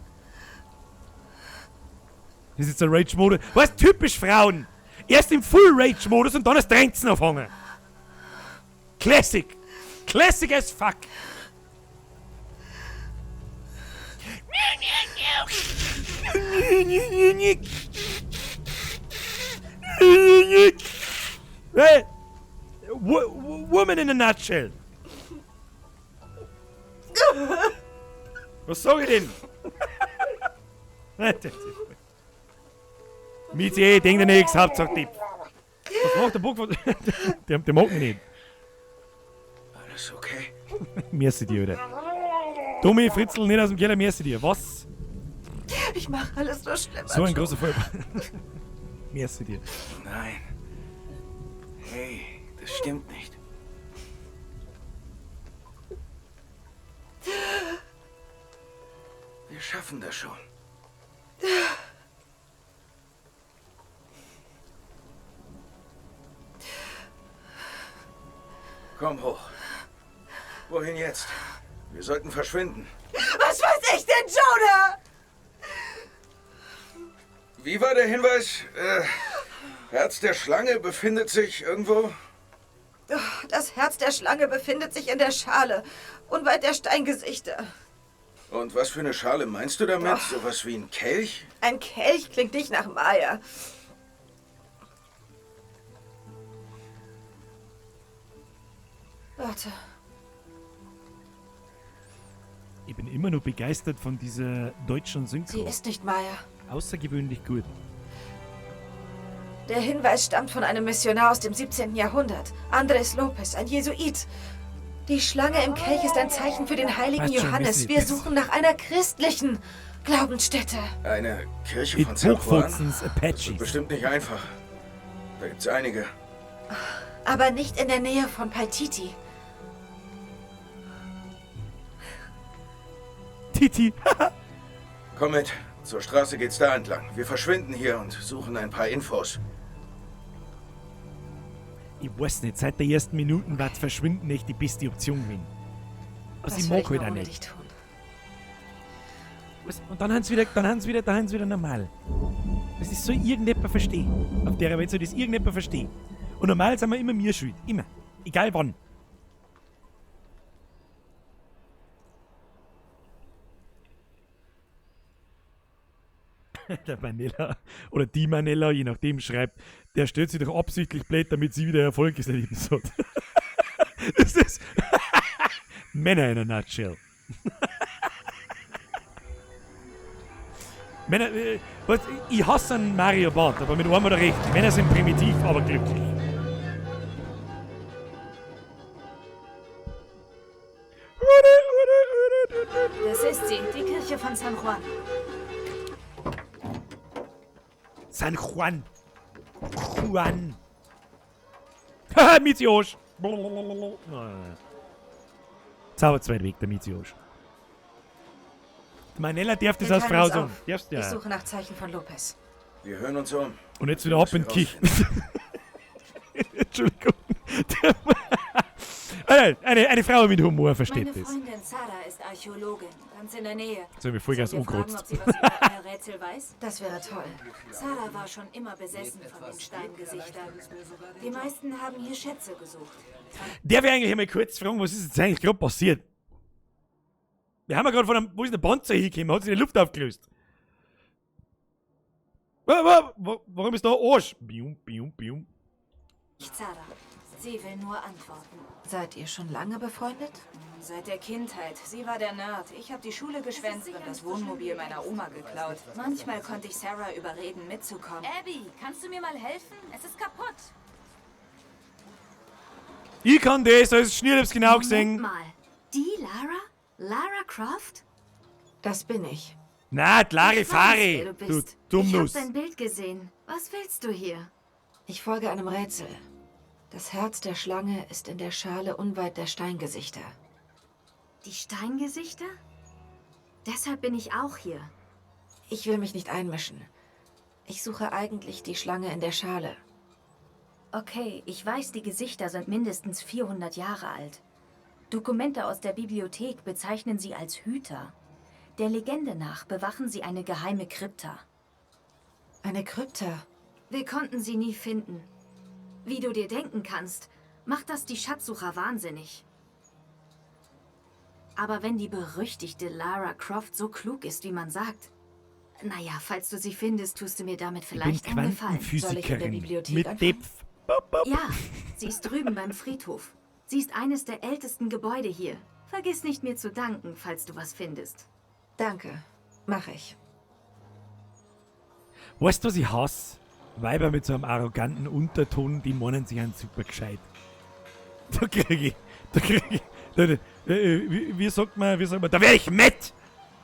Das ist jetzt der Rage-Modus. Was? Typisch Frauen! Erst im Full-Rage-Modus und dann das Dränzen aufhängen. Classic. Classic as fuck. Hey, woman in a nutshell. Was sag ich denn? Miete, denk dir nix, Hauptsache die. Was macht der Bock? Der mag mich nicht. Alles okay? Merci dir, Alter. Dummi, Fritzl, nicht aus dem Keller, merci dir. Was? Ich mache alles nur schlimmer. So ein großer Voll. Merci dir. Nein. Hey, das stimmt nicht. Wir schaffen das schon. Komm hoch. Wohin jetzt? Wir sollten verschwinden. Was weiß ich denn, Jonah? Wie war der Hinweis? Herz der Schlange befindet sich irgendwo? Das Herz der Schlange befindet sich in der Schale, unweit der Steingesichter. Und was für eine Schale meinst du damit? Sowas wie ein Kelch? Ein Kelch klingt nicht nach Maya. Warte. Ich bin immer noch begeistert von dieser deutschen Synchro. Sie ist nicht Maya. Außergewöhnlich gut. Der Hinweis stammt von einem Missionar aus dem 17. Jahrhundert, Andres Lopez, ein Jesuit. Die Schlange im Kelch ist ein Zeichen für den heiligen Passt schon, Johannes. Missy. Wir suchen nach einer christlichen Glaubensstätte. Eine Kirche Die von San Juan? Hochfutzens Das wird Apaches. bestimmt nicht einfach. Da gibt's einige. Aber nicht in der Nähe von Paititi. Titi. Komm mit. Zur Straße geht's da entlang. Wir verschwinden hier und suchen ein paar Infos. Ich weiß nicht, seit der ersten Minuten war Verschwinden echt die beste Option gewesen. Also Was ich würde mag halt nur auch ohne nicht. dich tun? Was? Und dann haben sie wieder, dann haben sie wieder, dann haben sie wieder normal. Das ist so irgendjemand verstehen. Auf der Welt soll das irgendjemand verstehen. Und normal sind wir immer mir schuld. Immer. Egal wann. Der Manella oder die Manella, je nachdem, schreibt, der stellt sich doch absichtlich blöd, damit sie wieder Erfolgserlebnis hat. Das ist Männer in a nutshell. Männer, was, ich hasse einen Mario Barth, aber mit einem hat er recht. Männer sind primitiv, aber glücklich. Das ist sie, die Kirche von San Juan. San Juan. Juan. Haha, Mizi Arsch. Zauber zweit weg, der Mizi Arsch. Die Manella darf das Wir als teilen Frau uns sagen. auf. Darfst du Ich ja. suche nach Zeichen von Lopez. Wir hören uns um. Und jetzt wieder ab in die Küche. Entschuldigung. Eine Frau mit Humor versteht Meine das. Freundin Sarah ist Archäologin, ganz in der Nähe. Jetzt hab ich mich voll ganz Sollen wir fragen, angerotzt. ob sie was über euer Rätsel weiß? Das wäre toll. Sarah war schon immer besessen von den Steingesichtern. Die meisten haben hier Schätze gesucht. Darf ich eigentlich einmal kurz fragen, was ist jetzt eigentlich gerade passiert? Wir haben ja gerade von einem, wo ist der Panzer hingekommen? Hat sich die Luft aufgelöst. Warum ist da Arsch? Bium, bium, bium. Nicht Sarah. Sie will nur antworten. Seid ihr schon lange befreundet? Seit der Kindheit. Sie war der Nerd. Ich habe die Schule geschwänzt und das Wohnmobil meiner Oma geklaut. Manchmal konnte ich Sarah überreden, mitzukommen. Abby, kannst du mir mal helfen? Es ist kaputt. Ich kann das, da ist Schnee, ich hab's genau gesehen. Moment mal. Die Lara? Lara Croft? Das bin ich. Na, die Lari Ich weiß, Fari, wer du du bist. Dummnuss. Ich hab dein Bild gesehen. Was willst du hier? Ich folge einem Rätsel. Das Herz der Schlange ist in der Schale unweit der Steingesichter. Die Steingesichter? Deshalb bin ich auch hier. Ich will mich nicht einmischen. Ich suche eigentlich die Schlange in der Schale. Okay, ich weiß, die Gesichter sind mindestens 400 Jahre alt. Dokumente aus der Bibliothek bezeichnen sie als Hüter. Der Legende nach bewachen sie eine geheime Krypta. Eine Krypta? Wir konnten sie nie finden. Wie du dir denken kannst, macht das die Schatzsucher wahnsinnig. Aber wenn die berüchtigte Lara Croft so klug ist, wie man sagt, naja, falls du sie findest, tust du mir damit Ich bin vielleicht einen Gefallen. Quantenphysikerin. Mit Depf. Ja, sie ist drüben beim Friedhof. Sie ist eines der ältesten Gebäude hier. Vergiss nicht, mir zu danken, falls du was findest. Danke. Mach ich. Weißt du, was ich hasse? Weiber mit so einem arroganten Unterton, die meinen sich einen super gescheit. Da krieg ich, da krieg ich, da, da, wie sagt man, da wär ich mett!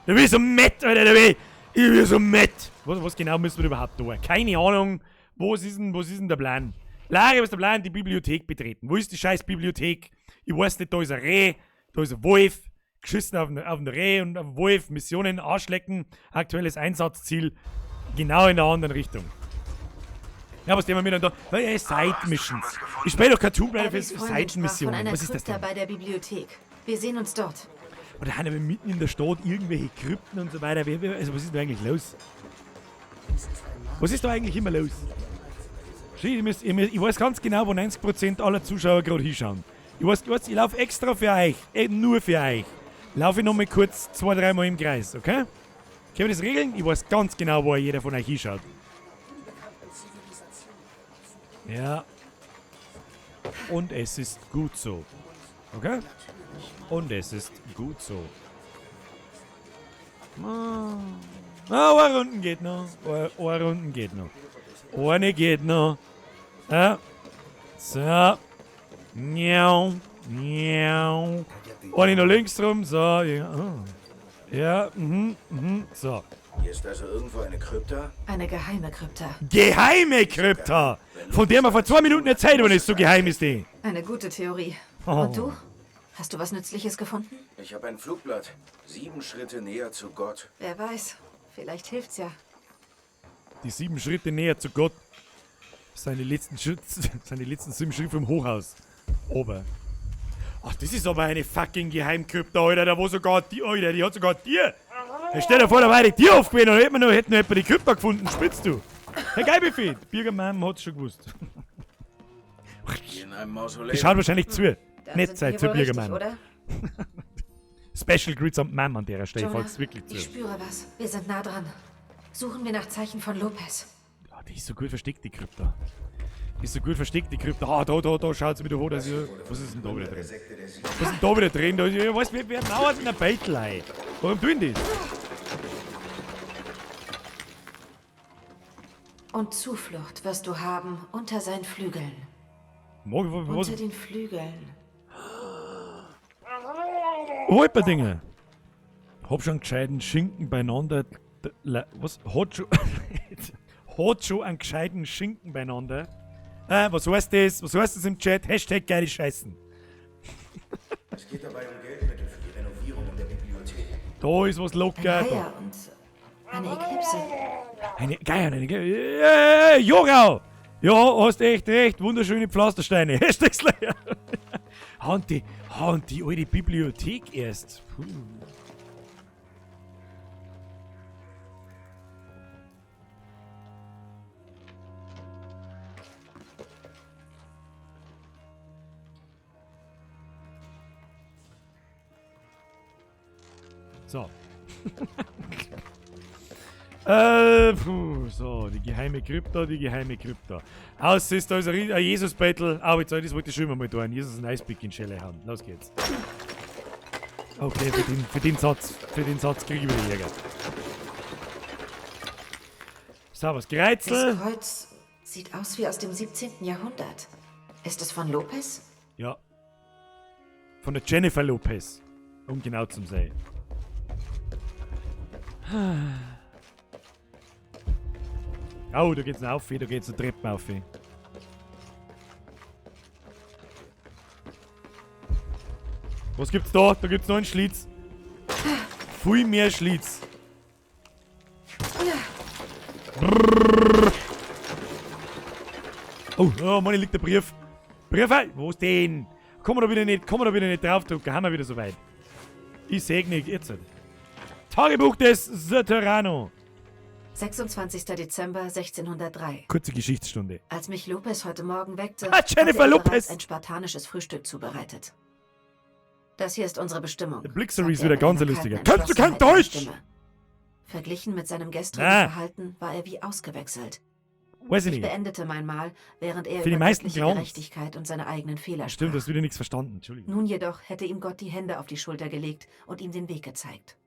Da bin ich so mett, Alter, da bin ich, ich bin so mett! Was genau müssen wir überhaupt tun? Keine Ahnung, was ist denn der Plan? Lara, was ist der Plan? Die Bibliothek betreten. Wo ist die scheiß Bibliothek? Ich weiß nicht, da ist ein Reh, da ist ein Wolf, geschissen auf den Reh und auf den Wolf, Missionen, Arschlecken, aktuelles Einsatzziel, genau in der anderen Richtung. Ja, was nehmen wir denn da? Side-Missions. Ich spiele doch kein Tomb Raider für Abbys Freundin sprach von Side-Missionen. einer Was ist das Krypta denn? bei der Bibliothek. Wir sehen uns dort. Oder haben wir mitten in der Stadt irgendwelche Krypten und so weiter? Also, was ist da eigentlich los? Was ist da eigentlich immer los? Schau, ich weiß ganz genau, wo 90% aller Zuschauer gerade hinschauen. Ich weiß, ich laufe extra für euch. Nur für euch. Laufe ich nochmal kurz 2, 3 Mal im Kreis, okay? Können wir das regeln? Ich weiß ganz genau, wo jeder von euch hinschaut. Ja. Und es ist gut so. Okay? Und es ist gut so. Ah, eine Runden geht noch. Eine Runden geht noch. Eine geht noch. Ja. So. Miau. Miau. Eine noch links rum. So. Ja. Ja. Mhm. Mhm. So. Hier ist also irgendwo eine Krypta? Eine geheime Krypta. Geheime Krypta! Von der man vor 2 Minuten erzählt worden ist, so geheim ist die. Eine gute Theorie. Oh. Und du? Hast du was Nützliches gefunden? Ich habe ein Flugblatt. 7 Schritte näher zu Gott. Wer weiß. Vielleicht hilft's ja. Die 7 Schritte näher zu Gott. Seine letzten Schritt, seine letzten 7 Schritte vom Hochhaus. Ober. Ach, das ist aber eine fucking Geheimkrypta, Alter. Da wo sogar die, Alter, die hat sogar dir. Hey, stell dir vor, da war die Tür aufgewesen und hätten wir noch, hätten noch jemand die Krypta gefunden. Spitzt du? Herr Geilbuffet, Birgermann hat's schon gewusst. In einem Mausoleum. Die schaut wahrscheinlich zu. Dann Nicht sind Zeit wir zu wohl richtig, Birgermann. oder? Special Grüße an Mom an der Stelle, Jonah, falls wirklich zu. Ich spüre was. Wir sind nah dran. Suchen wir nach Zeichen von Lopez. Ah, die ist so gut versteckt, die Krypta. Die ist so gut versteckt, die Krypta. Ah, da, schaut's wieder hoch. Da ist ja, was ist denn da wieder drin? Was ist denn da wieder drin? Da ist, ja, was, wer mauert in der Beitelei? Warum tun die das? Und Zuflucht wirst du haben unter seinen Flügeln. Morgen, was? Unter den Flügeln. Holperdinge. Hab schon gescheiten Schinken beieinander. Was? Hat schon. Hat schon einen gescheiten Schinken beieinander. Was heißt das? Was heißt das im Chat? Hashtag geile Scheißen. Es geht dabei um Geldmittel für die Renovierung der Bibliothek. Da ist was locker. Ein Reiher und eine Eklipse. Eine geil, eine geil. Jorau! Ja, hast echt recht. Wunderschöne Pflastersteine. Hashtag Slayer. Haben die alte Bibliothek erst. Puh. So. Puh, so, die geheime Krypta, die geheime Krypta. Aus ist da ist ein Jesus-Battle. Aber jetzt, das wollte ich schon immer mal tun. Jesus ein Eispick in Schelle haben. Los geht's. Okay, für den Satz kriege ich wieder Ärger. So, was Greizel? Das Kreuz sieht aus wie aus dem 17. Jahrhundert. Ist es von Lopez? Ja. Von der Jennifer Lopez. Um genau zu sein. Oh, da geht's noch auf, da geht's noch Treppen auf. Was gibt's da? Da gibt's noch einen Schlitz. Viel mehr Schlitz. Brrr. Oh, oh Mann, hier liegt der Brief. Brief, wo ist denn? Kommen wir da wieder nicht, kommen wir da wieder nicht draufdrücken, haben wir wieder soweit. Ich segne jetzt. Tagebuch des Soterrano. 26. Dezember 1603. Kurze Geschichtsstunde. Als mich Lopez heute Morgen weckte, Jennifer hatte er Lopez. bereits ein spartanisches Frühstück zubereitet. Das hier ist unsere Bestimmung. Der Blixery ist sagte wieder er ganz mit einer lustiger. kalten Kannst du kein Entschlossenheit in der Deutsch? Stimme. Verglichen mit seinem gestrigen Ah. Verhalten war er wie ausgewechselt. Weiß ich Ich nicht. beendete mein Mahl, während er Für die über meisten göttliche glauben's. Gerechtigkeit und seine eigenen Fehler sprach. Stimmt, du hast wieder nichts verstanden. Entschuldigung. Nun jedoch hätte ihm Gott die Hände auf die Schulter gelegt und ihm den Weg gezeigt.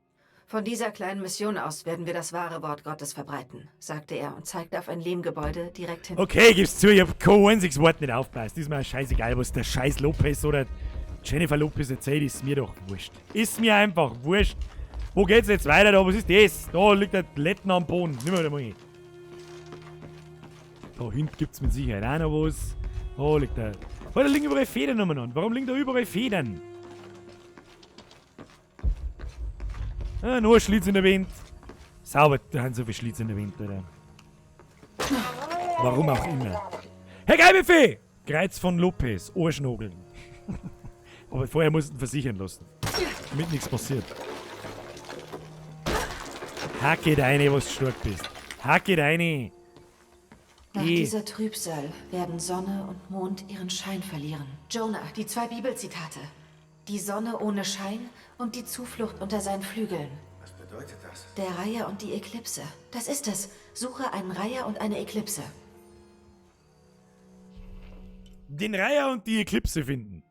Von dieser kleinen Mission aus werden wir das wahre Wort Gottes verbreiten, sagte er und zeigte auf ein Lehmgebäude direkt hinter. Okay, gib's zu, ich hab kein einziges Wort nicht aufgepasst. Ist mir scheißegal, was der scheiß Lopez oder Jennifer Lopez erzählt, ist mir doch wurscht. Ist mir einfach wurscht. Wo geht's jetzt weiter da? Was ist das? Da liegt der Letten am Boden. Nimm mal mal. Da hinten gibt's mit Sicherheit auch noch was. Da liegt der. Oh, da liegen überall Federn umeinander. Warum liegen da überall Federn? Ah, nur ein Schlitz in der Wind. Sauber, da haben so viele Schlitz in der Wind, Alter. Warum auch immer. Herr Geilbuffet! Kreuz von Lopez, Ohrschnogeln. Aber vorher mussten versichern lassen. Damit nichts passiert. Hacke deine, was du stark bist. Hacke deine. Nach Eh. dieser Trübsal werden Sonne und Mond ihren Schein verlieren. Jonah, die zwei Bibelzitate. Die Sonne ohne Schein und die Zuflucht unter seinen Flügeln. Was bedeutet das? Der Reiher und die Eklipse. Das ist es. Suche einen Reiher und eine Eklipse. Den Reiher und die Eklipse finden.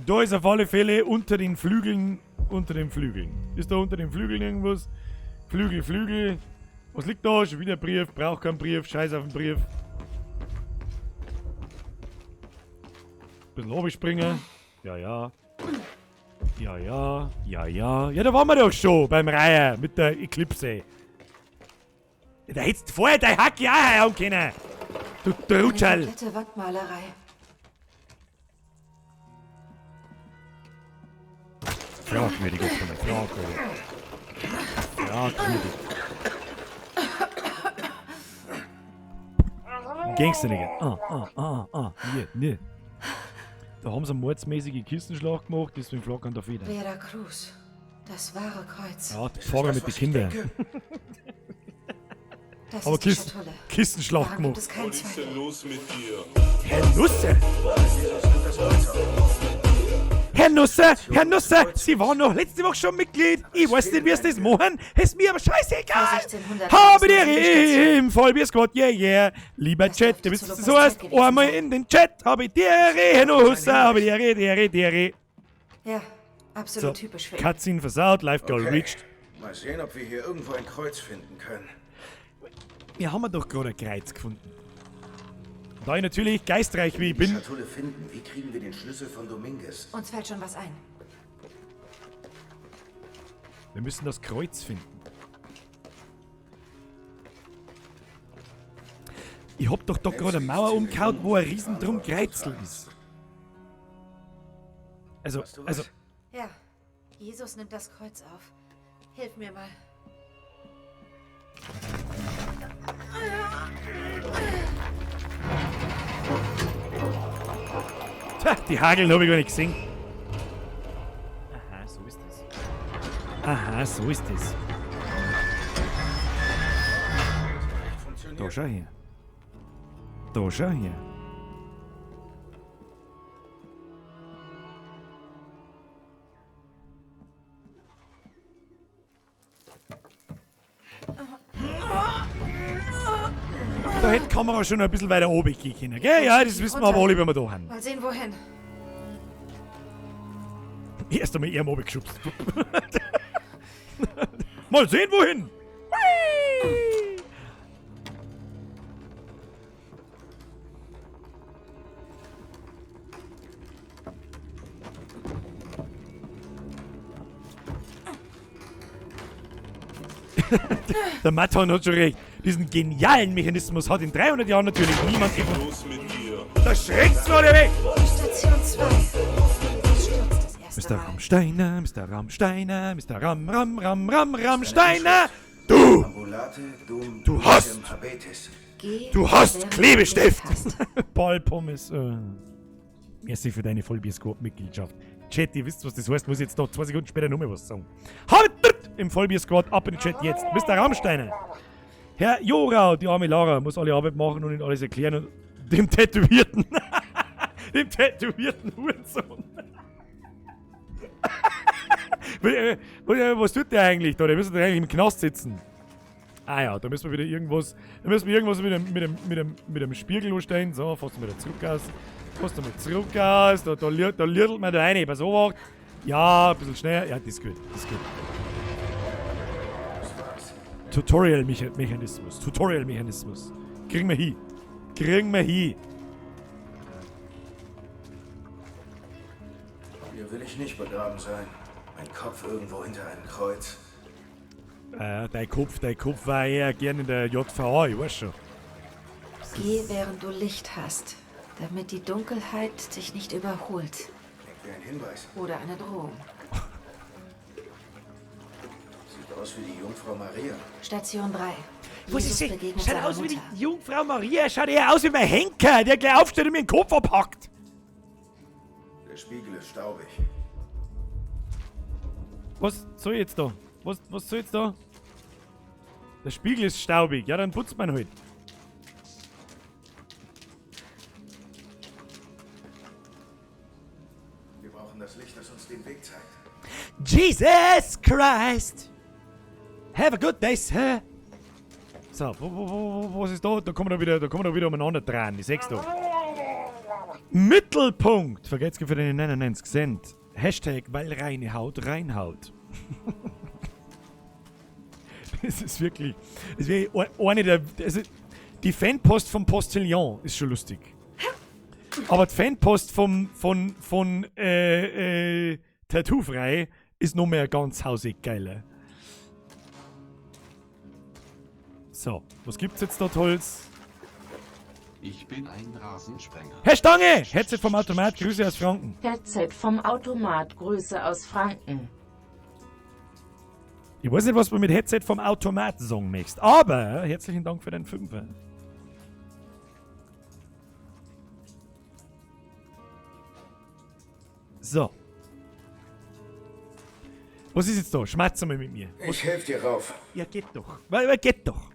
Da ist auf alle Fälle unter den Flügeln, unter den Flügeln. Ist da unter den Flügeln irgendwas? Flügel, Flügel. Was liegt da? Schon wieder Brief. Brauch keinen Brief. Scheiß auf den Brief. Bisschen runterspringen. Ja, ja. Ja, ja. Ja, ja. Ja, da waren wir doch schon beim Reiher mit der Eklipse. Da hättest du vorher dein Hack ja auch können. Du Trutschall. Eine komplette Wandmalerei. Fragwürdig jetzt einmal. Fragwürdig. Fragwürdig. Gangster, Nigga. Ah, ah, ah, ah. Hier, ne. Da haben sie einen mordsmäßigen Kissenschlag gemacht, deswegen flackern da Federn. Vera Cruz. Das wahre Kreuz. Ja, die Pfarrer mit den Kindern. Das Aber ist die Schatulle. Kissenschlag Daran gemacht. gibt es keinen Was ist Zweifel. denn los mit dir? Herr Nusser! Herr Nusser, Herr Nusser, Sie waren noch letzte Woche schon Mitglied. Ich weiß nicht, wie Sie das machen. Ist mir aber scheißegal. Vor 1600 Habe die gab es noch Ehre im Vollbier-Squad, yeah, yeah. Lieber Chat, du bist so erst einmal in den Chat. Habe die Ehre, Herr Nusser, habe die Ehre, die Ehre, die Ehre. Ja, absolut So, typisch für ihn. Cutscene versaut, Live Goal Okay. reached. Mal sehen, ob wir hier irgendwo ein Kreuz finden können. Wir haben doch gerade ein Kreuz gefunden. Da ich natürlich geistreich wie ich Die bin, Schatulle finden. Wie kriegen wir den Schlüssel von Dominguez? Uns fällt schon was ein. wir müssen das Kreuz finden. Ich hab doch da gerade eine Mauer umgehauen, wo ein riesen drum Kreizel ist. Also, also, Ja, Jesus nimmt das Kreuz auf. Hilf mir mal. tja, die Hageln habe ich gar nicht gesehen. Aha, so ist das. Aha, so ist das. Da schau her. Da schau her. Da hätte die Kamera schon noch ein bisschen weiter oben gehen können, gell? Ja, das wissen wir aber alle, wenn wir da haben. Mal sehen, wohin. Erst einmal eher oben geschubst. Mal sehen, wohin! Hui! Der Maton hat schon recht. Diesen genialen Mechanismus hat in 300 Jahren natürlich niemand gefunden. Los mit dir. Da schreckt's mir der weg! Station 2. Jesus stürzt das erste Mr. Mal. Rammsteiner, Mr. Rammsteiner, Mr. Ram, Ram, Ram, Ram, Rammsteiner! Du! Ambulate dum Du hast- dicem habetis. Geh, Du hast während Klebestift! du Licht hast. Paul Pommes. Merci für deine Vollbier-Squad-Mitgliedschaft. Chat, ihr wisst, was das heißt, muss ich jetzt noch 2 Sekunden später nochmal was sagen. Habit im Vollbier-Squad, ab in den Chat jetzt. Mr. Rammsteiner. Herr Jorau, die arme Lara, muss alle Arbeit machen und ihnen alles erklären und dem tätowierten, dem tätowierten Hurensohn. Was tut der eigentlich da? Der müsste doch eigentlich im Knast sitzen. Ah ja, da müssen wir wieder irgendwas, da müssen wir irgendwas mit dem Spiegel anstellen. So, fassen wir wieder zurück aus. Fassen wir zurück aus. Da lüttelt man da rein. Pass auf. Ja, ein bisschen schneller. Ja, das ist gut. Das ist gut. Tutorial-Mechanismus. Tutorial-Mechanismus. Kriegen wir hin. Kriegen wir hin. Hier will ich nicht begraben sein. Mein Kopf irgendwo hinter einem Kreuz. Dein Kopf war eher gern in der JVA, ich weiß schon. Geh, während du Licht hast, damit die Dunkelheit dich nicht überholt. Klingt wie ein Hinweis. Oder eine Drohung. Sieht aus wie die Jungfrau Maria. Station 3. Was Jesus ist das? begegnet Schaut seiner aus wie die Mutter. Jungfrau Maria, schaut eher aus wie mein Henker, der gleich aufsteht und mir den Kopf abhackt. Der Spiegel ist staubig. Was soll ich jetzt da? Was soll jetzt da? Der Spiegel ist staubig. Ja, dann putzt man halt. Wir brauchen das Licht, das uns den Weg zeigt. Jesus Christ! Have a good day, sir! So, wo, was ist da? Da kommen wir wieder, da kommen wir wieder umeinander dran. Ich seh's da. Mittelpunkt! Vergesst für deine 99 Cent. Hashtag, weil reine Haut reinhaut. Das ist wirklich. Das wäre eine der. Also, die Fanpost vom Postillon ist schon lustig. Aber die Fanpost von Tattoo-frei ist noch mehr ganz hausig geiler. So, was gibt's jetzt da Tolles? Ich bin ein Rasensprenger. Herr Stange! Headset vom Automat, Grüße aus Franken. Headset vom Automat, Grüße aus Franken. Ich weiß nicht, was du mit Headset vom Automat sagen möchtest, aber herzlichen Dank für deinen Fünfer. So. Was ist jetzt da? Schmatz mal mit mir. Ich helfe dir rauf. Ja, geht doch. Geht doch.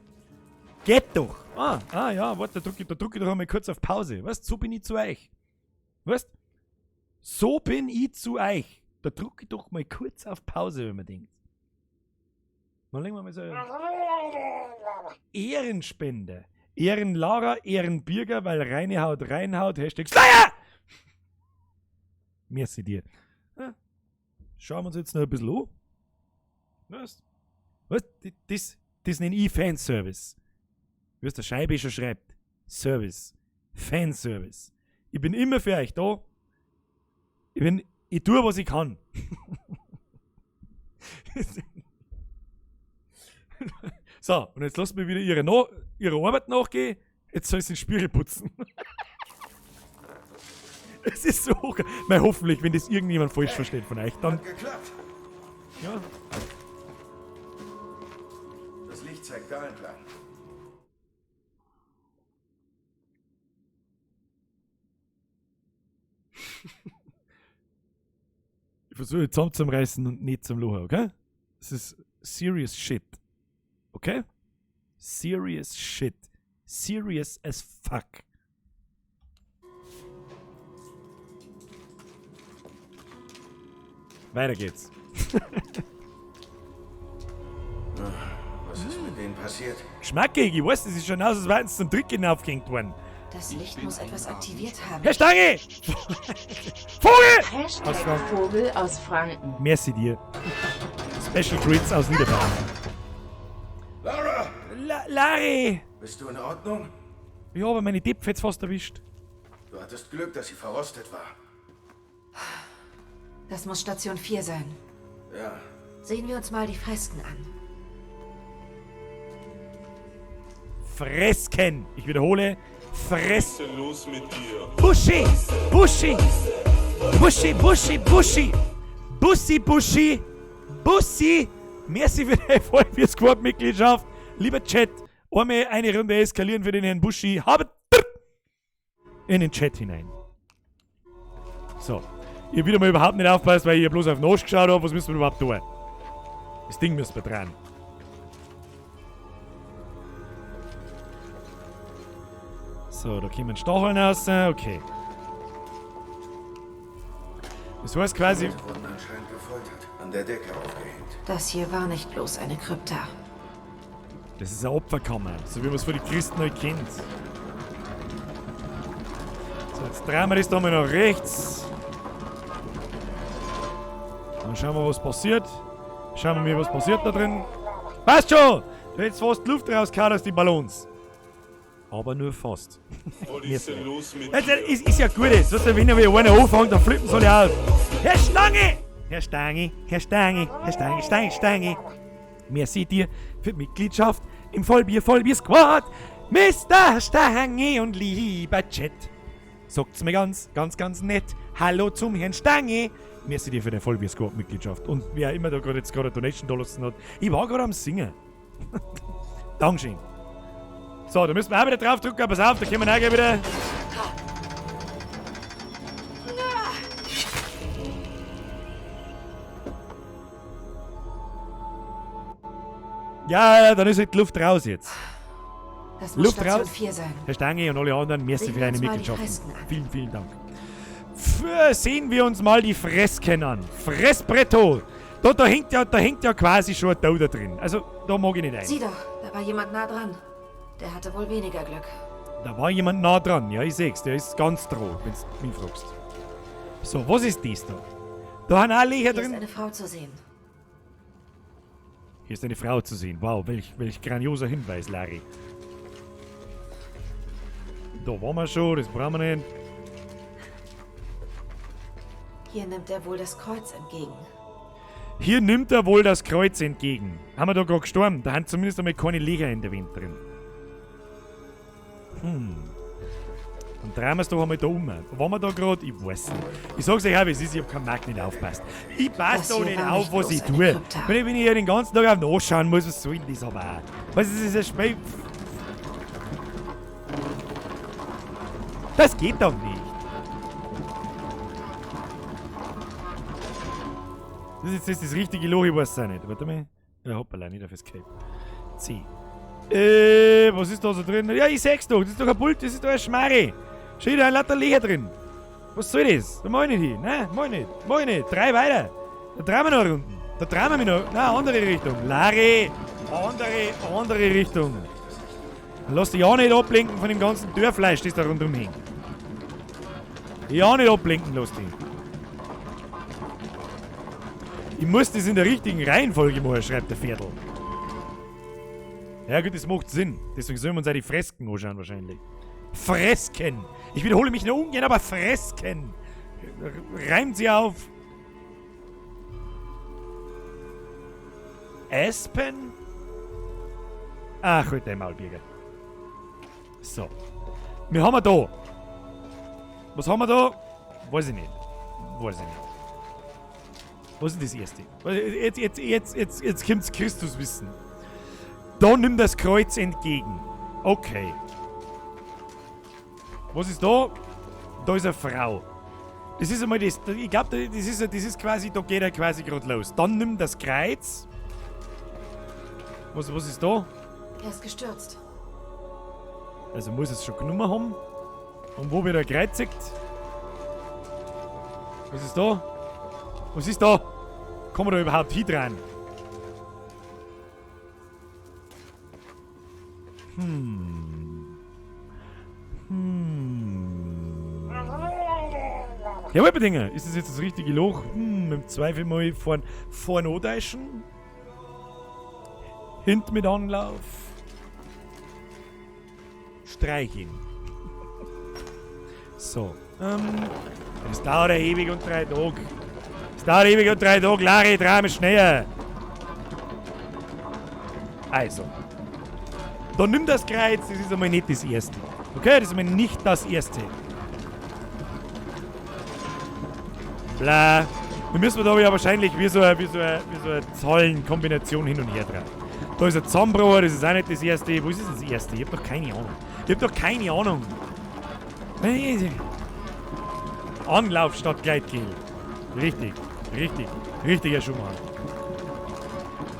Geht doch. Ah, ja, warte, da drück ich doch einmal kurz auf Pause. Weißt, so bin ich zu euch. Weißt? So bin ich zu euch. Da drück ich doch mal kurz auf Pause, wenn man denkt. Mal legen wir mal so. Ehrenspende. Ehrenlara, Ehrenbürger, weil Reinehaut reinhaut. Hashtag Slayer! Merci dir. Ja. Schauen wir uns jetzt noch ein bisschen an. Weißt? Weißt, das nenne ich Fanservice. Wie es der Scheibe schon schreibt. Service. Fanservice. Ich bin immer für euch da. Ich tue, was ich kann. So, und jetzt lasst mir wieder ihre Arbeit nachgehen. Jetzt soll sie den Spiegel putzen. Es ist so geil. Mei, hoffentlich, wenn das irgendjemand falsch versteht von euch, dann. Hat geklappt. Ja. Das Licht zeigt da entlang. Ich versuche zusammenzureißen und nicht zum Lachen, okay? Das ist serious shit. Okay? Serious shit. Serious as fuck. Weiter geht's. Was ist mit denen passiert? Schmackig, ich weiß, das ist schon aus, als wären sie zum Trick hinaufgehängt worden. Das Licht muss etwas aktiviert haben. Herr Stange! Vogel! Hashtag Aus Franken. Vogel aus Franken. Merci dir. Special Greets aus Niederbayern. Lara! Larry! Bist du in Ordnung? Ich habe meine Dipf jetzt fast erwischt. Du hattest Glück, dass sie verrostet war. Das muss Station 4 sein. Ja. Sehen wir uns mal die Fresken an. Fresken! Ich wiederhole, Fres. Was ist denn los mit dir? Buschi! Buschi! Buschi, Buschi, Buschi! Bussi, Buschi! Bussi! Merci für deine Vollbier Squad-Mitgliedschaft. Lieber Chat, einmal eine Runde eskalieren für den Herrn Buschi. Habe in den Chat hinein. So. Ich hab wieder mal überhaupt nicht aufgepasst, weil ich ja bloß auf den Arsch geschaut hab. Was müssen wir überhaupt tun? Das Ding müssen wir dran. So, da kommen Stacheln raus. Okay. Das heißt quasi. Die Leute wurden anscheinend gefoltert, an der Decke aufgehängt. Das hier war nicht bloß eine Krypta. Das ist eine Opferkammer, so wie man es von den Christen halt kennt. So, jetzt drehen wir das da mal nach rechts. Dann schauen wir, was passiert. Schauen wir mal, was passiert da drin. Passt schon! Da ist fast die Luft rausgehauen aus den Ballons. Aber nur fast. Was ist denn los mit Also, dir? ist ja gut jetzt. Weißt du, wenn aber einer anfängt, dann flippen sie alle aus. Herr Stange! Herr Stange, Herr Stange, Herr Stange, Stange, Stange. Merci dir für die Mitgliedschaft im Vollbier, Vollbier Squad. Mr. Stange und lieber Chat. Sagt's mir ganz, ganz, ganz nett. Hallo zum Herrn Stange. Merci dir für deine Vollbier Squad Mitgliedschaft. Und wer immer da gerade jetzt gerade eine Donation da lassen hat. Ich war gerade am Singen. Dankeschön. So, da müssen wir auch wieder drauf drücken. Pass auf, da kommen wir auch gleich wieder. Ja, dann ist halt die Luft raus jetzt. Das muss Luft Station raus. 4 sein. Herr Stange und alle anderen, merci Sehen für wir deine uns mal die Mitgliedschaft. Fresken an. Vielen, vielen Dank. Sehen wir uns mal die Fresken an. Fressbretto. Da hängt ja quasi schon ein Tau da drin. Also, da mag ich nicht ein. Sieh doch, da war jemand nah dran. Der hatte wohl weniger Glück. Da war jemand nah dran. Ja, ich seh's. Der ist ganz droh, wenn du mich fragst. So, was ist das da? Da haben auch Löcher Hier ist drin. eine Frau zu sehen. Hier ist eine Frau zu sehen. Wow, welch grandioser Hinweis, Larry. Da waren wir schon, das brauchen wir nicht. Hier nimmt er wohl das Kreuz entgegen. Hier nimmt er wohl das Kreuz entgegen. Haben wir da gerade gestorben? Da haben zumindest einmal keine Löcher in der Wand drin. Dann drehen wir es doch einmal da um. Waren wir da gerade? Ich weiß nicht. Ich sag's euch auch, wie es ist, ich hab keinen Markt nicht aufpasst. Ich pass Das da hier nicht war auf, nicht was ich bloß eine tue. Krypta. Wenn ich hier den ganzen Tag auf den Arsch schauen muss, was soll denn das aber auch? Was ist das ein Spiel? Das geht doch nicht. Das ist jetzt das richtige Loch, ich weiß es auch nicht. Warte mal. Ja, hoppala, nicht auf Escape. C. Was ist da so drin? Ja, ich seh's doch. Das ist doch ein Pult, das ist doch ein Schmarri. Steht da ein lauter Leer drin. Was soll das? Da mach ich nicht hin. Nein, mach ich nicht. Mach ich nicht. Drei weiter. Da drehen wir noch Runden. Da drehen wir mich noch. Nein, andere Richtung. Larry! Andere Richtung. Lass dich auch nicht ablenken von dem ganzen Dörrfleisch, das da rundum hängt. Ja, nicht ablenken, lass dich. Ich muss das in der richtigen Reihenfolge machen, schreibt der Viertel. Ja gut, das macht Sinn. Deswegen sollen wir uns auch die Fresken anschauen wahrscheinlich. Fresken! Ich wiederhole mich nur ungern, aber Fresken! Reimt sie auf... Aspen? Ach, halt dein Maulbürger. So. Wir haben wir da. Was haben wir da? Weiß ich nicht. Weiß ich nicht. Was ist das erste? Jetzt kommt's Christuswissen. Da nimm das Kreuz entgegen. Okay. Was ist da? Da ist eine Frau. Das ist einmal das. Ich glaub, das ist quasi, da geht er quasi gerade los. Dann nimm das Kreuz. Was ist da? Er ist gestürzt. Also muss es schon genommen haben. Und wo wird er gekreuzigt? Was ist da? Was ist da? Kann man da überhaupt hin dran? Ja, Wolperdinger, ist das jetzt das richtige Loch? Im Zweifel mal vorn antäuschen. Hinten mit Anlauf. Streicheln. So. Es dauert ja ewig und 3 Tage. Es dauert ewig und 3 Tage. Larry, dreh mich schneller. Also. Dann nimm das Kreuz, das ist einmal nicht das erste. Okay, das ist einmal nicht das erste. Bla. Wir müssen da ja wahrscheinlich wie so eine Zahlenkombination hin und her dran. Da ist ein Zusammenbruch, das ist auch nicht das erste. Wo ist denn das erste? Ich hab doch keine Ahnung. Ich hab doch keine Ahnung. Anlauf statt Gleitgel. Richtig, richtig, richtig, Herr Schumacher.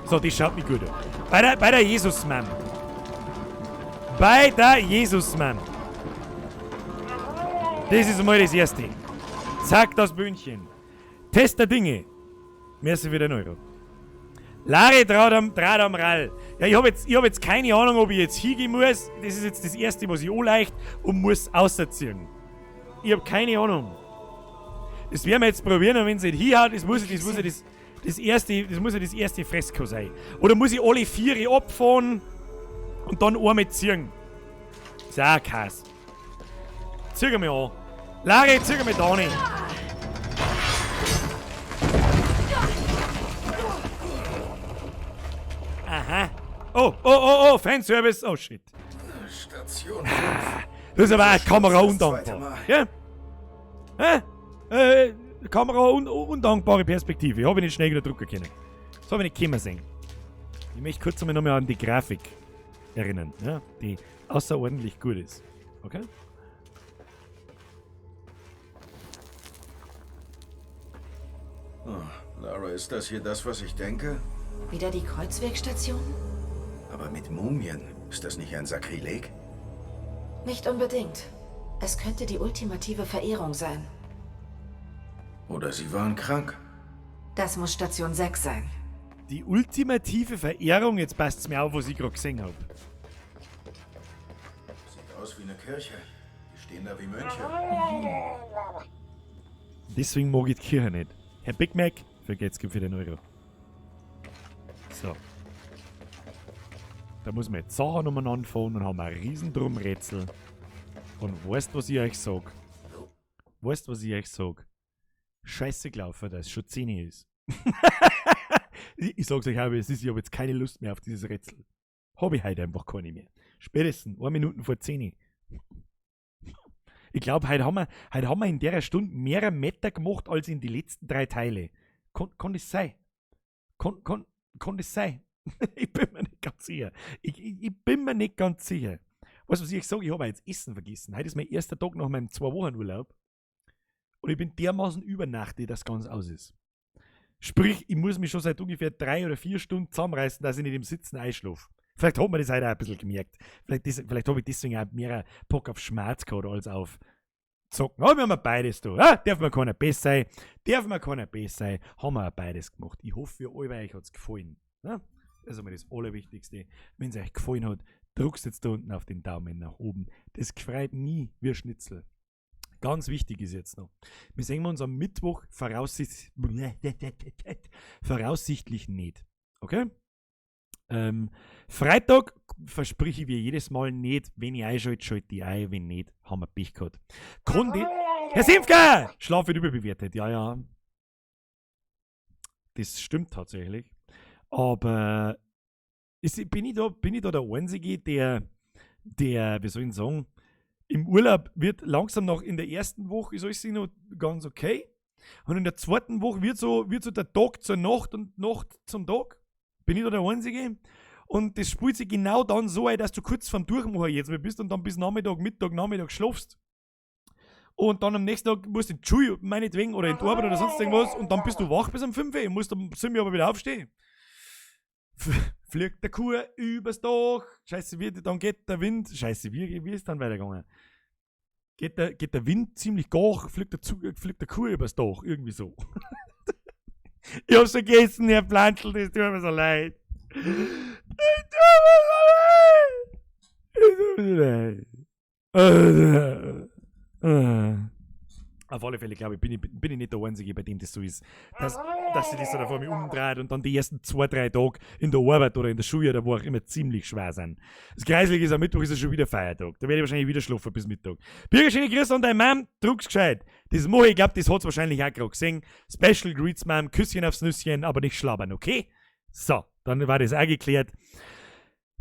So, die schaut mich gut an. Bei der Jesus-Mann. Bei der Jesus-Mann. Das ist einmal das erste. Zack, das Bündchen. Test der Dinge. Merci für den Euro. Larry draht am Rall. Ja, ich hab jetzt keine Ahnung, ob ich jetzt hingehen muss. Das ist jetzt das erste, was ich anleicht und muss auserziehen. Ich hab keine Ahnung. Das werden wir jetzt probieren, und wenn es nicht hinhaut, das muss ja das erste Fresko sein. Oder muss ich alle 4 abfahren und dann einmal ziehen? Ist auch ein Kass. Zieh mich an. Larry, zieh mich da nicht. Aha. Oh, oh, oh, oh, Fanservice. Oh, shit. Station 5. Das ist aber auch Kamera undankbar. Ja? Hä? Kamera undankbare Perspektive. Ich habe nicht schnell genug drucken können. Das habe ich nicht kommen sehen. Ich möchte kurz einmal nochmal an die Grafik erinnern, ja? Die außerordentlich gut ist. Okay? Oh, Lara, ist das hier das, was ich denke? Wieder die Kreuzwegstation? Aber mit Mumien. Ist das nicht ein Sakrileg? Nicht unbedingt. Es könnte die ultimative Verehrung sein. Oder sie waren krank. Das muss Station 6 sein. Die ultimative Verehrung? Jetzt passt's mir auf, was ich gerade gesehen habe. Sieht aus wie eine Kirche. Die stehen da wie Mönche. Deswegen mag ich die Kirche nicht. Herr Big Mac, vergeht's für den Euro. So. Da muss man jetzt Sachen umeinander fahren und haben ein Riesendrumrätsel. Und weißt, was ich euch sag? Weißt, was ich euch sag? Scheiße gelaufen, dass es schon 10 ist. Ich sag's euch auch, wie es ist, ich hab jetzt keine Lust mehr auf dieses Rätsel. Hab ich heute einfach keine mehr. Spätestens 1 Minute vor 10. Ich glaub, heute haben wir in der Stunde mehr Meter gemacht als in die letzten 3 Teile. Kann das sein? Kann das sein? Ich bin mir nicht ganz sicher. Ich bin mir nicht ganz sicher. Weißt du, was ich sage? Ich habe jetzt Essen vergessen. Heute ist mein erster Tag nach meinem 2 Wochen Urlaub. Und ich bin dermaßen übernachtet, dass ganz aus ist. Sprich, ich muss mich schon seit ungefähr 3 oder 4 Stunden zusammenreißen, dass ich nicht im Sitzen einschlafe. Vielleicht hat man das heute auch ein bisschen gemerkt. Vielleicht habe ich deswegen auch mehr Bock auf Schmerz gehabt als auf Zocken. Aber wir haben beides da. Ja? Darf man keiner besser sein. Darf man keiner besser sein. Haben wir auch beides gemacht. Ich hoffe, für euch hat es gefallen. Ja? Das ist einmal das Allerwichtigste. Wenn es euch gefallen hat, drückt jetzt da unten auf den Daumen nach oben. Das freut mich wie Schnitzel. Ganz wichtig ist jetzt noch: Wir sehen uns am Mittwoch voraussichtlich nicht. Okay? Freitag verspreche ich wie jedes Mal nicht, wenn ich einschalte, schalte ich ein, wenn nicht, haben wir Pech gehabt. Kondi Herr Simfke! Schlaf wird überbewertet, ja. Das stimmt tatsächlich. Aber bin ich da der Einzige, der, wie soll ich sagen, im Urlaub wird langsam noch in der ersten Woche ist alles noch ganz okay. Und in der zweiten Woche wird so der Tag zur Nacht und Nacht zum Tag. Bin ich da der Einzige? Und das spielt sich genau dann so ein, dass du kurz vorm Durchmachen jetzt mal bist und dann bis Nachmittag, Mittag, Nachmittag schlafst. Und dann am nächsten Tag musst du in die Schule, meinetwegen, oder in die Arbeit oder sonst irgendwas, und dann bist du wach bis um 5 Uhr und musst um 7 Uhr aber wieder aufstehen. Fliegt der Kuh übers Dach. Scheiße, wie, dann geht der Wind. Scheiße, wie ist dann weitergegangen? Geht der Wind ziemlich gach, fliegt der Kuh übers Dach. Irgendwie so. Ich hab's vergessen, Herr Planschl, das tut mir so leid. Es tut mir so leid. Es tut mir so leid. Auf alle Fälle, glaube ich, bin ich nicht der Einzige, bei dem das so ist. Dass sich das so da vor mir umdreht und dann die ersten 2, 3 Tage in der Arbeit oder in der Schule oder wo auch immer ziemlich schwer sind. Das Greiselige ist, am Mittwoch ist ja schon wieder Feiertag. Da werde ich wahrscheinlich wieder schlafen bis Mittag. Birger, schöne Grüße an deine Mom, druck's gescheit. Das mache ich, glaube, das hat's wahrscheinlich auch gerade gesehen. Special Greets, Mom, Küsschen aufs Nüsschen, aber nicht schlabbern, okay? So, dann war das auch geklärt.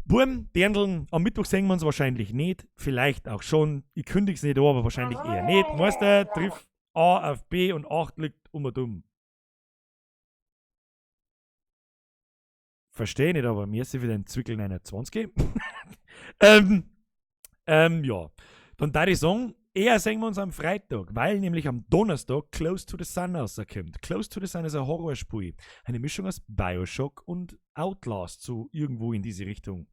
Burm, Dirndln, am Mittwoch sehen wir uns wahrscheinlich nicht. Vielleicht auch schon. Ich kündige es nicht an, aber wahrscheinlich eher nicht. Meister, triff A auf B und 8 liegt um und um. Verstehe nicht, aber mir ist für den Zwickel 29. Ja. Dann da ich sagen, eher sehen wir uns am Freitag, weil nämlich am Donnerstag Close to the Sun rauskommt. Close to the Sun ist ein Horrorspiel. Eine Mischung aus Bioshock und Outlast, so irgendwo in diese Richtung.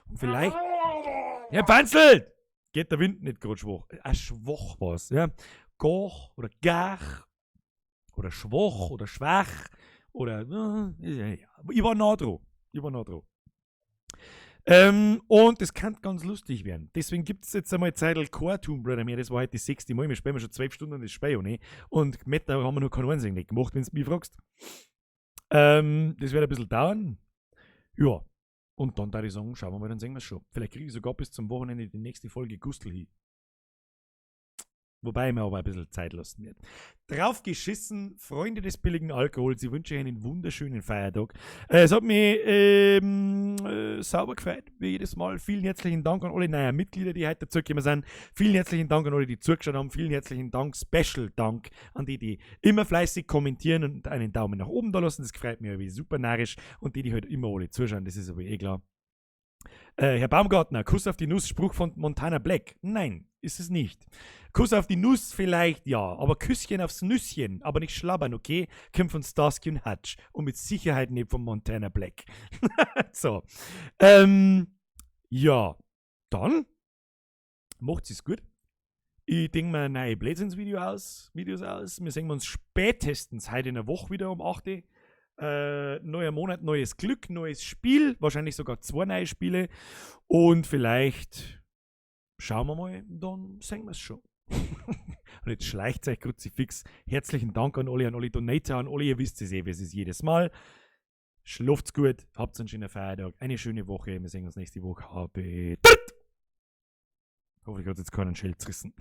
Und vielleicht. Ja, Panzel! Geht der Wind nicht gerade schwach? Schwach war's, ja. Gach oder Gach oder schwach oder schwach oder. Ja. Ich war nah dran. Ich war nah dran. Und das kann ganz lustig werden. Deswegen gibt es jetzt einmal Zeitl kein Tomb Raider mehr. Das war heute die sechste Mal. Wir spielen schon 12 Stunden das Spiel, nicht? Und Meta haben wir noch keinen einzigen nicht gemacht, wenn du mich fragst. Das wird ein bisschen dauern. Ja. Und dann würde ich sagen, schauen wir mal, dann sehen wir es schon. Vielleicht kriege ich sogar bis zum Wochenende die nächste Folge Gustl hin. Wobei ich mir aber ein bisschen Zeit lassen werde. Drauf geschissen, Freunde des billigen Alkohols, ich wünsche euch einen wunderschönen Feiertag. Es hat mich sauber gefreut, wie jedes Mal. Vielen herzlichen Dank an alle neuen Mitglieder, die heute dazugekommen sind. Vielen herzlichen Dank an alle, die zugeschaut haben. Vielen herzlichen Dank, Special Dank an die, die immer fleißig kommentieren und einen Daumen nach oben da lassen. Das freut mich aber super narrisch. Und die, die halt immer alle zuschauen, das ist aber eh klar. Herr Baumgartner, Kuss auf die Nuss, Spruch von Montana Black. Nein, ist es nicht. Kuss auf die Nuss vielleicht, ja, aber Küsschen aufs Nüsschen, aber nicht schlabbern, okay? Kommt von Starsky und Hutch und mit Sicherheit nicht von Montana Black. So. Ja, dann macht's es gut. Ich denke mir neue Blödsinns-Video aus, Videos aus. Wir sehen uns spätestens heute in der Woche wieder um 8 Uhr. Neuer Monat, neues Glück, neues Spiel, wahrscheinlich sogar zwei neue Spiele. Und vielleicht schauen wir mal, dann sehen wir es schon. Und jetzt schleicht euch Kruzifix. Herzlichen Dank an alle Donator, an alle, ihr wisst es eh, wie es ist jedes Mal. Schlaft's gut, habt einen schönen Feiertag, eine schöne Woche. Wir sehen uns nächste Woche. Habe Hoffentlich hat jetzt keinen Schild zerrissen.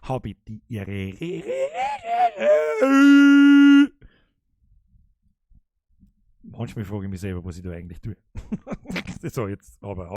Habe die Ehre. Manchmal frage ich mich selber, was ich da eigentlich tue. So, jetzt aber.